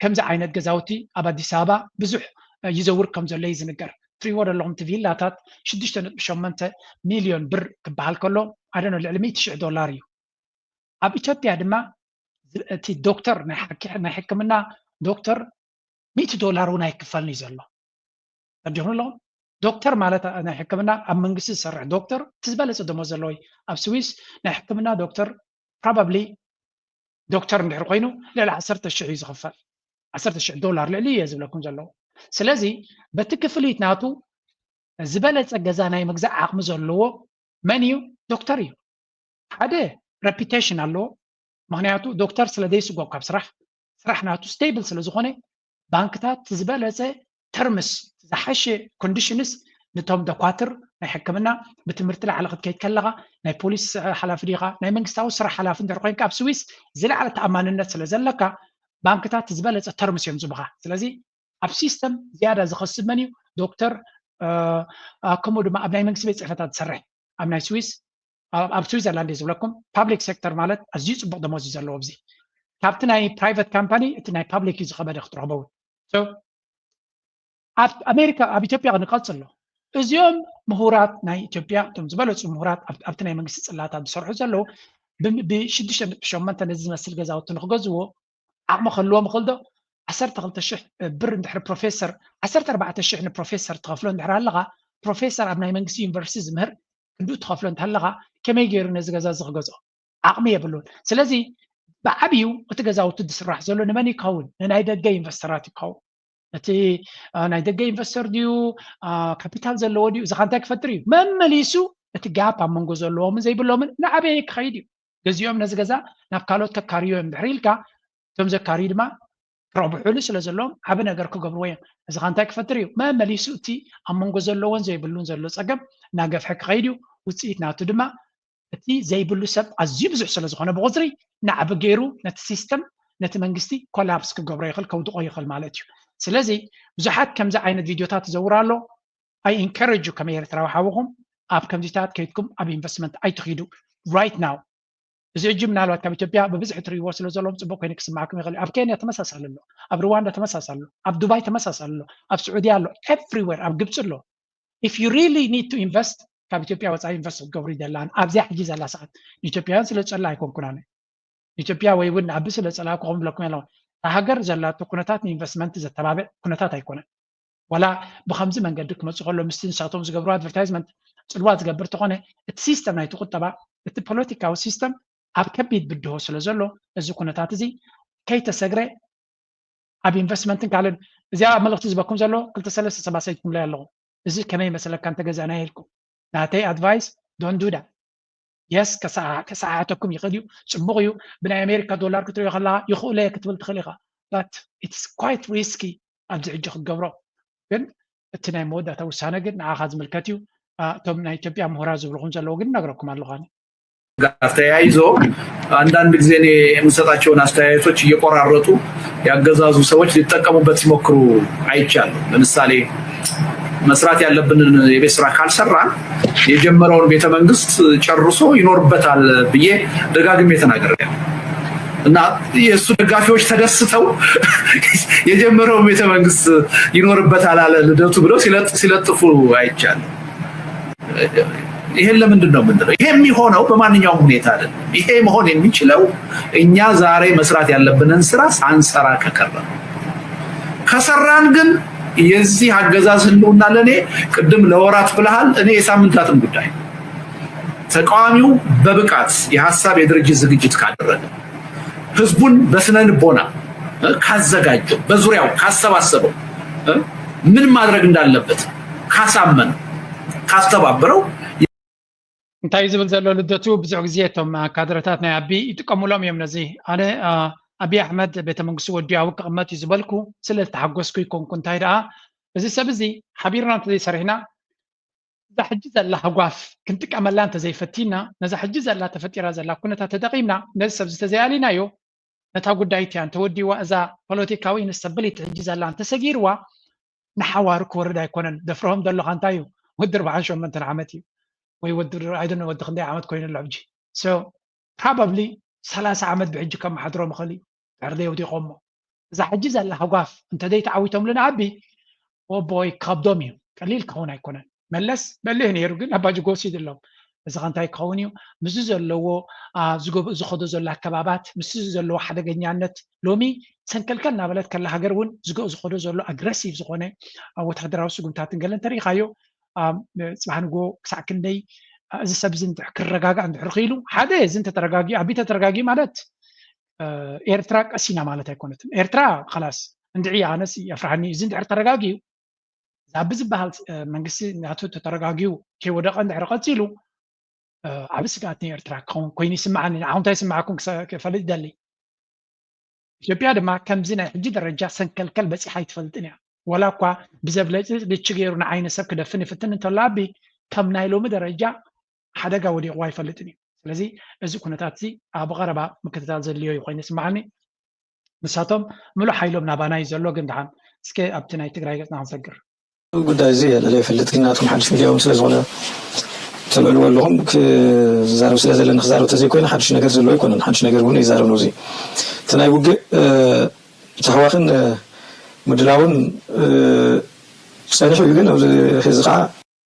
ከምዚ ዓይነት ገዛውቲ ኣብ ኣዲስ ኣበባ ብዙሕ ይዘውር ከም ዘሎ እዩ ዝንገር ትሪእዎ ዘለኹም እቲ ቪላታት ሽዱሽተ ነጥቢ ሸሞንተ ሚልዮን ብር ክበሃል ከሎ ኣደኖ ልዕሊ ሚእቲ ሽሕ ዶላር እዩ ኣብ ኢትዮጵያ ድማ እቲ ዶክተር ናይ ሕክምና ዶክተር ሚእቲ ዶላር እውን ኣይክፈልን እዩ ዘሎ ተዲኹም ኣለኹም ዶክተር ማለት ናይ ሕክምና ኣብ መንግስቲ ዝሰርሕ ዶክተር እቲ ዝበለፀ ደሞዝ ዘለዎ እዩ ኣብ ስዊስ ናይ ሕክምና ዶክተር ፕሮባብሊ ዶክተር እንድሕር ኮይኑ ልዕሊ ዓሰርተ ሽሕ እዩ ዝኽፈል ዓሰርተ ሽሕ ዶላር ልዕሊ እየ ዝብለኩም ዘለኹ ስለዚ በቲ ክፍሊት ናቱ ዝበለፀ ገዛ ናይ ምግዛእ ዓቕሚ ዘለዎ መን እዩ ዶክተር እዩ ሓደ ሬፒቴሽን ኣለዎ ምክንያቱ ዶክተር ስለ ዘይስጎብ ካብ ስራሕ ስራሕ ናቱ ስቴብል ስለ ዝኾነ ባንክታት ዝበለፀ ተርምስ ዝሓሸ ኮንዲሽንስ ንቶም ደኳትር ናይ ሕክምና ብትምህርቲ ላዕሊ ክትከይድ ከለካ ናይ ፖሊስ ሓላፊ ዲካ ናይ መንግስታዊ ስራሕ ሓላፊ እንድሕር ኮይንካ ኣብ ስዊስ ዝለዓለ ተኣማንነት ስለ ዘለካ ባንክታት ዝበለፀ ተርምስ እዮም ዝብካ ስለዚ ኣብ ሲስተም ዝያዳ ዝኸስብ መን እዩ ዶክተር ከምኡ ድማ ኣብ ናይ መንግስቲ ቤት ፅሕፈታት ዝሰርሕ ኣብ ናይ ስዊስ ኣብ ስዊዘርላንድ እዩ ዝብለኩም ፓብሊክ ሴክተር ማለት ኣዝዩ ፅቡቅ ደሞዝ እዩ ዘለዎ ኣብዚ ካብቲ ናይ private company እቲ ናይ public እዩ ዝኸበደ ክትረኽቦ እውን። So ኣብ ኣሜሪካ ኣብ ኢትዮጵያ ክንቀፅል ኣሎ። እዚኦም ምሁራት ናይ ኢትዮጵያ እቶም ዝበለፁ ምሁራት ኣብቲ ናይ መንግስቲ ፅላታት ዝሰርሑ ዘለዉ ብሽዱሽተ ነጥቢ ሸሞንተ ነዚ ዝመስል ገዛውቲ ንክገዝዎ ዓቕሚ ክህልዎም ይኽእል ዶ? ዓሰርተ ክልተ ሽሕ ብር እንድሕር ፕሮፌሰር ዓሰርተ ኣርባዕተ ሽሕ ንፕሮፌሰር ትኸፍሎ እንድሕር ኣለኻ፣ ፕሮፌሰር ኣብ ናይ መንግስቲ ዩኒቨርሲቲ ዝምህር ክንድኡ ትኸፍሎ እንተሃለኻ ከመይ ገይሩ ነዚ ገዛ እዚ ክገዝኦ? ዓቕሚ የብሉን። ስለዚ ብዓብዩ እቲ ገዛውቲ ዝስራሕ ዘሎ ንመን ይከውን? ንናይ ደገ ኢንቨስተራት ይከውን። እቲ ናይ ደገ ኢንቨስተር ድዩ ካፒታል ዘለዎ ድዩ? እዚ እንታይ ክፈጥር እዩ? መመሊሱ እቲ ጋፕ ኣብ መንጎ ዘለዎምን ዘይብሎምን ንዓበየ ክኸይድ እዩ። ገዚኦም ነዚ ገዛ ናብ ካልኦት ከካርዮ እዮም ድሕሪ ኢልካ እቶም ዘካርዩ ድማ ክረብሑሉ ስለ ዘለዎም ዓቢ ነገር ክገብርዎ እዮም። እዚ እንታይ ክፈጥር እዩ? መመሊሱ እቲ ኣብ መንጎ ዘለዎን ዘይብሉን ዘሎ ጸገም እናገፍሐ ክኸይድ እዩ። ውፅኢት ናቱ ድማ እቲ ዘይብሉ ሰብ ኣዝዩ ብዙሕ ስለ ዝኾነ ብቁፅሪ ንዓቢ ገይሩ ነቲ ሲስተም ነቲ መንግስቲ ኮላፕስ ክገብሮ ይኽእል ከውድቆ ይኽእል ማለት እዩ። ስለዚ ብዙሓት ከምዚ ዓይነት ቪድዮታት ይዘውር ኣሎ። I encourage you ከም ኤርትራዊ ሓውኹም ኣብ ከምዚታት ከይድኩም ኣብ ኢንቨስትመንት ኣይትኺዱ right now። እዚ ሕጂ ምናልባት ካብ ኢትዮጵያ ብብዝሒ ትርእይዎ ስለ ዘለዎም ፅቡቅ ኮይኑ ክስማዕኩም ይኽእል እዩ። ኣብ ኬንያ ተመሳሳሊ ኣሎ፣ ኣብ ሩዋንዳ ተመሳሳሊ ኣሎ፣ ኣብ ዱባይ ተመሳሳሊ ኣሎ፣ ኣብ ስዑድያ ኣሎ፣ everywhere ኣብ ግብፂ ኣሎ። If you really need to invest ካብ ኢትዮጵያ ወፃኢ ኢንቨስት ክትገብሩ ይደላን ኣብዚኣ ሕጂ ዘላ ሰዓት ንኢትዮጵያውያን ስለ ዝፀላ ኣይኮንኩን ኣነ። ኢትዮጵያ ወይ እውን ንዓቢ ስለ ዝፀላእኩ ክብለኩም የለኹን። እታ ሃገር ዘላቶ ኩነታት ንኢንቨስትመንት ዘተባብዕ ኩነታት ኣይኮነን። ዋላ ብከምዚ መንገዲ ክመፁ ከሎ ምስቲ ንሳቶም ዝገብሩ ኣድቨርታይዝመንት ፅልዋ ዝገብር ተኾነ እቲ ሲስተም ናይቲ ቁጠባ እቲ ፖለቲካዊ ሲስተም ኣብ ከቢድ ብድሆ ስለ ዘሎ እዚ ኩነታት እዚ ከይተሰግረ ኣብ ኢንቨስትመንትን ካልእን እዚኣ መልእኽቲ ዝበኩም ዘሎ ክልተ ሰለስተ ሰባት ሰይድኩምለይ ኣለኹ። እዚ ከመይ መሰለካ እንተገዛእናዮ ኢልኩም ናተይ ኣድቫይስ don't do that። የስ ከሰሓሓተኩም ይኽእል እዩ፣ ፅቡቕ እዩ። ብናይ ኣሜሪካ ዶላር ክትሪኦ ከለካ ይኽእሎ እየ ክትብል ትኽእል ኢኻ። But it's quite risky ኣብዚ ሕጂ ክትገብሮ። ግን እቲ ናይ መወዳእታ ውሳነ ግን ንዓኻ ዝምልከት እዩ። እቶም ናይ ኢትዮጵያ ምሁራት ዝብልኹም ዘለዉ ግን እነግረኩም ኣለኹ ኣነ። ጋር ተያይዞ አንዳንድ ጊዜ እኔ የምሰጣቸውን አስተያየቶች እየቆራረጡ ያገዛዙ ሰዎች ሊጠቀሙበት ሲሞክሩ አይቻለሁ። ለምሳሌ መስራት ያለብንን የቤት ስራ ካልሰራን የጀመረውን ቤተመንግስት ጨርሶ ይኖርበታል ብዬ ደጋግሜ ተናግሬያለሁ። እና የእሱ ደጋፊዎች ተደስተው የጀመረውን ቤተመንግስት ይኖርበታል አለ ልደቱ ብለው ሲለጥፉ አይቻለሁ። ይሄን ለምንድን ነው የምንለው? ይሄ የሚሆነው በማንኛውም ሁኔታ አይደለም። ይሄ መሆን የሚችለው እኛ ዛሬ መስራት ያለብንን ስራ ሳንሰራ ከቀረን። ከሰራን ግን የዚህ አገዛዝ ህልውና ለእኔ ቅድም ለወራት ብለሃል፣ እኔ የሳምንታትን ጉዳይ። ተቃዋሚው በብቃት የሀሳብ የድርጅት ዝግጅት ካደረገ፣ ህዝቡን በስነ ልቦና ካዘጋጀው፣ በዙሪያው ካሰባሰበው፣ ምን ማድረግ እንዳለበት ካሳመነው፣ ካስተባበረው እንታይ ዝብል ዘሎ ልደቱ፣ ብዙሕ ግዜ እቶም ካድረታት ናይ ኣቢ ይጥቀሙሎም እዮም ነዚ። ኣነ ኣቢ ኣሕመድ ቤተ መንግስቱ ወዲኡ ኣብኡ ክቕመጥ እዩ ዝበልኩ ስለ ዝተሓጎስኩ ይኮንኩ። እንታይ ደኣ እዚ ሰብ እዚ ሓቢርና እንተዘይሰሪሕና እዛ ሕጂ ዘላ ህጓፍ ክንጥቀመላ እንተዘይፈቲና፣ ነዛ ሕጂ ዘላ ተፈጢራ ዘላ ኩነታት ተጠቒምና ነዚ ሰብ ዝተዘይኣሊናዮ ነታ ጉዳይ እቲያ እንተወዲዋ እዛ ፖለቲካዊ ኢንስተብሊቲ ሕጂ ዘላ እንተሰጊርዋ ንሓዋሩ ክወርድ ኣይኮነን። ደፍርሆም ደለኻ እንታይ እዩ? ወዲ ኣርባዓን ሸሞንተን ዓመት እዩ ወይ ወዲ ኣይደነ ወዲ ክንደይ ዓመት ኮይኑ ኣሎ ሕጂ። So probably ሰላሳ ዓመት ብሕጂ ከመሓድሮም ይኽእል እዩ ድሕር ደይ ወዲቖሞ። እዛ ሕጂ ዘላ ህጓፍ እንተደይ ተዓዊቶም ልንኣቢ ወቦይ ካብዶም እዩ። ቀሊል ክኸውን ኣይኮነን። መለስ በሊሕ ነይሩ ግን ኣባጅጎ ወሲድሎም። እዚ ከ እንታይ ክኸውን እዩ? ምስዚ ዘለዎ ዝኸዶ ዘሎ ኣከባባት ምስዚ ዘለዎ ሓደገኛነት ሎሚ ሰንከልከል እናበለት ከላ ሃገር እውን ዝኸዶ ዘሎ ኣግረሲቭ ዝኾነ ወታደራዊ ስጉምታትን ገለ እንተሪኢኻዮ ፅባሕ ንጎ ክሳዕ ክንደይ እዚ ሰብ እዚ ክረጋጋእ እንድሕር ክኢሉ ሓደ እዚ እንተተረጋጊኡ ኣቢ ተተረጋጊኡ ማለት ኤርትራ ቀሲና ማለት ኣይኮነትን። ኤርትራ ላስ እንድዒ ኣነስ የፍርሃኒ እዚ እንድሕር ተረጋጊኡ ዛቢ ዝበሃል መንግስቲ ናቱ ተተረጋጊኡ ከይወደቐ እንድሕር ቀፂሉ ዓብ ስግኣት ንኤርትራ ክኸውን ኮይኑ ይስምዓኒ። ንዓኹም እንታይ ይስምዓኩም ክፈልጥ ይደሊ። ኢትዮጵያ ድማ ከምዚ ናይ ሕጂ ደረጃ ሰንከልከል በፂሓ ኣይትፈልጥን እያ። ወላ እኳ ብዘብለጭልጭ ልቺ ገይሩ ንዓይኒ ሰብ ክደፍን ይፍትን እንተሎ ኣቢ ከም ናይ ሎሚ ደረጃ ሓደጋ ወዲቕዋ ኣይፈልጥን እዩ። ስለዚ እዚ ኩነታት እዚ ኣብ ቀረባ ምክትታል ዘድልዮ እዩ ኮይኑ ይስምዓኒ። ንሳቶም ምሉእ ሓይሎም ናባና እዩ ዘሎ። ግን ደሓን እስከ ኣብቲ ናይ ትግራይ ገፅና ክንሰግር። ጉዳይ እዚ የለለ ይፈልጥ ግን ናቶም ሓድሽ ሚድያ እውን ስለ ዝኾነ ተልዕልዎ ኣለኹም። ክዛረብ ስለ ዘለኒ ክዛረብ ተዘይኮይነ ሓድሽ ነገር ዘለዎ ኣይኮነን። ሓድሽ ነገር እውን ይዛረብ ነው። እዚ እቲ ናይ ውግእ ተሕዋኽን ምድላውን ጸኒሑ እዩ። ግን ኣብዚ ሕዚ ከዓ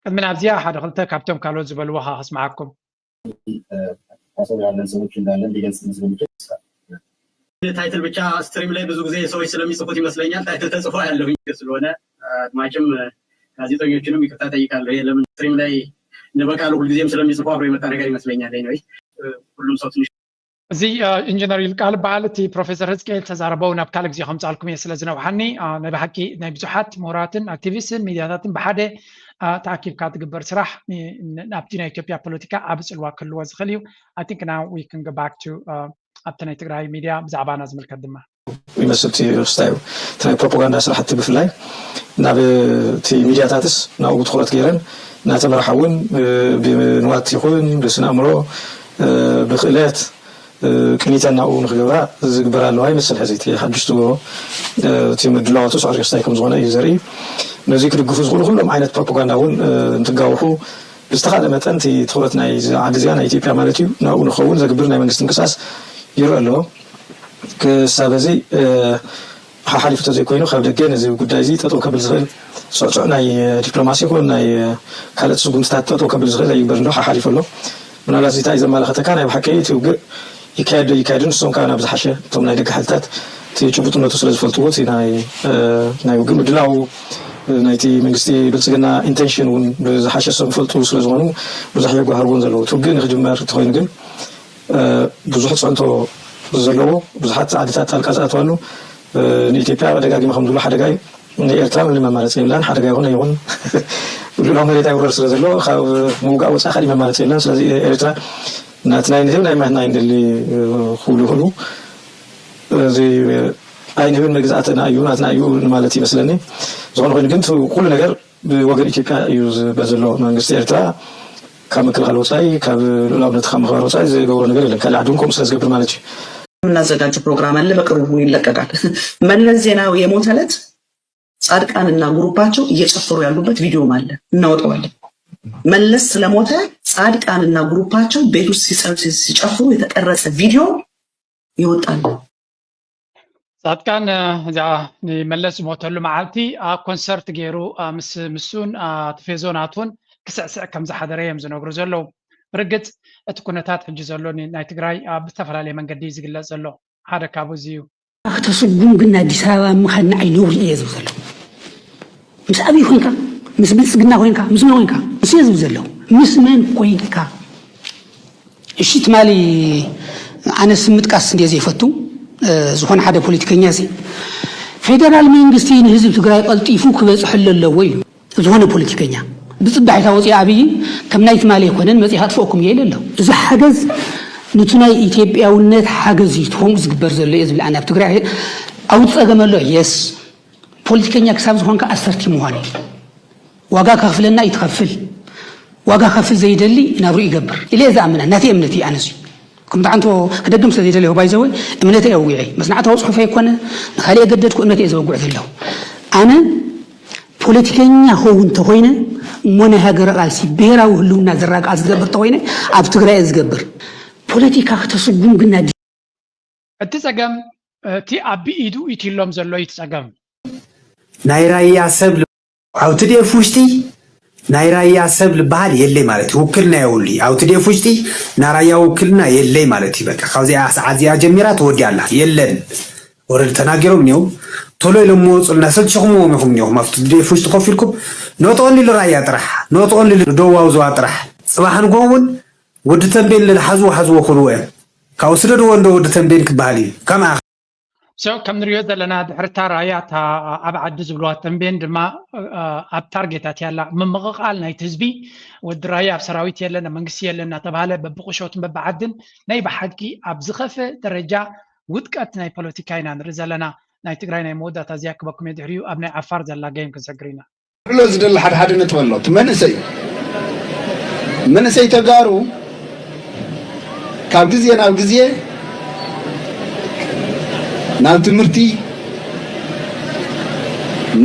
ቅድሚ ናብዚኣ ሓደ ክልተ ካብቶም ካልኦት ዝበልዎ ከዓ ከስምዓኩም። ሀሳብ ያለን ሰዎች እንዳለን ሊገልጽ መስሎኝ ታይትል ብቻ ስትሪም ላይ ብዙ ጊዜ ሰዎች ስለሚጽፉት ይመስለኛል። ታይትል ተጽፎ ያለሁኝ ስለሆነ አድማጭም ጋዜጠኞችንም ይቅርታ ጠይቃለሁ። ይሄ ለምን ስትሪም ላይ እንደ በቃሉ ሁልጊዜም ስለሚጽፉ አብሮ የመጣ ነገር ይመስለኛል። Anyway ሁሉም ሰው ትንሽ እዚ ኢንጂነር ይልቃል በዓል እቲ ፕሮፌሰር ህዝቅኤል ተዛረበው ናብ ካልእ ግዜ ከምፅኣልኩም እየ ስለ ዝነውሓኒ። ናይ ብሓቂ ናይ ብዙሓት ምሁራትን ኣክቲቪስትን ሚድያታትን ብሓደ ተኣኪብካ ትግበር ስራሕ ኣብቲ ናይ ኢትዮጵያ ፖለቲካ ዓቢ ፅልዋ ክህልዎ ዝኽእል እዩ። I think now we can go back to ኣብቲ ናይ ትግራይ ሚድያ ብዛዕባና ዝምልከት ድማ ይመስል እቲ ክስታይ እቲ ናይ ፕሮፓጋንዳ ስራሕቲ ብፍላይ ናብ እቲ ሚድያታትስ ናብኡ ብትኩረት ገይረን እናተመርሓ እውን ብንዋት ይኹን ብስነ ኣእምሮ ብክእለት ቅኒተን ናብኡ ንክገብራ ዝግበር ኣለዋ ይመስል። ሕዚ እቲ ሓድሽ ትገብሮ እቲ ምድላዋቱ ስዕሪ ክስታይ ከም ዝኾነ እዩ ዘርኢ። ነዚ ክድግፉ ዝኽእሉ ኩሎም ዓይነት ፕሮፓጋንዳ እውን እንትጋውሑ ብዝተኻለ መጠን እቲ ትኹረት ናይ ዓዲ እዚኣ ናይ ኢትዮጵያ ማለት እዩ ናብኡ ንኸውን ዘግብር ናይ መንግስቲ ምንቅስቃስ ይረአ ኣሎ። ክሳብ እዚ ሓሓሊፉ ተዘይኮይኑ ካብ ደገ ነዚ ጉዳይ እዚ ጠጠው ከብል ዝኽእል ስዕስዕ ናይ ዲፕሎማሲ ይኹን ናይ ካልኦት ስጉምትታት ጠጠው ከብል ዝኽእል ኣይግበር እንዶ ሓሓሊፉ ኣሎ። ምናልባት እዚ እንታይ እዩ ዘመላኸተካ ናይ ብሓቂ እቲ ውግእ ይካየድ ዶ ይካየድን ንሶም ከዓ ናብ ዝሓሸ እቶም ናይ ደገ ሓይልታት እቲ ጭቡጥነቱ ስለ ዝፈልጥዎ እቲ ናይ ናይ ውግእ ምድላው ናይቲ መንግስቲ ብልፅግና ኢንቴንሽን እውን ብዝሓሸ ሰብ ዝፈልጡ ስለ ዝኾኑ ብዙሕ የጓህርዎን ዘለዉ እቲ ውግእ ንክጅመር እንተኮይኑ ግን ብዙሕ ፅዕንቶ ዘለዎ ብዙሓት ዓድታት ጣልቃ ዝኣትዋሉ ንኢትዮጵያ ደጋጊመ ከም ዝብሎ ሓደጋ እዩ ንኤርትራ ምንም ኣማራፂ የብላን ሓደጋ ይኹን ኣይኹን ልዑላዊ መሬት ኣይውረር ስለ ዘሎ ካብ ምውጋእ ወፃኢ ካሊእ መማረፂ የብላን ስለዚ ኤርትራ ናትና ኣይንህብ ናይ ማህና ኣይንደሊ ክብሉ ይኽእሉ እዚ ኣይንህብን መግዛእትና እዩ ናትና እዩ ማለት ይመስለኒ ዝኾነ ኮይኑ ግን ኩሉ ነገር ብወገን ኢትዮጵያ እዩ ዝግበር ዘሎ መንግስቲ ኤርትራ ካብ ምክልኻል ወፃኢ ካብ ልዑላውነት ካብ ምኽባር ወፃኢ ዝገብሮ ነገር የለን ካልእ ዓዲ እውን ከምኡ ስለ ዝገብር ማለት እዩ የምናዘጋጀው ፕሮግራም አለ በቅርቡ ይለቀቃል መለስ ዜናዊ የሞተ ዕለት ጻድቃንና ግሩፓቸው እየጨፈሩ ያሉበት ቪዲዮም አለ እናወጠዋለን መለስ ስለሞተ ጻድቃንና ግሩፓቸው ቤት ውስጥ ሲጨፍሩ የተቀረጸ ቪዲዮ ይወጣል ጻድቃን እዚኣ ንመለስ ዝሞተሉ መዓልቲ ኣብ ኮንሰርት ገይሩ ምስ ምሱን ቲፌዞ ናቱን ክስዕስዕ ከም ዝሓደረ እዮም ዝነግሩ ዘለዉ። ብርግጽ እቲ ኩነታት ሕጂ ዘሎ ናይ ትግራይ ኣብ ዝተፈላለየ መንገዲ እዩ ዝግለጽ ዘሎ። ሓደ ካብኡ እዚ እዩ። ከተስጉም ግን ኣዲስ ኣበባ ምኻድ ንዓይ ነውሪ እየ ዝብል ዘለኹ። ምስ ኣብይ ኮይንካ፣ ምስ ብልፅግና ኮይንካ፣ ምስ መን ኮይንካ፣ ምስ እየ ዝብል ዘለኹ። ምስ መን ኮይንካ። እሺ ትማሊ ኣነ ስም ምጥቃስ እንድየ ዘይፈቱ ዝኾነ ሓደ ፖለቲከኛ ሲ ፌደራል መንግስቲ ንህዝቢ ትግራይ ቀልጢፉ ክበፅሐሉ ኣለዎ ኢሉ ዝኾነ ፖለቲከኛ ብፅባሒታ ወፂኡ ኣብይ ከም ናይ ትማሊ ኣይኮነን መፂእ ኣጥፍኦኩም እየ ኢለ ኣሎ እዚ ሓገዝ ንቱ ናይ ኢትዮጵያውነት ሓገዝ እዩ ትኾኑ ዝግበር ዘሎ እየ ዝብል ኣነ ኣብ ትግራይ ኣብ ፀገም ኣሎ የስ ፖለቲከኛ ክሳብ ዝኾንካ ኣሰርቲ ምዃን እዩ ዋጋ ከኽፍለና እዩ ትኸፍል ዋጋ ከፍል ዘይደሊ ናብሩ ይገብር ኢለ ዝኣምና ናተይ እምነት እዩ ኣነስ እዩ ከም ብዓንቶ ክደግም ስለ ዘይደለኹ ባይዘወ እምነተይ ኣውጊዐ መጽናዕታዊ ጽሑፈይ ኮነ ንኻልእ የገደድኩ እምነተይ እየ ዘወግዕ ዘለኹ ኣነ ፖለቲከኛ ኸውን ተኾይነ እሞ ናይ ሃገረ ቃልሲ ብሄራዊ ህልውና ዘራግ ቃልሲ ዝገብር ተኾይነ ኣብ ትግራይ እየ ዝገብር ፖለቲካ ክተስጉም ግና እቲ ጸገም እቲ ኣብ ኢዱ ኢትሎም ዘሎ እዩ እቲ ጸገም ናይ ራያ ሰብ ኣብ ትዴፍ ውሽጢ ናይ ራያ ሰብ ልበሃል የለይ ማለት እዩ። ውክልና የብሉ ኣብ ትዴፍ ውሽጢ ናይ ራያ ውክልና የለይ ማለት እዩ። በቃ ካብዚኣ ሰዓት እዚኣ ጀሚራ ተወዲኣ ኣላ የለን። ኦረዲ ተናጊሮም እኒኦም ቶሎ ኢሎም መወፁልና ሰልችኹምዎም ኢኹም እኒኹም ኣብቲ ትዴፍ ውሽጢ ኮፍ ኢልኩም ኖት ኦንሊ ልራያ ጥራሕ ኖት ኦንሊ ልደቡባዊ ዞባ ጥራሕ ፅባሕ ንጎ እውን ወዲ ተንቤን ልሓዝዎ ሓዝዎ ክብልዎ እዮም። ካብኡ ስደድዎ እንዶ ወዲ ተንቤን ክበሃል እዩ። ከምኣ So ከም ንሪኦ ዘለና ድሕርታ ራያ እታ ኣብ ዓዲ ዝብልዋ ተንቤን ድማ ኣብ ታርጌት ኣትያ ኣላ። ምምቕቓል ናይቲ ህዝቢ ወዲ ራያ ኣብ ሰራዊት የለን ኣብ መንግስቲ የለን እናተባሃለ በብቁሸትን በብዓድን ናይ ብሓቂ ኣብ ዝኸፍእ ደረጃ ውድቀት ናይ ፖለቲካ ኢና ንርኢ ዘለና። ናይ ትግራይ ናይ መወዳእታ እዚኣ ክበኩም እየ ድሕሪኡ ኣብ ናይ ዓፋር ዘላ ገይም ክንሰግር ኢና። ክብሎ ዝደሊ ሓደ ሓደ ነጥቢ ኣሎ። እቲ መንእሰይ መንእሰይ ተጋሩ ካብ ግዜ ናብ ግዜ ናብ ትምህርቲ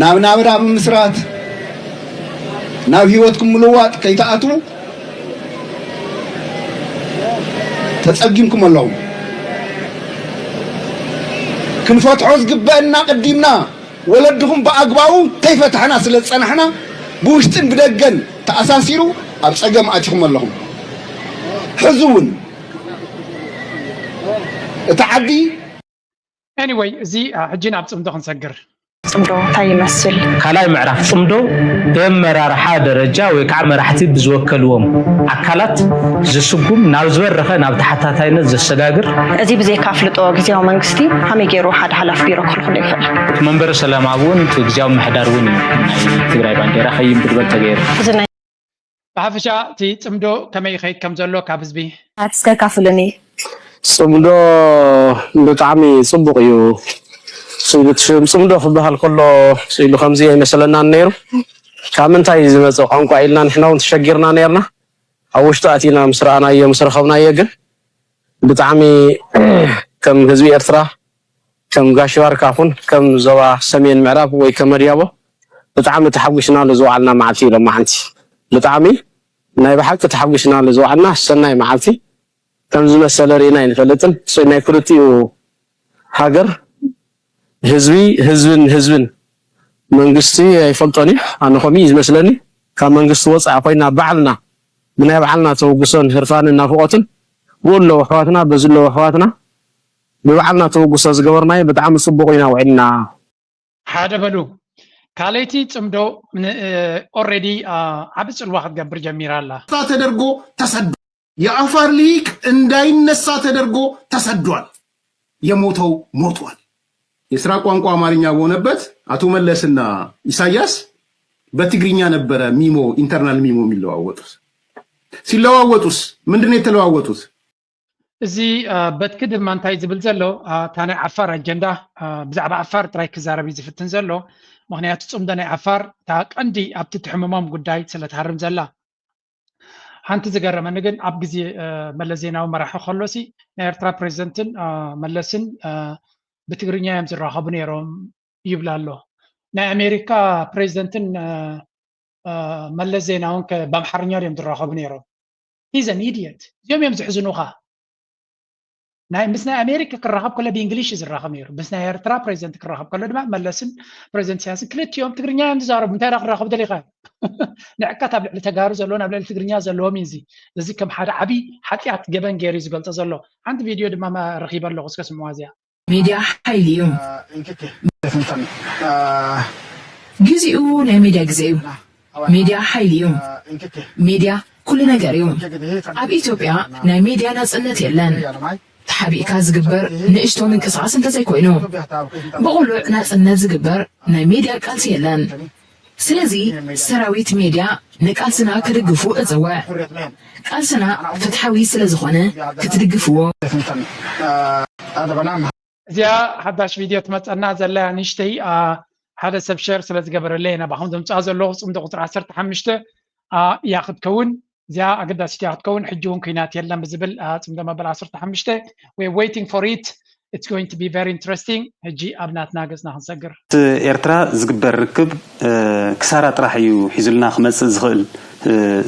ናብ ናብራ ምምስራት ናብ ህይወትኩም ምልዋጥ ከይትኣትዉ ተጸጊምኩም ኣለኹም። ክንፈትሖ ዝግበአና ቅዲምና ወለድኹም ብኣግባቡ ከይፈታሕና ስለ ዝጸናሕና ብውሽጥን ብደገን ተኣሳሲሩ ኣብ ጸገም ኣቲኹም ኣለኹም። ሕዚ እውን እቲ ዓዲ Anyway፣ እዚ ሕጂ ናብ ጽምዶ ክንሰግር። ጽምዶ እንታይ ይመስል? ካልኣይ ምዕራፍ ጽምዶ ብኣመራርሓ ደረጃ ወይ ከዓ መራሕቲ ብዝወከልዎም ኣካላት ዝስጉም ናብ ዝበረኸ ናብ ተሓታታይነት ዘሰጋግር እዚ ብዘይካ ኣፍልጦ ግዝያዊ መንግስቲ ከመይ ገይሩ ሓደ ሓላፊ ቢሮ ክልኩሎ ይኽእል? እቲ መንበሪ ሰላም ኣብኡ እውን እቲ ግዝያዊ ምሕዳር እውን እዩ ናይ ትግራይ ባንዴራ ከይንብድበል ተገይሩ። እዚ ናይ ብሓፈሻ እቲ ጽምዶ ከመይ ይኸይድ ከም ዘሎ ካብ ህዝቢ ኣትስከካፍልኒ ጽምዶ ብጣዕሚ ጽቡቕ እዩ። ስኢሉ እቲ ሽም ጽምዶ ክበሃል ከሎ ስኢሉ ከምዚ ኣይመሰለናን ነይሩ። ካብ ምንታይ ዝመጽእ ቋንቋ ኢልና ንሕና እውን ተሸጊርና ነይርና። ኣብ ውሽጡ ኣቲና ምስ ረኣናዮ ምስ ረኸብናዮ ግን ብጣዕሚ ከም ህዝቢ ኤርትራ ከም ጋሽ ባርካ ኹን ከም ዞባ ሰሜን ምዕራብ ወይ ከም መድያቦ ብጣዕሚ ተሓጒስናሉ ዝወዓልና መዓልቲ እዩ ሎማዓንቲ። ብጣዕሚ ናይ ብሓቂ ተሓጒስናሉ ዝወዓልና ሰናይ መዓልቲ ከም ዝመሰለ ርኢና ኣይንፈልጥን። እሱ ናይ ክልቲኡ ሃገር ህዝቢ ህዝብን ህዝብን መንግስቲ ኣይፈልጦን እዩ። ኣነ ከምኡ እዩ ዝመስለኒ። ካብ መንግስቲ ወፃኢ ኮይና ባዕልና ብናይ ባዕልና ተበግሶን ህርፋንን ናፍቖትን ብኡ ኣለዉ ኣሕዋትና በዚ ኣለዉ ኣሕዋትና ብባዕልና ተበግሶ ዝገበርናዮ ብጣዕሚ ፅቡቕ ኢና ውዒልና። ሓደ በሉ። ካልኣይቲ ጽምዶ ኦልሬዲ ዓቢ ጽልዋ ክትገብር ጀሚራ ኣላ። ተደርጎ ተሰዶ የአፋር ሊቅ እንዳይነሳ ተደርጎ ተሰዷል። የሞተው ሞቷል። የስራ ቋንቋ አማርኛ በሆነበት አቶ መለስና ኢሳያስ በትግርኛ ነበረ ሚሞ ኢንተርናል ሚሞ የሚለዋወጡት። ሲለዋወጡስ ምንድን ነው የተለዋወጡት? እዚ በትኪ ድማ እንታይ ዝብል ዘሎ እታ ናይ ዓፋር ኣጀንዳ ብዛዕባ ዓፋር ጥራይ ክዛረብ እዩ ዝፍትን ዘሎ። ምክንያቱ ጽምዶ ናይ ዓፋር እታ ቀንዲ ኣብቲ ትሕምሞም ጉዳይ ስለ ትሃርም ዘላ። ሓንቲ ዝገረመኒ ግን ኣብ ግዜ መለስ ዜናዊ መራሒ ከሎሲ ናይ ኤርትራ ፕሬዚደንትን መለስን ብትግርኛ እዮም ዝራኸቡ ነይሮም ይብል ኣሎ። ናይ ኣሜሪካ ፕሬዚደንትን መለስ ዜናውን ከ ብኣምሓርኛ ድዮም ዝራኸቡ ነይሮም? He's an idiot። እዚኦም እዮም ዝሕዝኑኻ። ናይ ምስ ናይ ኣሜሪካ ክራኸብ ከሎ ብእንግሊሽ እዩ ዝራኸብ ነይሩ። ምስ ናይ ኤርትራ ፕሬዚደንት ክራኸብ ከሎ ድማ መለስን ፕሬዚደንት ኢሳያስን ክልቲኦም ትግርኛ እዮም ዝዛረቡ። እንታይ ዳ ክራኸቡ ደሊኻ? ንዕቀት ኣብ ልዕሊ ተጋሩ ዘለዎን ኣብ ልዕሊ ትግርኛ ዘለዎም እዩ እዚ። እዚ ከም ሓደ ዓብዪ ሓጢኣት ገበን ገይሩ እዩ ዝገልጾ ዘሎ። ሓንቲ ቪድዮ ድማ ረኺበ ኣለኹ፣ እስከ ስምዋ እዚኣ። ሜድያ ሓይሊ እዩ። ግዜኡ ናይ ሜድያ ግዜ እዩ። ሜድያ ሓይሊ እዩ። ሜድያ ኩሉ ነገር እዩ። ኣብ ኢትዮጵያ ናይ ሜድያ ናጽነት የለን። ተሓቢእካ ዝግበር ንእሽቶ ምንቅስቓስ እንተዘይኮይኑ ብቑሉዕ ናጽነት ዝግበር ናይ ሜድያ ቃልሲ የለን። ስለዚ ሰራዊት ሜድያ ንቃልስና ክድግፉ እጽውዕ። ቃልስና ፍትሓዊ ስለ ዝኾነ ክትድግፍዎ። እዚኣ ሓዳሽ ቪድዮ ትመፀና ዘላ ንእሽተይ ሓደ ሰብ ሸር ስለ ዝገበረለይ ኢና ባኹም ዘምፅኣ ዘለኹ። ፅምዶ ቁፅሪ ዓሰርተ ሓሙሽተ እያ ክትከውን። እዚኣ ኣገዳሲት እያ ክትከውን። ሕጂ እውን ኩናት የለን ብዝብል ፅምዶ መበል ዓሰርተ ሓሙሽተ we waiting for it. It's going to be very interesting. ሕጂ ኣብ ናትና ገፅና ክንሰግር። ኤርትራ ዝግበር ርክብ ክሳራ ጥራሕ እዩ ሒዙልና ክመፅእ ዝኽእል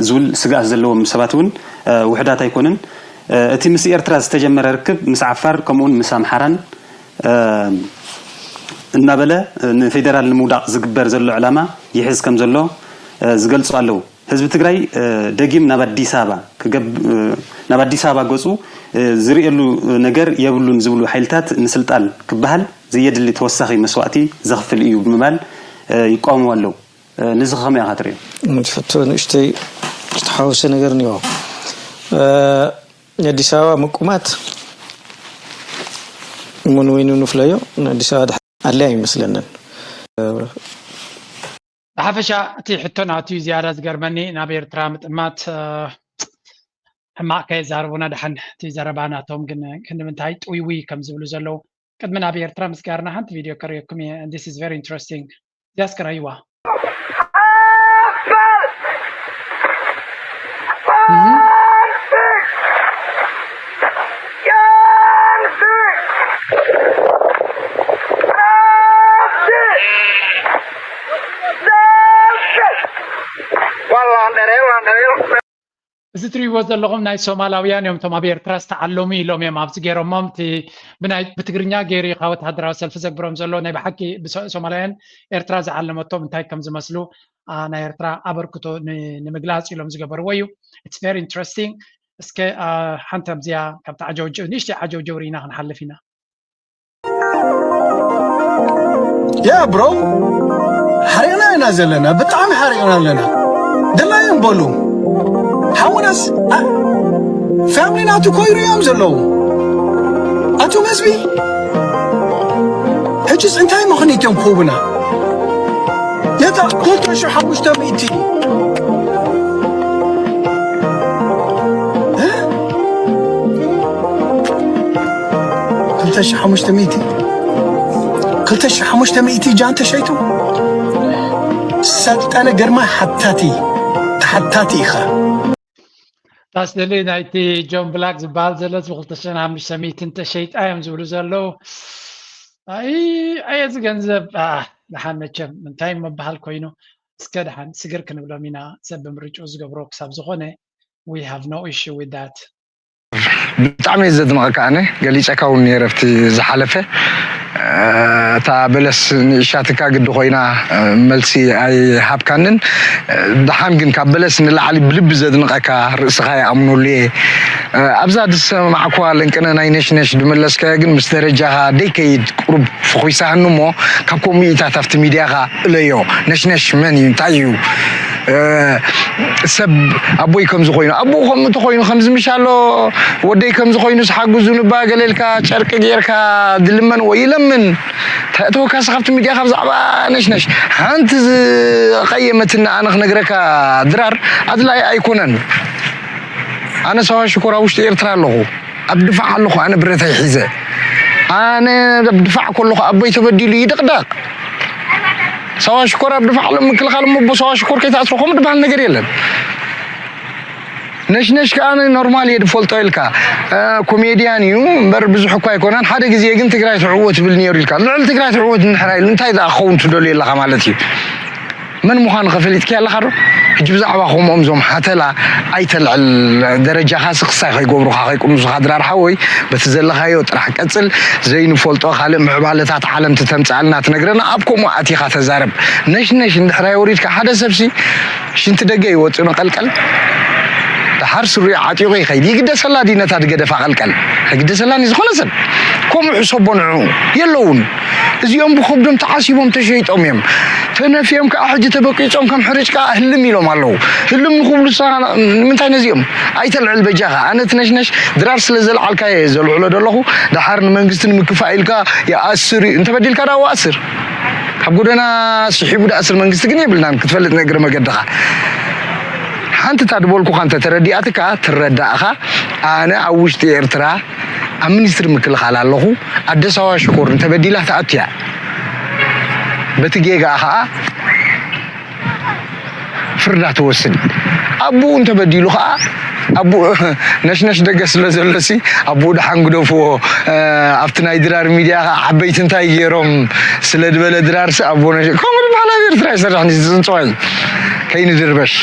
ዝብል ስግኣት ዘለዎም ሰባት እውን ውሕዳት ኣይኮኑን። እቲ ምስ ኤርትራ ዝተጀመረ ርክብ ምስ ዓፋር ከምኡውን ምስ ኣምሓራን እናበለ ንፌደራል ንምውዳቕ ዝግበር ዘሎ ዕላማ ይሕዝ ከም ዘሎ ዝገልጹ ኣለዉ። ህዝቢ ትግራይ ደጊም ናብ ኣዲስ ኣበባ ክገብ ናብ ኣዲስ ኣበባ ገጹ ዝርእየሉ ነገር የብሉን ዝብሉ ሓይልታት ንስልጣን ክበሃል ዘየድሊ ተወሳኺ መስዋእቲ ዘኽፍል እዩ ብምባል ይቃወሙ ኣለዉ። ንዚ ከመይ ኢኻ ትርእዮ? ሕቶ ንእሽተይ ዝተሓወሰ ነገር እኒኦ። የአዲስ አበባ ምቁማት ምን ወይኑ ንፍለዮ ንአዲስ አበባ ድሓ ኣድላይ ኣይመስለንን። ብሓፈሻ እቲ ሕቶ ናቱ እዩ ዝያዳ ዝገርመኒ። ናብ ኤርትራ ምጥማት ሕማቕ ከየዛርቡና ደሓን። እቲ ዘረባ ናቶም ግን ክንምንታይ ጥውይውይ ከም ዝብሉ ዘለዉ ቅድሚ ናብ ኤርትራ ምስጋርና ሓንቲ ቪድዮ ከርእየኩም እየ። And this is very interesting. እዚኣስ ክረይዋ። እዚ ትሪእዎ ዘለኹም ናይ ሶማላውያን እዮም፣ እቶም ኣብ ኤርትራ ዝተዓለሙ ኢሎም እዮም ኣብዚ ገይሮሞም። እቲ ብናይ ብትግርኛ ገይሩ እዩ ካብ ወተሃደራዊ ሰልፊ ዘግብሮም ዘሎ። ናይ ብሓቂ ብሶ- ሶማላውያን ኤርትራ ዝዓለመቶም እንታይ ከም ዝመስሉ፣ አ፣ ናይ ኤርትራ ኣበርክቶ ን- ንምግላጽ ኢሎም ዝገበርዎ እዩ። It's very interesting። እስከ፣ አ፣ ሓንቲ ኣብዚኣ ካብቲ ዓጀውጀው ንእሽተይ ዓጀውጀው ርኢና ክንሓልፍ ኢና። Yeah, bro. ሓሪቕና ኢና ዘለና፣ ብጣዕሚ ሓሪቕና ኣለና። ድላዮም በሉ። ሓውናስ፣ ፋሚሊ ናቱ ኮይሩ እዮም ዘለዉ። ኣቶ መስቢ፣ ሕጅስ እንታይ ምኽንያት እዮም ክህቡና? ነታ ክልተ ሽሕ ሓሙሽተ ሚእቲ፣ እ? ክልተ ሽሕ ሓሙሽተ ሚእቲ፣ ክልተ ሽሕ ሓሙሽተ ሚእቲ ጃን ተሸይጡ። ሰልጠነ ግርማ ሓታቲ፣ ተሓታቲ ኢኻ። ታስደሊ ናይቲ ጆን ብላክ ዝበሃል ዘለስ ብክልተ ሽሕን ሓሙሽተ ሚእትን ተሸይጣ እዮም ዝብሉ ዘለዉ። ኣይ ኣየ እዚ ገንዘብ፣ አ፣ ደሓን መቸም እንታይ ምበሃል ኮይኑ። እስከ ደሓን ስግር ክንብሎም ኢና፣ ሰብ ብምርጭኡ ዝገብሮ ክሳብ ዝኾነ we have no issue with that። ብጣዕሚ እየ ዘድንቐካ። ኣነ ገሊፀካ እውን ነይረ ኣብቲ ዝሓለፈ፣ እ፣ እታ በለስ ንእሻትካ ግዲ ኮይና፣ እ፣ መልሲ ኣይሃብካንን። እ፣ ደሓን ግን ካብ በለስ ንላዕሊ ብልቢ ዘድንቐካ ርእስኻ ይኣምነሉ እየ። እ፣ ኣብዛ ዝሰማዕኩዋ ለንቅነ ናይ ነሽነሽ ዝመለስካዮ ግን ምስ ደረጃኻ ደይከይድ ቁሩብ ፈኹሳሃኒ እሞ ካብ ከምኡ ኢታት ኣብቲ ሚድያኻ እለዮ። ነሽነሽ መን እዩ? እንታይ እዩ? እ፣ ሰብ ኣቦይ ከምዚ ኮይኑ፣ ኣቦኡ ከምኡ እንተኮይኑ፣ ከምዚ ምሽ ኣሎ፣ ወደይ ከምዚ ኮይኑ፣ ስሓጉዙ ንባ ገለ ኢልካ፣ ጨርቂ ጌርካ፣ ድልመን ወይ ይለምን። ተእተወካስ ካብቲ ሚድያ ካብ ዛዕባ ነሽነሽ ሓንቲ ዝቐየመትኒ ኣነ ክነግረካ፣ ድራር ኣድላይ ኣይኮነን። ኣነ ሳዋ ሽኮር ኣብ ውሽጢ ኤርትራ ኣለኹ። ኣብ ድፋዕ ኣለኹ። ኣነ ብረተይ ሒዘ፣ ኣነ ኣብ ድፋዕ ከለኹ ኣቦይ ተበዲሉ ይድቕደቕ። ሳዋ ሽኮር ኣብ ድፋዕ ኣሎ፣ ምክልኻል እሞ ኣቦ ሳዋ ሽኮር ከይትኣስሮ ከምኡ ዝበሃል ነገር የለን። ነሽነሽ ከኣ ኖርማል እየ ዝፈልጦ ኢልካ፣ እ፣ ኮሜድያን እዩ እምበር ብዙሕ እኳ ኣይኮነን። ሓደ ግዜ ግን ትግራይ ትዕወት ትብል ነይሩ ኢልካ። ልዕሊ ትግራይ ትዕወት እንድሕር ኢሉ እንታይ ደኣ ክኸውን ትደልዮ ኣለኻ ማለት እዩ? መን ምዃኑ ከፈሊጥኪ ኣለኻ ዶ? ሕጂ ብዛዕባ ከምኦም ዞም ሓተላ ኣይተልዕል። ደረጃኻ ሲ ክሳይ ከይገብሩኻ ከይቅንሱኻ ድራር ሓወይ፣ በቲ ዘለኻዮ ጥራሕ ቀጽል። ዘይንፈልጦ ካልእ ምዕባለታት ዓለም ትተምጽኣልና ትነግረና፣ ኣብ ከምኡ ኣቲኻ ተዛረብ። ነሽነሽ እንድሕር ኣይወሪድካ ሓደ ሰብሲ ሽንቲ ደገ ይወጽእ ንቐልቀል። ደሓር ስሪኡ ዓጢቑ ይኸይድ። ይግደሰላ ድዩ ነታ ዝገደፋ ቀልቀል? ኣይግደሰላን እዩ ዝኾነ ሰብ። ከምኡ ሕሰቦ ንዕኡ። የለውን። እዚኦም ብኸብዶም ተዓሲቦም ተሸይጦም እዮም። ተነፍዮም ከዓ ሕጂ ተበቂጾም ከም ሕርጭ ከዓ ህልም ኢሎም ኣለዉ። ህልም ንኽብሉ ንሳ ንምንታይ ነዚኦም? ኣይተልዕል በጃኻ። ኣነ እቲ ነሽነሽ ድራር ስለ ዘልዓልካዮ እየ ዘልዕሎ ዘለኹ። ደሓር ንመንግስቲ ንምክፋእ ኢልካ ይኣስር እዩ። እንተበዲልካ ደኣ ኣስር። ካብ ጎደና ስሒቡ ደኣ ኣስር መንግስቲ ግን የብልናን ክትፈልጥ ንእግሪ መገድኻ። ሓንቲ እታ ዝበልኩኻ እንተ ተረዲኣትካ ትረዳእኻ። ኣነ ኣብ ውሽጢ ኤርትራ ኣብ ሚኒስትሪ ምክልኻል ኣለኹ። ኣደ ሳዋ ሽኮር እንተበዲላ ትኣቱ እያ። በቲ ጌጋኣ ኸኣ ፍርዳ ትወስድ። ኣቦኡ እንተበዲሉ ኸኣ ኣቦኡ ነሽነሽ ደገ ስለ ዘሎሲ ኣቦኡ ደሓን ግደፍዎ። እ፣ ኣብቲ ናይ ድራር ሚድያ ኸኣ ዓበይቲ እንታይ ገይሮም ስለ ዝበለ ድራርሲ ኣቦ ነሽ-፣ ከምኡ ዝበሃል ኣብ ኤርትራ ይሰርሕ ንዝፅንፅዋይ ከይንድርበሽ።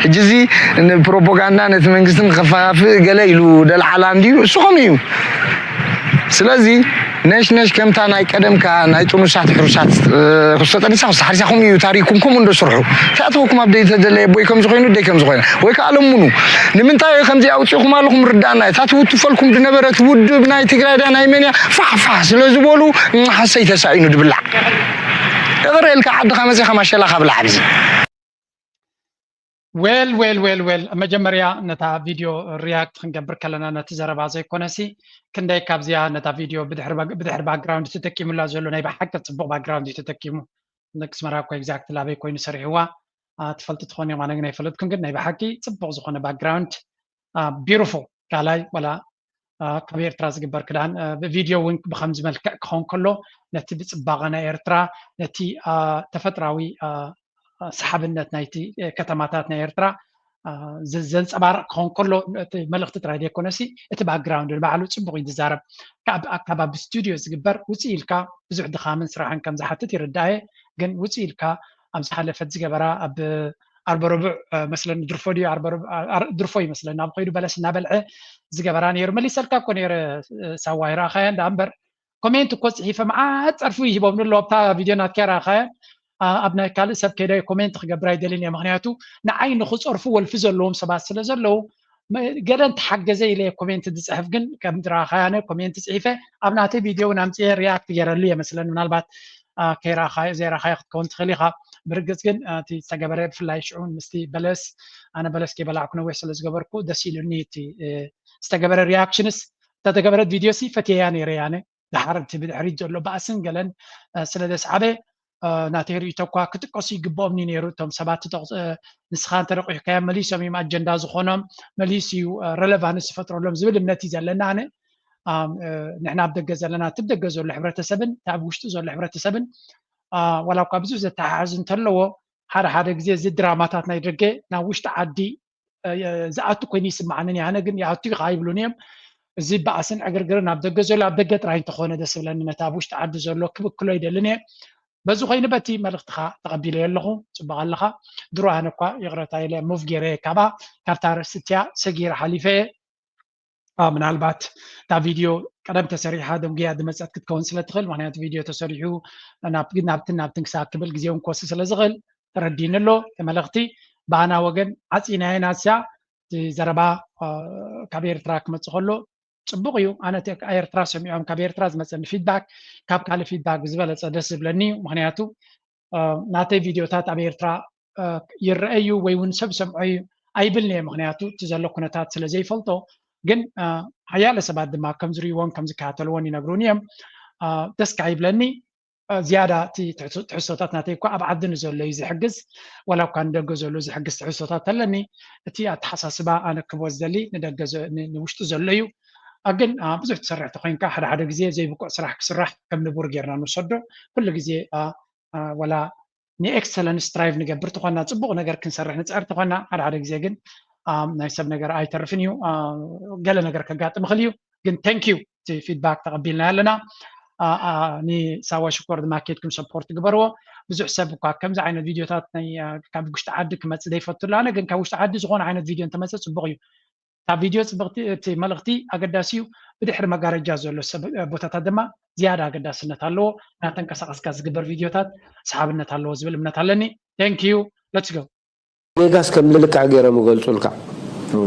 ሕጂ እዚ ንፕሮፓጋንዳ ነቲ መንግስቲ ንኸፈኻፍእ ገለ ኢሉ ደልዓላ እንድዩ፣ እሱ ከምኡ እዩ። ስለዚ ነሽነሽ ከምታ ናይ ቀደምካ ናይ ጥኑሳት ሕሩሳት፣ እ፣ ክስቶ ጠኒሳ ክስቶ ሓሪሳ ከምኡ እዩ ታሪኩም፣ ከምኡ እንዶ ስርሑ። ተኣተወኩም ኣብ ደይ ተደለየ ቦይ ከምዚ ኮይኑ ደይ ከምዚ ኮይነ ወይ ከዓ ለምኑ። ንምንታይ ከምዚ ኣውፂእኩም ኣለኹም ርዳእና እዩ። እታ ትውትፈልኩም ዝነበረት ውድብ ናይ ትግራይ ድያ ናይ መን እያ ፋሕ ፋሕ ስለ ዝበሉ ሓሰይ ተሳኢኑ ድብላዕ። እቕረ ኢልካ ዓድኻ መፂኻ ማሸላኻ ብላዕ ኣብዚ። ዌል ዌል ዌል ዌል መጀመርያ ነታ ቪድዮ ሪያክት ክንገብር ከለና ነቲ ዘረባ ዘይኮነሲ ክንደይ ካብዚኣ ነታ ቪድዮ ብድሕሪ ባክ- ብድሕሪ ባክግራውንድ ተጠቂሙላ ዘሎ ናይ ብሓቂ ጽቡቕ ባክግራውንድ እዩ ተጠቂሙ። ንክስመራ እኮ ኤግዛክት ላበይ ኮይኑ ሰሪሕዋ፣ አ፣ ትፈልጡ ትኾኑ እዮም፣ ኣነ ግን ኣይፈለጥኩን። ግን ናይ ብሓቂ ጽቡቕ ዝኾነ ባክግራውንድ፣ አ፣ ቢዩቲፉል ካልኣይ ዋላ፣ አ፣ ካብ ኤርትራ ዝግበር ክዳን፣ አ፣ ብቪድዮ እውን ብኸምዚ መልክዕ ክኸውን ከሎ ነቲ ብጽባቐ ናይ ኤርትራ፣ ነቲ፣ አ፣ ተፈጥራዊ፣ አ፣ ሰሓብነት ናይቲ፣ እ፣ ከተማታት ናይ ኤርትራ፣ አ፣ ዘ-፣ ዘንጸባርቕ ክኸውን ከሎ እቲ መልእኽቲ ጥራይ ዘይኮነሲ እቲ ባክግራውንድ ንባዕሉ ጽቡቕ እዩ ዝዛረብ። ካብ ኣካባቢ ስቱድዮ ዝግበር ውጽእ ኢልካ ብዙሕ ድኻምን ስራሕን ከም ዝሓትት ይርዳእ እየ። ግን ውጽእ ኢልካ ኣብ ዝሓለፈት ዝገበራ ኣብ ዓርበ ረቡዕ መስለኒ ድርፎ ድዩ ዓርበ ረቡዕ ድርፎ ይመስለኒ ኣብ ከይዱ በለስ እናበልዐ ዝገበራ ነይሩ። መሊሰልካ እኮ ነይረ ሳዋ ይረኣኻያ እንዳ እምበር ኮሜንት እኮ ፅሒፈ መዓት ፀርፊ ይሂቦምኒ ኣለዉ ኣብታ ቪድዮ ናትካ ይረኣኻያ። ኣብ ናይ ካልእ ሰብ ከይደ ኮሜንት ክገብር ኣይደልን እየ ምክንያቱ ንዓይ ንክፀርፉ ወልፊ ዘለዎም ሰባት ስለ ዘለዉ ገለ እንተሓገዘ ኢለ ኮሜንት ዝፅሕፍ ግን ከም ዝረኣኻያ ኣነ ኮሜንት ፅሒፈ ኣብ ናተይ ቪድዮ እውን ኣምፅኤ ሪያክት ገይረሉ እየ መስለኒ ምናልባት ከይረኣኻዮ ዘይረኣኻዮ ክትከውን ትኽእል ኢኻ። ብርግፅ ግን እቲ ዝተገበረ ብፍላይ ሽዑ ምስቲ በለስ ኣነ በለስ ከይበላዕኩ ነዊሕ ስለ ዝገበርኩ ደስ ኢሉኒ እቲ ዝተገበረ ሪያክሽንስ ዝተተገበረት ቪድዮ ሲ ፈትየያ ነይረ እየ ኣነ። ድሓር እቲ ብድሕሪት ዘሎ ባእስን ገለን ስለ ዘስዓበ ናተይ ርእይቶ እኳ ክጥቀሱ ይግብኦም እዩ ነይሩ እቶም ሰባት ንስኻ እንተደቂሕካዮ መሊሶም እዮም ኣጀንዳ ዝኾኖም መሊስ እዩ ረለቫንስ ዝፈጥረሎም ዝብል እምነት እዩ ዘለና ኣነ ንሕና ኣብ ደገ ዘለና እቲ ደገ ዘሎ ሕብረተሰብን እቲ ኣብ ውሽጢ ዘሎ ሕብረተሰብን ዋላ እኳ ብዙሕ ዘተሓሓዝ እንተለዎ ሓደ ሓደ ግዜ እዚ ድራማታት ናይ ደገ ናብ ውሽጢ ዓዲ ዝኣቱ ኮይኑ ይስምዓንን ያነ ግን ይኣቱ ኢኻ ኣይብሉን እዮም እዚ በኣስን ዕግርግርን ኣብ ደገ ዘሎ ኣብ ደገ ጥራይ እንተኾነ ደስ ብለኒ ነቲ ኣብ ውሽጢ ዓዲ ዘሎ ክብክሎ ይደልን እየ በዚ ኮይኑ በቲ መልእክትኻ ተቐቢለዮ ኣለኹ ፅቡቅ ኣለኻ ድሮ ኣነ እኳ ይቕረታ ኢለ ሙቭ ገይረ ካባ ካብታ ርእስቲ እቲያ ሰጊረ ሓሊፈ እየ ምናልባት እታ ቪድዮ ቀደም ተሰሪሓ ደንጉያ ዝመፀት ክትከውን ስለ ትኽእል ምክንያቱ ቪድዮ ተሰሪሑ ናብትን ናብትን ክሳብ ክብል ግዜ እውን ክወስድ ስለ ዝኽእል ተረዲኒ ኣሎ ተመለኽቲ ብኣና ወገን ዓፂናየ ናስያ ዘረባ ካብ ኤርትራ ክመፅእ ከሎ ፅቡቅ እዩ ኣነ ኤርትራ ሰሚዖም ካብ ኤርትራ ዝመፀኒ ፊድባክ ካብ ካልእ ፊድባክ ዝበለፀ ደስ ዝብለኒ እዩ ምክንያቱ ናተይ ቪድዮታት ኣብ ኤርትራ ይረአዩ ወይ እውን ሰብ ሰምዖ እዩ ኣይብልን እየ ምክንያቱ እቲ ዘሎ ኩነታት ስለ ዘይፈልጦ ግን ሓያለ ሰባት ድማ ከም ዝርእይዎን ከም ዝከታተልዎን ይነግሩን እዮም ደስ ከዓ ይብለኒ ዝያዳ እቲ ትሕዝቶታት ናተይ እኳ ኣብ ዓዲ ንዘሎ እዩ ዝሕግዝ ዋላ እኳ ንደገ ዘሎ ዝሕግዝ ትሕዝቶታት ኣለኒ እቲ ኣተሓሳስባ ኣነ ክቦ ዝደሊ ንደገ ንውሽጢ ዘሎ እዩ ግን ብዙሕ ትሰርሕ ተኮይንካ ሓደ ሓደ ግዜ ዘይብቁዕ ስራሕ ክስራሕ ከም ንቡር ጌርና ንውሰዶ ኩሉ ግዜ ወላ ንኤክሰለንስ ስትራይቭ ንገብር ተኾና ፅቡቅ ነገር ክንሰርሕ ንፅዕር ተኾና ሓደ ሓደ ግዜ ግን ናይ ሰብ ነገር ኣይተርፍን እዩ ገለ ነገር ከጋጥም ይኽእል እዩ ግን thank you እቲ ፊድባክ ተቐቢልና ኣለና ንሳዋ ሽኮር ድማ ኬድኩም ሰፖርት ግበርዎ ብዙሕ ሰብ እኳ ከምዚ ዓይነት ቪድዮታት ካብ ውሽጢ ዓዲ ክመፅእ ዘይፈቱ ኣነ ግን ካብ ውሽጢ ዓዲ ዝኾነ ዓይነት ቪድዮ እንተመፀ ፅቡቅ እዩ እታ ቪድዮ ፅብቅቲ እቲ መልእክቲ ኣገዳሲ እዩ ብድሕሪ መጋረጃ ዘሎ ቦታታት ድማ ዝያዳ ኣገዳስነት ኣለዎ ናተንቀሳቀስካ ዝግበር ቪድዮታት ሰሓብነት ኣለዎ ዝብል እምነት ኣለኒ thank you let's go ጌጋስ ከም ልልክዕ ገይሮም ይገልፁልካ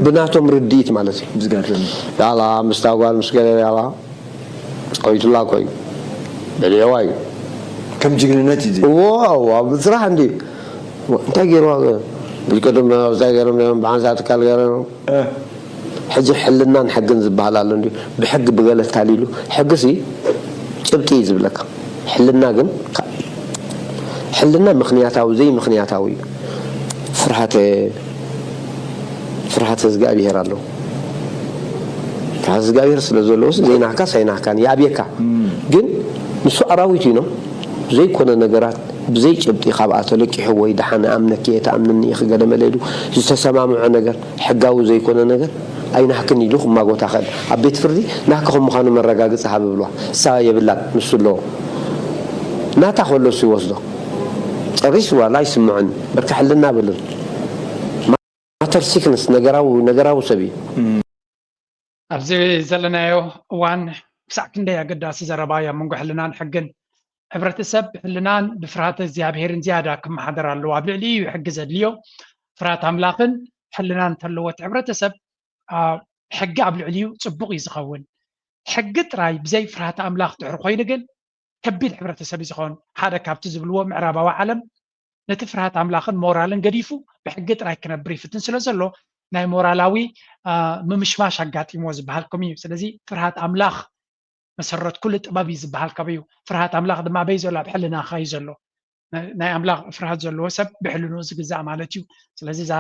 ብናቶም ርድኢት ማለት እዩ ያላ ምስታ ጓል ምስ ገለ ያላ ቆይቱላ እኮ እዩ በልዕዋ እዩ ከም ጅግንነት እዩ ዋው ኣብ ስራሕ እንዲ እንታይ ገይርዋ ብልቀደም ኣብዛ ገይሮም ብሓንሳ ትካል ገይሮም ሕጂ ሕልናን ሕግን ዝበሃል ኣሎ እንዲ ብሕጊ ብገለ ታሊሉ ሕጊ ሲ ጭብጢ እዩ ዝብለካ ሕልና ግን ሕልና ምክንያታዊ ዘይምክንያታዊ እዩ ፍርሃተ ፍርሃተ እግዚኣብሔር ኣሎ ፍርሃተ እግዚኣብሔር ስለ ዘለዎስ ዘይናህካስ ኣይናህካን ይኣብየካ ግን ንሱ ኣራዊት እዩ ነው ዘይኮነ ነገራት ብዘይ ጭብጢ ካብኣ ተለቂሑ ወይ ደሓን እኣምነኪ እየ ትኣምንኒ ኢኺ ገለ መለ ኢሉ ዝተሰማምዖ ነገር ሕጋዊ ዘይኮነ ነገር ኣይናህክን ኢሉ ክማጎታ ኸእል ኣብ ቤት ፍርዲ ናህኪ ከም ምዃኑ መረጋግፂ ሃብ ብልዋ እሳ የብላን ንሱ ኣለዎ ናታ ከሎ እሱ ይወስዶ ጨሪስ ዋላ ኣይስምዖን በርካ ሕልና በልን matter sickness ነገራዊ ነገራዊ ሰብ እዩ ኣብዚ ዘለናዮ እዋን ክሳዕ ክንደይ ኣገዳሲ ዘረባ እዩ ኣብ መንጎ ሕልናን ሕግን ሕብረተሰብ ብሕልናን ብፍርሃተ እግዚኣብሄርን ዝያዳ ክመሓደር ኣለዎ ኣብ ልዕሊ እዩ ሕጊ ዘድልዮ ፍርሃት ኣምላኽን ሕልናን እንተለዎ እቲ ሕብረተሰብ ሕጊ ኣብ ልዕሊ እዩ ፅቡቅ እዩ ዝኸውን ሕጊ ጥራይ ብዘይ ፍርሃት ኣምላኽ ድሕሪ ኮይኑ ግን ከቢድ ሕብረተሰብ እዩ ዝኸውን ሓደ ካብቲ ዝብልዎ ምዕራባዊ ዓለም ነቲ ፍርሃት ኣምላኽን ሞራልን ገዲፉ ብሕጊ ጥራይ ክነብር ይፍትን ስለ ዘሎ ናይ ሞራላዊ ምምሽማሽ ኣጋጢሞ ዝበሃል ከምኡ እዩ ስለዚ ፍርሃት ኣምላኽ መሰረት ኩሉ ጥበብ እዩ ዝበሃል ካብ እዩ ፍርሃት ኣምላኽ ድማ በይ ዘሎ ኣብ ሕልናኻ እዩ ዘሎ ናይ ኣምላኽ ፍርሃት ዘለዎ ሰብ ብሕልንኡ ዝግዛእ ማለት እዩ ስለዚ እዛ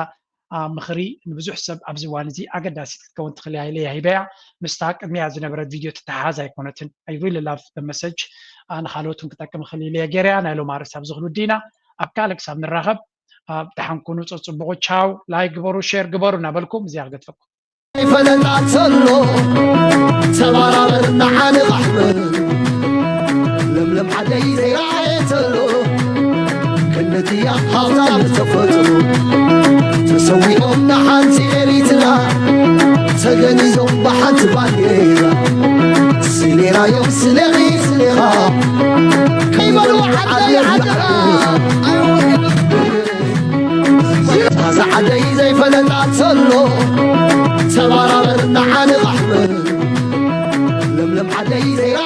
ምኽሪ ንብዙሕ ሰብ ኣብዚ እዋን እዚ ኣገዳሲት ክትከውን ትኽእል እያ ኢለ ሂበያ ምስታ ቅድሚያ ዝነበረት ቪድዮ ትተሓዝ ኣይኮነትን I really love the message ንኻልኦት እውን ክጠቅም ይኽእል ኢለ ገይረያ ናይ ሎም ኣርእስቲ ኣብዚ ክንውዲ ኢና ኣብ ካልእ ክሳብ ንራኸብ ደሓን ኩኑ ፀፅቡቑ ቻው ላይክ ግበሩ ሼር ግበሩ እናበልኩም እዚኣ ክገድፈኩም ፈለጣ ተሎ ተባራበር ንዓኒ ቃሕመ ለምለም ዓደይ ዘይረኣየ ተሎ ክንዲ እቲያ ሃብታም ተፈጥሮ ተሰዊኦም ንሓንቲ ኤሪትራ ተገኒዞም ብሓንቲ ባንዴራ ስሌናዮም ስለኺ ስሌኻ ከይበሉ ዓደይ ዓደኻ ኣዛ ዓደይ ዘይፈለጣ ዘሎ ተባራበር ንዓንቓሕመ ለምለም ዓደይ ዘይራ